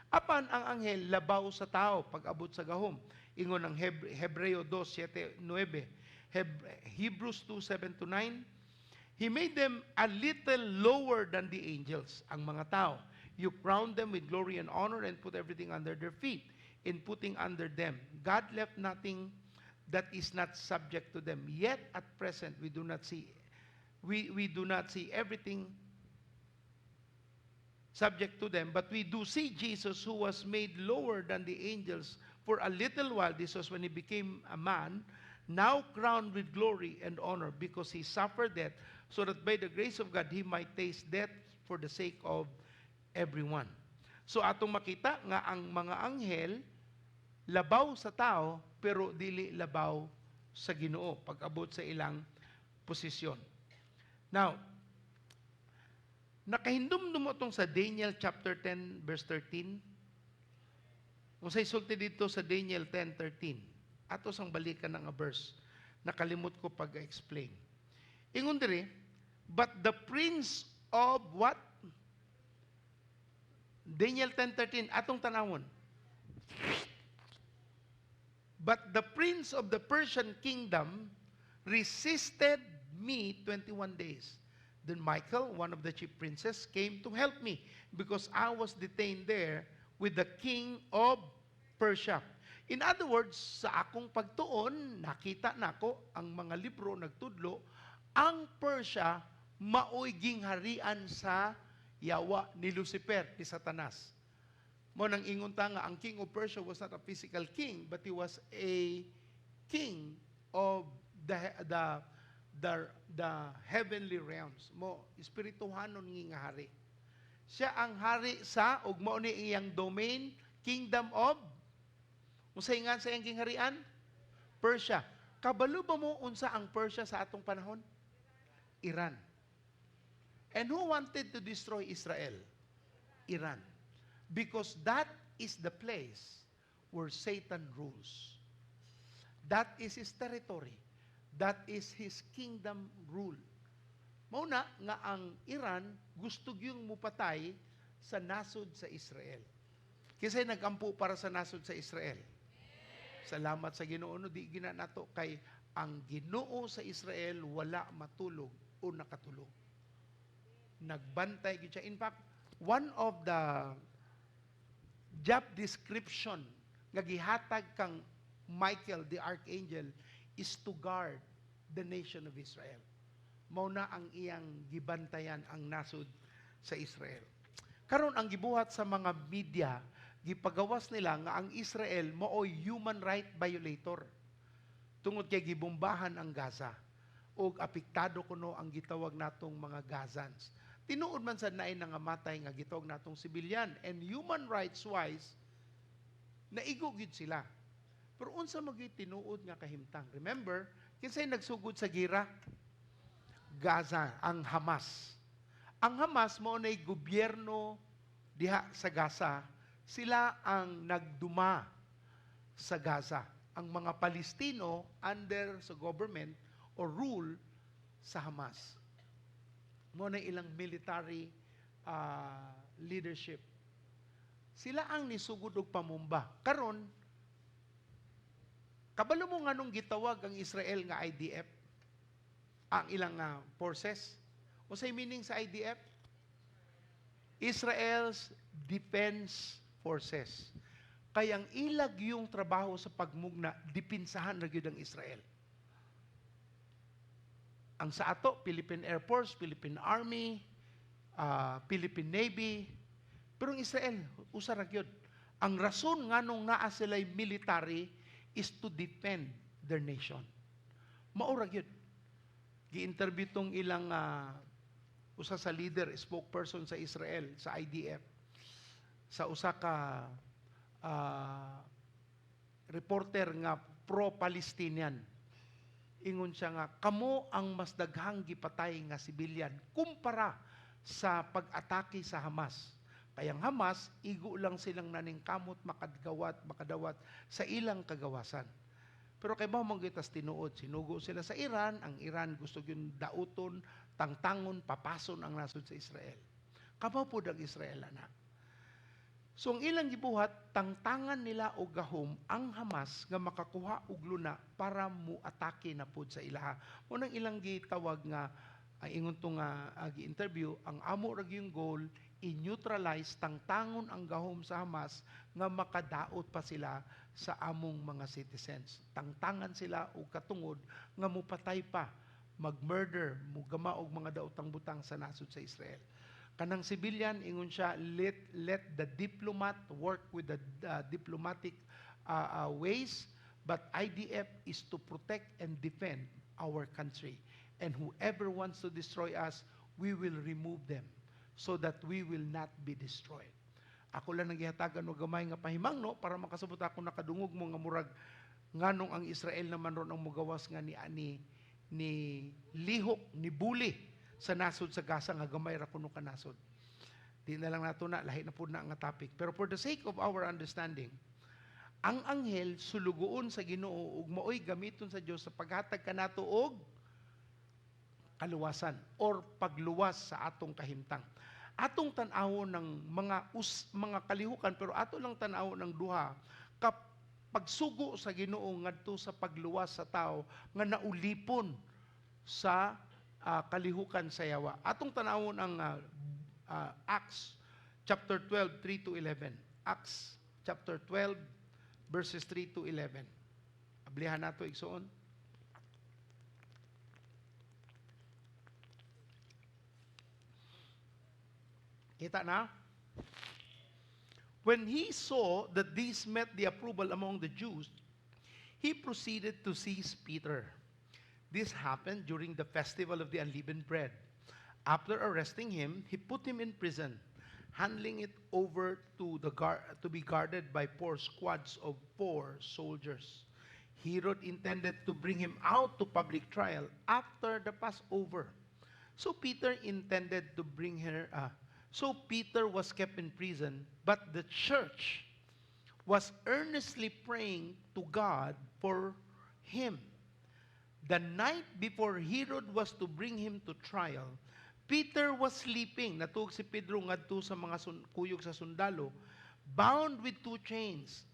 Apan ang anghel labaw sa tao pag-abot sa gahom. Ingon ang Hebreo 2, 7, 9. Hebrews 2, 7 to 9. He made them a little lower than the angels, ang mga tao. You crowned them with glory and honor and put everything under their feet. In putting under them, God left nothing that is not subject to them. Yet at present, we do not see everything subject to them, but we do see Jesus, who was made lower than the angels for a little while. This was when he became a man, now crowned with glory and honor because he suffered death, so that by the grace of God he might taste death for the sake of everyone. So atong makita nga ang mga anghel labaw sa tao pero dili labaw sa Ginoo pag-abot sa ilang posisyon. Now, nakahindumdum mo itong sa Daniel chapter 10 verse 13? Kung sa isulti dito sa Daniel 10:13, ato sang balikan nga verse. Nakalimot ko pag-explain. Ingon diri, but the prince of what? Daniel 10:13, atong tanawon. But the prince of the Persian kingdom resisted me 21 days. Then Michael, one of the chief princes, came to help me because I was detained there with the king of Persia. In other words, sa akong pagtuon, nakita nako ang mga libro nagtudlo, ang Persia maoy gingharian sa yawa ni Lucifer, ni Satanas. Mao nang ingon ta nga ang king of Persia was not a physical king, but he was a king of the heavenly realms. Mo espirituhanon nga hari. Siya ang hari sa ug mao ni iyang domain, kingdom of, unsay nga sa iyang gingharian? Persia. Kabalo ba mo unsa ang Persia sa atong panahon? Iran. And who wanted to destroy Israel? Iran. Because that is the place where Satan rules. That is his territory. That is his kingdom rule. Mao na nga ang Iran gusto gyung mupatay sa nasod sa Israel. Kinsay nagampo para sa nasod sa Israel? Salamat sa Ginoo, no, di gina nato kay ang Ginoo sa Israel wala matulog o nakatulog. Nagbantay gyud siya. In fact, one of the job description nga gihatag kang Michael the archangel is to guard the nation of Israel. Mao na ang iyang gibantayan ang nasod sa Israel. Karon, ang gibuhat sa mga media, gipagawas nila nga ang Israel maoy human right violator tungod kay gibombahan ang Gaza ug apektado kuno ang gitawag natong mga Gazans. Tinuod man sad naay nangamatay nga gitawag natong sibilyan, and human rights wise naigo gyud sila. Pero unsa man gyud tinuod nga kahimtang? Remember, kinsay nagsugod sa gira? Gaza, ang Hamas. Ang Hamas mao nay gobyerno diha sa Gaza. Sila ang nagduma sa Gaza. Ang mga Palestino under sa government or rule sa Hamas. Mao na ilang military leadership. Sila ang nisugod og pamumba. Karon, kabalo mo nganong gitawag ang Israel nga IDF? Ang ilang forces. Unsay meaning sa IDF? Israel's Defense Forces. Kay ang ilag yung trabaho sa pagmugna, dipinsahan na gyud ang Israel. Ang sa ato, Philippine Air Force, Philippine Army, Philippine Navy, pero ang Israel, usa ra gyud. Ang rason nganong naa sila'y military is to defend their nation. Mao ra gyud. Gi-interview tong ilang usa sa leader, spokesperson sa Israel, sa IDF, sa usa ka reporter nga pro-Palestinian. Ingon siya nga, kamo ang mas daghang gipatay nga sibilyan kumpara sa pag-atake sa Hamas. Kay ang Hamas, igo lang silang naningkamot makadgawat, makadawat sa ilang kagawasan. Pero kay ba man tas tinuod, sinugo sila sa Iran, ang Iran gusto gyud dauton, tangtangon, papason ang nasod sa Israel. Kabaw pod ang Israel ana. So ang ilang gibuhat, tangtangan nila og gahom ang Hamas nga makakuha og luna para mo-atake na pod sa ilaha. Mao nang ilang gitawag nga ang ingon to nga gi-interview, ang amo ra gyung goal i-neutralize, tangtangon ang gahom sa Hamas nga makadaot pa sila sa among mga citizens. Tangtangan sila og katungod nga mupatay pa, mag-murder, mugama og mga daotang butang sa nasod sa Israel. Kanang civilian, ingon siya, let the diplomat work with the diplomatic ways, but IDF is to protect and defend our country. And whoever wants to destroy us, we will remove them so that we will not be destroyed. Ako lang nang gihatagan og gamay nga pahimangno para makasabot ako nakadungog mo nga murag nganong ang Israel naman ron ang mugawas nga ni ani ni lihok ni buli sa nasod sa Gaza nga gamay ra kuno ka nasod. Di na lang nato na lahi na pud na nga topic. Pero for the sake of our understanding, ang anghel sulugoon sa Ginoo ug maoy gamiton sa Dios sa paghatag kanato og kaluwasan or pagluwas sa atong kahimtang. Atong tan-awon ng mga kalihukan, pero ato lang tan-awon ng duha ka pagsugo sa Ginoo ngadto sa pagluwas sa tao nga naulipon sa kalihukan sa yawa. Atong tan-awon ang Acts chapter 12 3 to 11. Acts chapter 12 verses 3 to 11. Ablihan nato, igsoon. Kita na? When he saw that this met the approval among the Jews, he proceeded to seize Peter. This happened during the festival of the unleavened bread. After arresting him, he put him in prison, handing it over to the guard, to be guarded by four squads of four soldiers. Herod intended to bring him out to public trial after the Passover. So Peter intended to bring her. So Peter was kept in prison, but the church was earnestly praying to God for him. The night before Herod was to bring him to trial, Peter was sleeping. Natuog si Pedro ngadto sa mga kuyog sa sundalo, bound with two chains.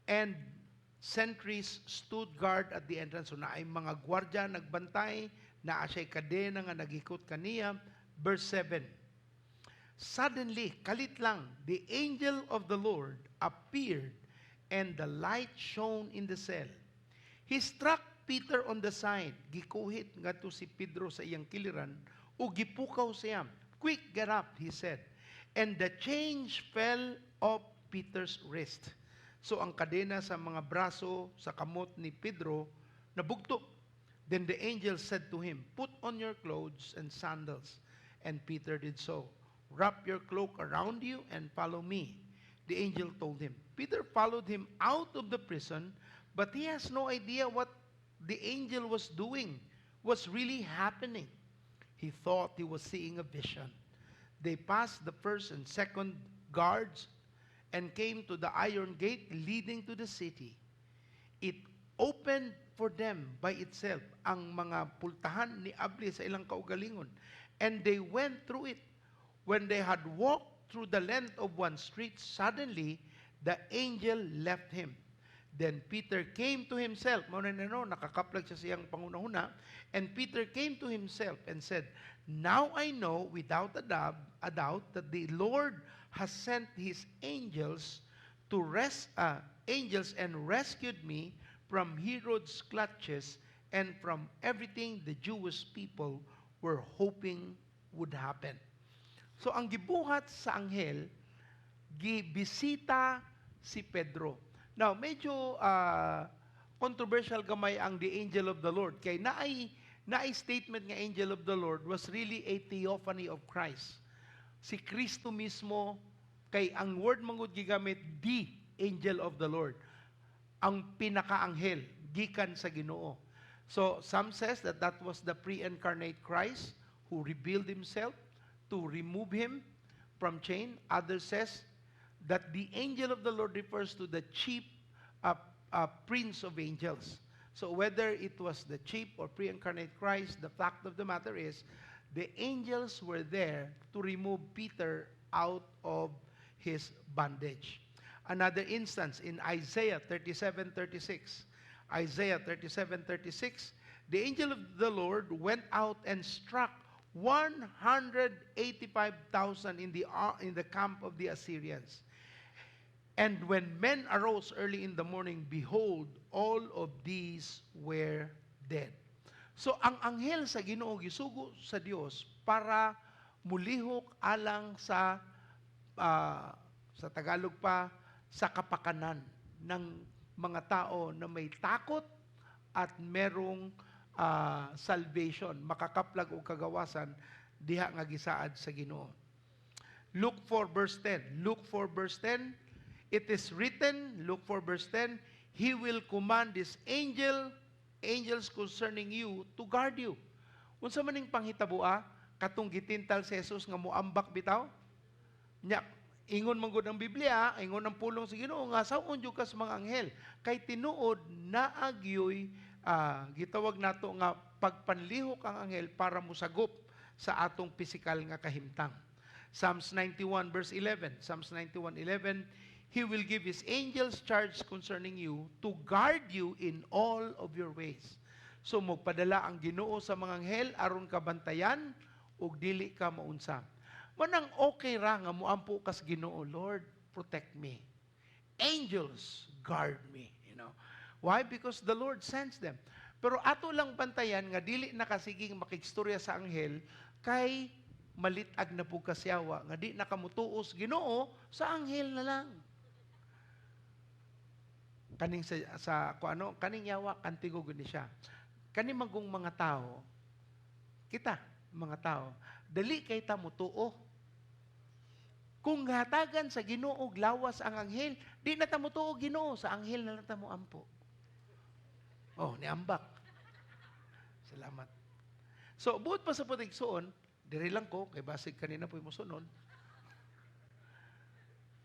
And sentries stood guard at the entrance. So naay mga gwardya nagbantay, naa siya'y kadena nga nagikot kaniya. Verse 7. Suddenly, kalit lang, the angel of the Lord appeared and the light shone in the cell. He struck Peter on the side. Gikuhit ngadto si Pedro sa iyang kiliran ug gipukaw siya. "Quick, get up," he said. And the chains fell off Peter's wrist. So ang kadena sa mga braso, sa kamot ni Pedro, nabugto. Then the angel said to him, "Put on your clothes and sandals." And Peter did so. "Wrap your cloak around you and follow me," the angel told him. Peter followed him out of the prison, but he has no idea what the angel was doing, was really happening. He thought he was seeing a vision. They passed the first and second guards and came to the iron gate leading to the city. It opened for them by itself. Ang mga pultahan ni abli sa ilang kaugalingon. And they went through it. When they had walked through the length of one street, suddenly the angel left him. Then Peter came to himself. Mao na no, nakakaplag siya siyang pangunahuna. And Peter came to himself and said, "Now I know without a doubt that the Lord has sent his angels and rescued me from Herod's clutches and from everything the Jewish people were hoping would happen." So ang gibuhat sa anghel, gibisita si Pedro. Now, medyo controversial gamay ang the angel of the Lord. Kay naay statement nga angel of the Lord was really a theophany of Christ. Si Kristo mismo, kay ang word mangud gigamit, the angel of the Lord. Ang pinakaanghel, gikan sa Ginoo. So, some says that that was the pre-incarnate Christ who revealed himself to remove him. from chain. Others says that the angel of the Lord refers to the chief prince of angels. So whether it was the chief or pre-incarnate Christ, the fact of the matter is, the angels were there to remove Peter out of his bondage. Another instance in Isaiah 37:36. Isaiah 37:36, the angel of the Lord went out and struck 185,000 in the camp of the Assyrians. And when men arose early in the morning, behold, all of these were dead. So ang anghel sa Ginoo gisugo sa Dios para mulihok alang sa Tagalog pa, sa kapakanan ng mga tao na may takot at merong salvation, makakaplag og kagawasan diha nga gisaad sa Ginoo. Luke 4 verse 10. Luke 4 verse 10, it is written, Luke 4 verse 10, "He will command His angels concerning you to guard you." Unsa man ning panghitaboa katong gitintal si Jesus nga muambak bitaw? Nya ingon man gud ang Biblia, ingon ang pulong sa Ginoo nga saw-on jud ka sa mga anghel. Kay tinuod naa gyoy gitawag nato nga pagpanlihok ang anghel para mosagop sa atong pisikal nga kahimtang. Psalms 91 verse 11. Psalms 91:11, "He will give His angels charge concerning you to guard you in all of your ways." So magpadala ang Ginoo sa mga anghel aron ka bantayan ug dili ka maunsa. Manang okay ra nga muampo kas Ginoo, "Lord, protect me. Angels guard me." Why? Because the Lord sends them. Pero ato lang bantayan nga dili nakasiging makigstorya sa anghel kay malitag na pud ka sa yawa nga di nakamutuos Ginoo, sa anghel na lang. Kaning sa kung ano, kaning yawa kantigo gud ni siya. Kani magong mga tao, kita mga tao, dali kay ta mutuo. Kung hatagan sa Ginoo og lawas ang anghel, di na ta mutuo Ginoo, sa anghel na lang ta moampo. Oh, niambak. Salamat. So, buot pa sa putigsuon, diri lang ko, kay basig kanina po'y mosunod.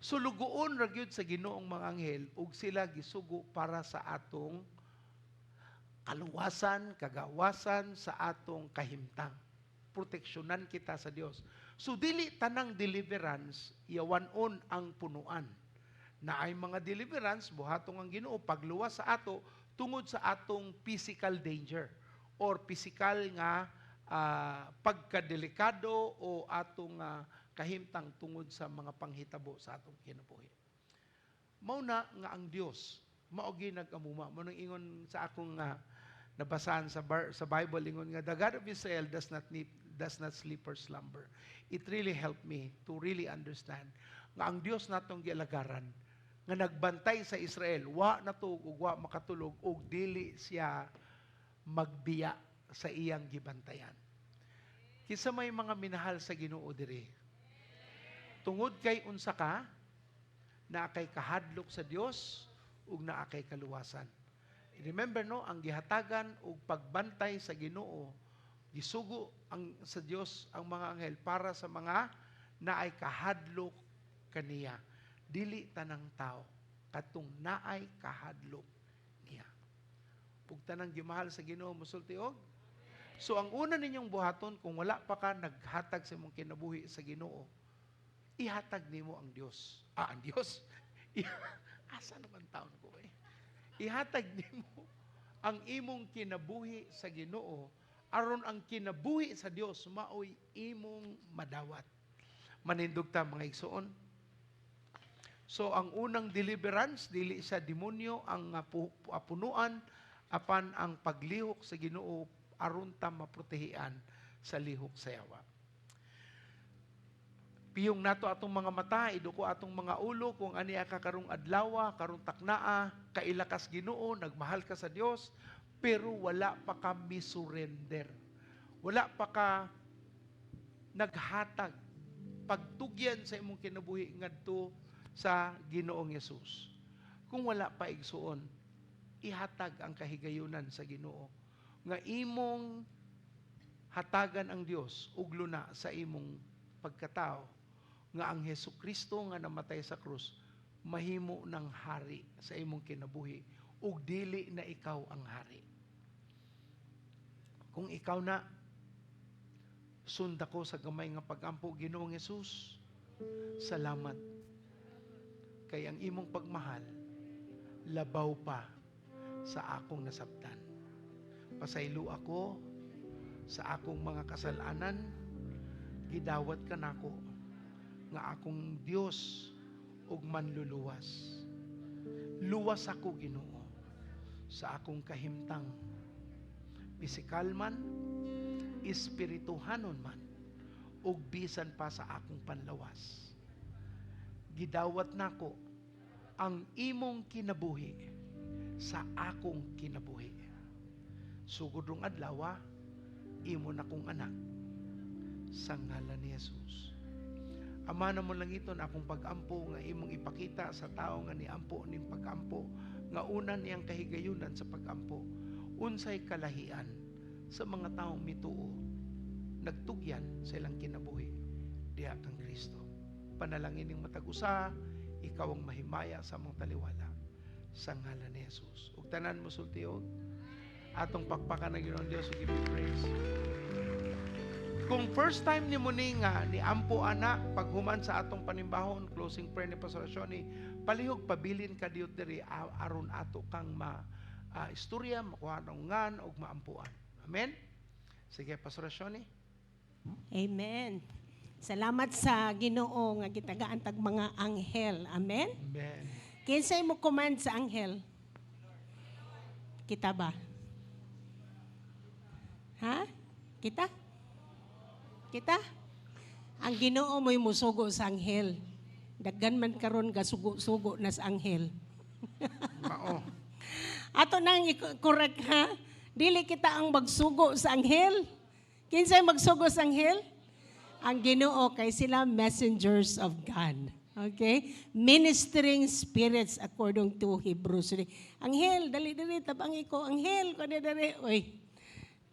Sulugoon ra gyud sa Ginoong mga anghel ug sila gisugo para sa atong kaluwasan, kagawasan, sa atong kahimtang. Proteksyonan kita sa Dios. So dili tanang deliverance yawan-on ang punuan. Naay mga deliverance buhatong ang Ginoo pagluwas sa ato tungod sa atong physical danger or physical nga pagkadelikado o atong kahimtang tungod sa mga panghitabo sa atong kinabuhi. Mao na nga ang Dios mao gyud nag-amuma. Mao nang ingon sa akong nabasahan sa Bible, ingon nga the God of Israel does not sleep or slumber. It really helped me to really understand nga ang Dios natong gialagaran nga nagbantay sa Israel, wa natug ug wa makatulog ug dili siya magbiya sa iyang gibantayan. Kinsa may mga minahal sa Ginoo diri? Tungod kay unsa ka, naa kay kahadlok sa Dios ug naa kay kaluwasan. Remember, no, ang gihatagan og pagbantay sa Ginoo, gisugo ang sa Dios ang mga anghel para sa mga naay kahadlok kaniya. Dili tanang tao, katong naay kahadlok niya. Ug tanang gimahal sa Ginoo musulti og. So ang una ninyong buhaton kung wala pa ka naghatag sa imong kinabuhi sa Ginoo, ihatag nimo ang Dios. Ah, ang Dios. Asa naman taon ko eh. Ihatag nimo ang imong kinabuhi sa Ginoo aron ang kinabuhi sa Dios maoy imong madawat. Manindog ta, mga igsoon. So ang unang deliverance, dili sa demonyo ang punuan apan ang paglihok sa Ginoo aron ta maprotehian sa lihok sa yawa. Piyong nato atong mga mata, iduko atong mga ulo kung ania ka karong adlawa, karong taknaa, kaila kas Ginoo, nagmahal ka sa Dios, pero wala pa ka mi-surrender. Wala pa ka naghatag pagtugyan sa imong kinabuhi ngadto sa Ginoong Hesus. Kung wala pa, igsuon, ihatag ang kahigayunan sa Ginoo nga imong hatagan ang Dios ug luna sa imong pagkatao. Nga ang Hesus Kristo nga namatay sa krus mahimo ng hari sa imong kinabuhi ug dili na ikaw ang hari. Kung ikaw na, sunda ko sa gamay nga pagampo, "Ginoong Hesus, salamat kay ang imong pagmahal labaw pa sa akong nasabtan. Pasaylo ako sa akong mga kasalanan, gidawat ka nako nga akong Dios ug manluluwas. Luwas ako, Ginoo, sa akong kahimtang, pisikal man, espirituhanon man, ug bisan pa sa akong panlawas. Gidawat nako ang imong kinabuhi sa akong kinabuhi. Sugod rong adlaw, imo na kong anak sa ngalan ni Jesus." Ama namong langiton, akong pagampo nga imong ipakita sa tao nga niampo ning pagampo nga una niyang kahigayunan sa pagampo unsay kalahian sa mga taong mituo, nagtugyan sa ilang kinabuhi diha kang Kristo. Panalangin ning matag usa, ikaw ang mahimaya sa among taliwala sa ngalan ni Jesus. Ug tanan mosulti og atong pakpakan ng Ginoong Dios ug give you praise. Kung first time nimo ni nga ni ampo ana, paghuman sa atong panimbahon, closing prayer ni Pastor Shoni, palihog pabilin ka diyot diri aron ato kang ma istorya, makuha ng ngan ug maampuan. Amen. Sige, Pastor Shoni. Amen. Salamat sa Ginoo nga gitagaan tag mga anghel. Amen. Amen. Kinsay mo command sa anghel? Kita ba? Ha? Kita? Kita? Ang Ginoo mo'y musugo sa anghel. Daghan man karon gasugo-sugo na sa anghel. Mao. Ato nang i-correct ha. Dili kita ang magsugo sa anghel. Kinsay magsugo sa anghel? Ang Ginoo, kay sila messengers of God. Okay? Ministering spirits according to Hebrews. Anghel, dali dali tabang ko. Anghel, ko dali. Uy.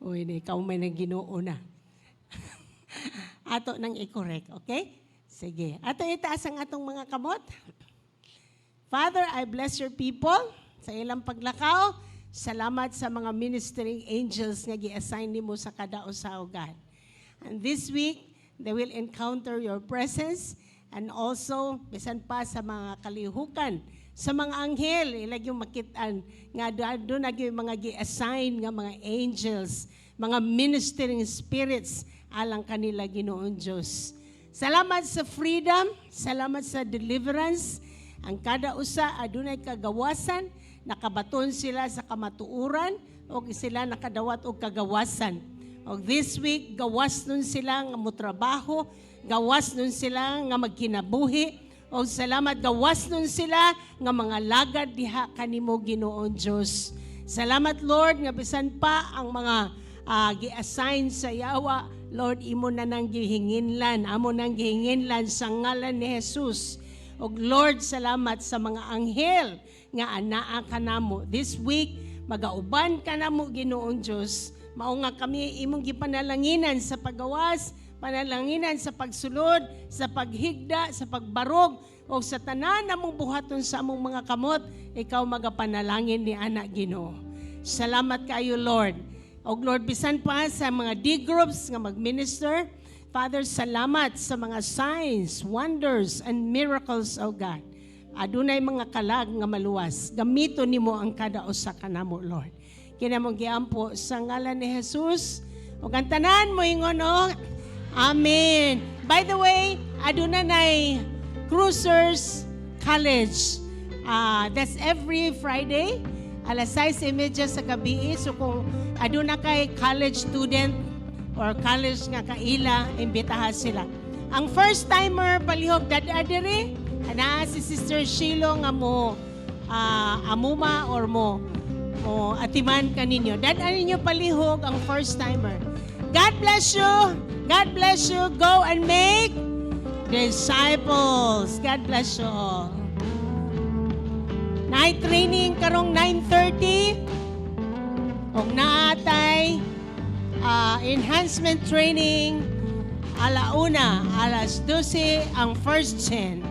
Uy, di ikaw may nang Ginoo na. Ato nang i-correct, okay? Sige. Ato itaas ang atong mga kamot. Father, I bless your people sa ilang paglakaw. Salamat sa mga ministering angels nga gi-assign nimo sa kada usa, O God. And this week, they will encounter your presence and also bisan pa sa mga kalihukan sa mga anghel, ila yung makitaan nga doon na yung mga gi-assign nga mga angels, mga ministering spirits alang kanila, Ginoong Diyos. Salamat sa freedom, salamat sa deliverance. Ang kada usa adunay kagawasan, nakabaton sila sa kamatuoran o sila nakadawat og kagawasan. Og this week gawas nun sila nga motrabaho, gawas nun sila nga magkinabuhi, og salamat gawas nun sila nga mga lagad diha kanimo, Ginoong Dios. Salamat, Lord, nga bisan pa ang mga gi-assign sa yawa, Lord, imo na nang gihinginlan, amo nang gihinginlan sa ngalan ni Jesus. Og Lord, salamat sa mga anghel nga anaa kanamo. This week, magauban ka namo, Ginoong Dios. Mao nga kami imong gipanalanginan sa pagawas, panalanginan sa pagsulod, sa paghigda, sa pagbarog, o sa tanan namong buhaton sa among mga kamot, ikaw magapanalangin ni ana, Ginoo. Salamat kayo, Lord. Og Lord, bisan pa sa mga D groups nga mag-minister, Father, salamat sa mga signs, wonders, and miracles, O God. Adunay mga kalag nga maluwas. Gamito nimo ang kada usa kanamo, Lord. Kini among giampo sa ngalan ni Jesus. Ug ang tanan mo ingon og Amen. By the way, aduna nay Cruisers College. That's every Friday, alas 6:30 sa gabi. So kung aduna kay college student or college nga kaila, imbitahan sila. Ang first timer palihog dad-a diri, ana si Sister Shilo nga mo amuma or mo atiman kaninyo. Dad-a ninyo palihog ang first timer. God bless you. God bless you. Go and make disciples. God bless you all. Night training karong 9:30. Og naatay enhancement training. Alauna, alas 12 ang first gen.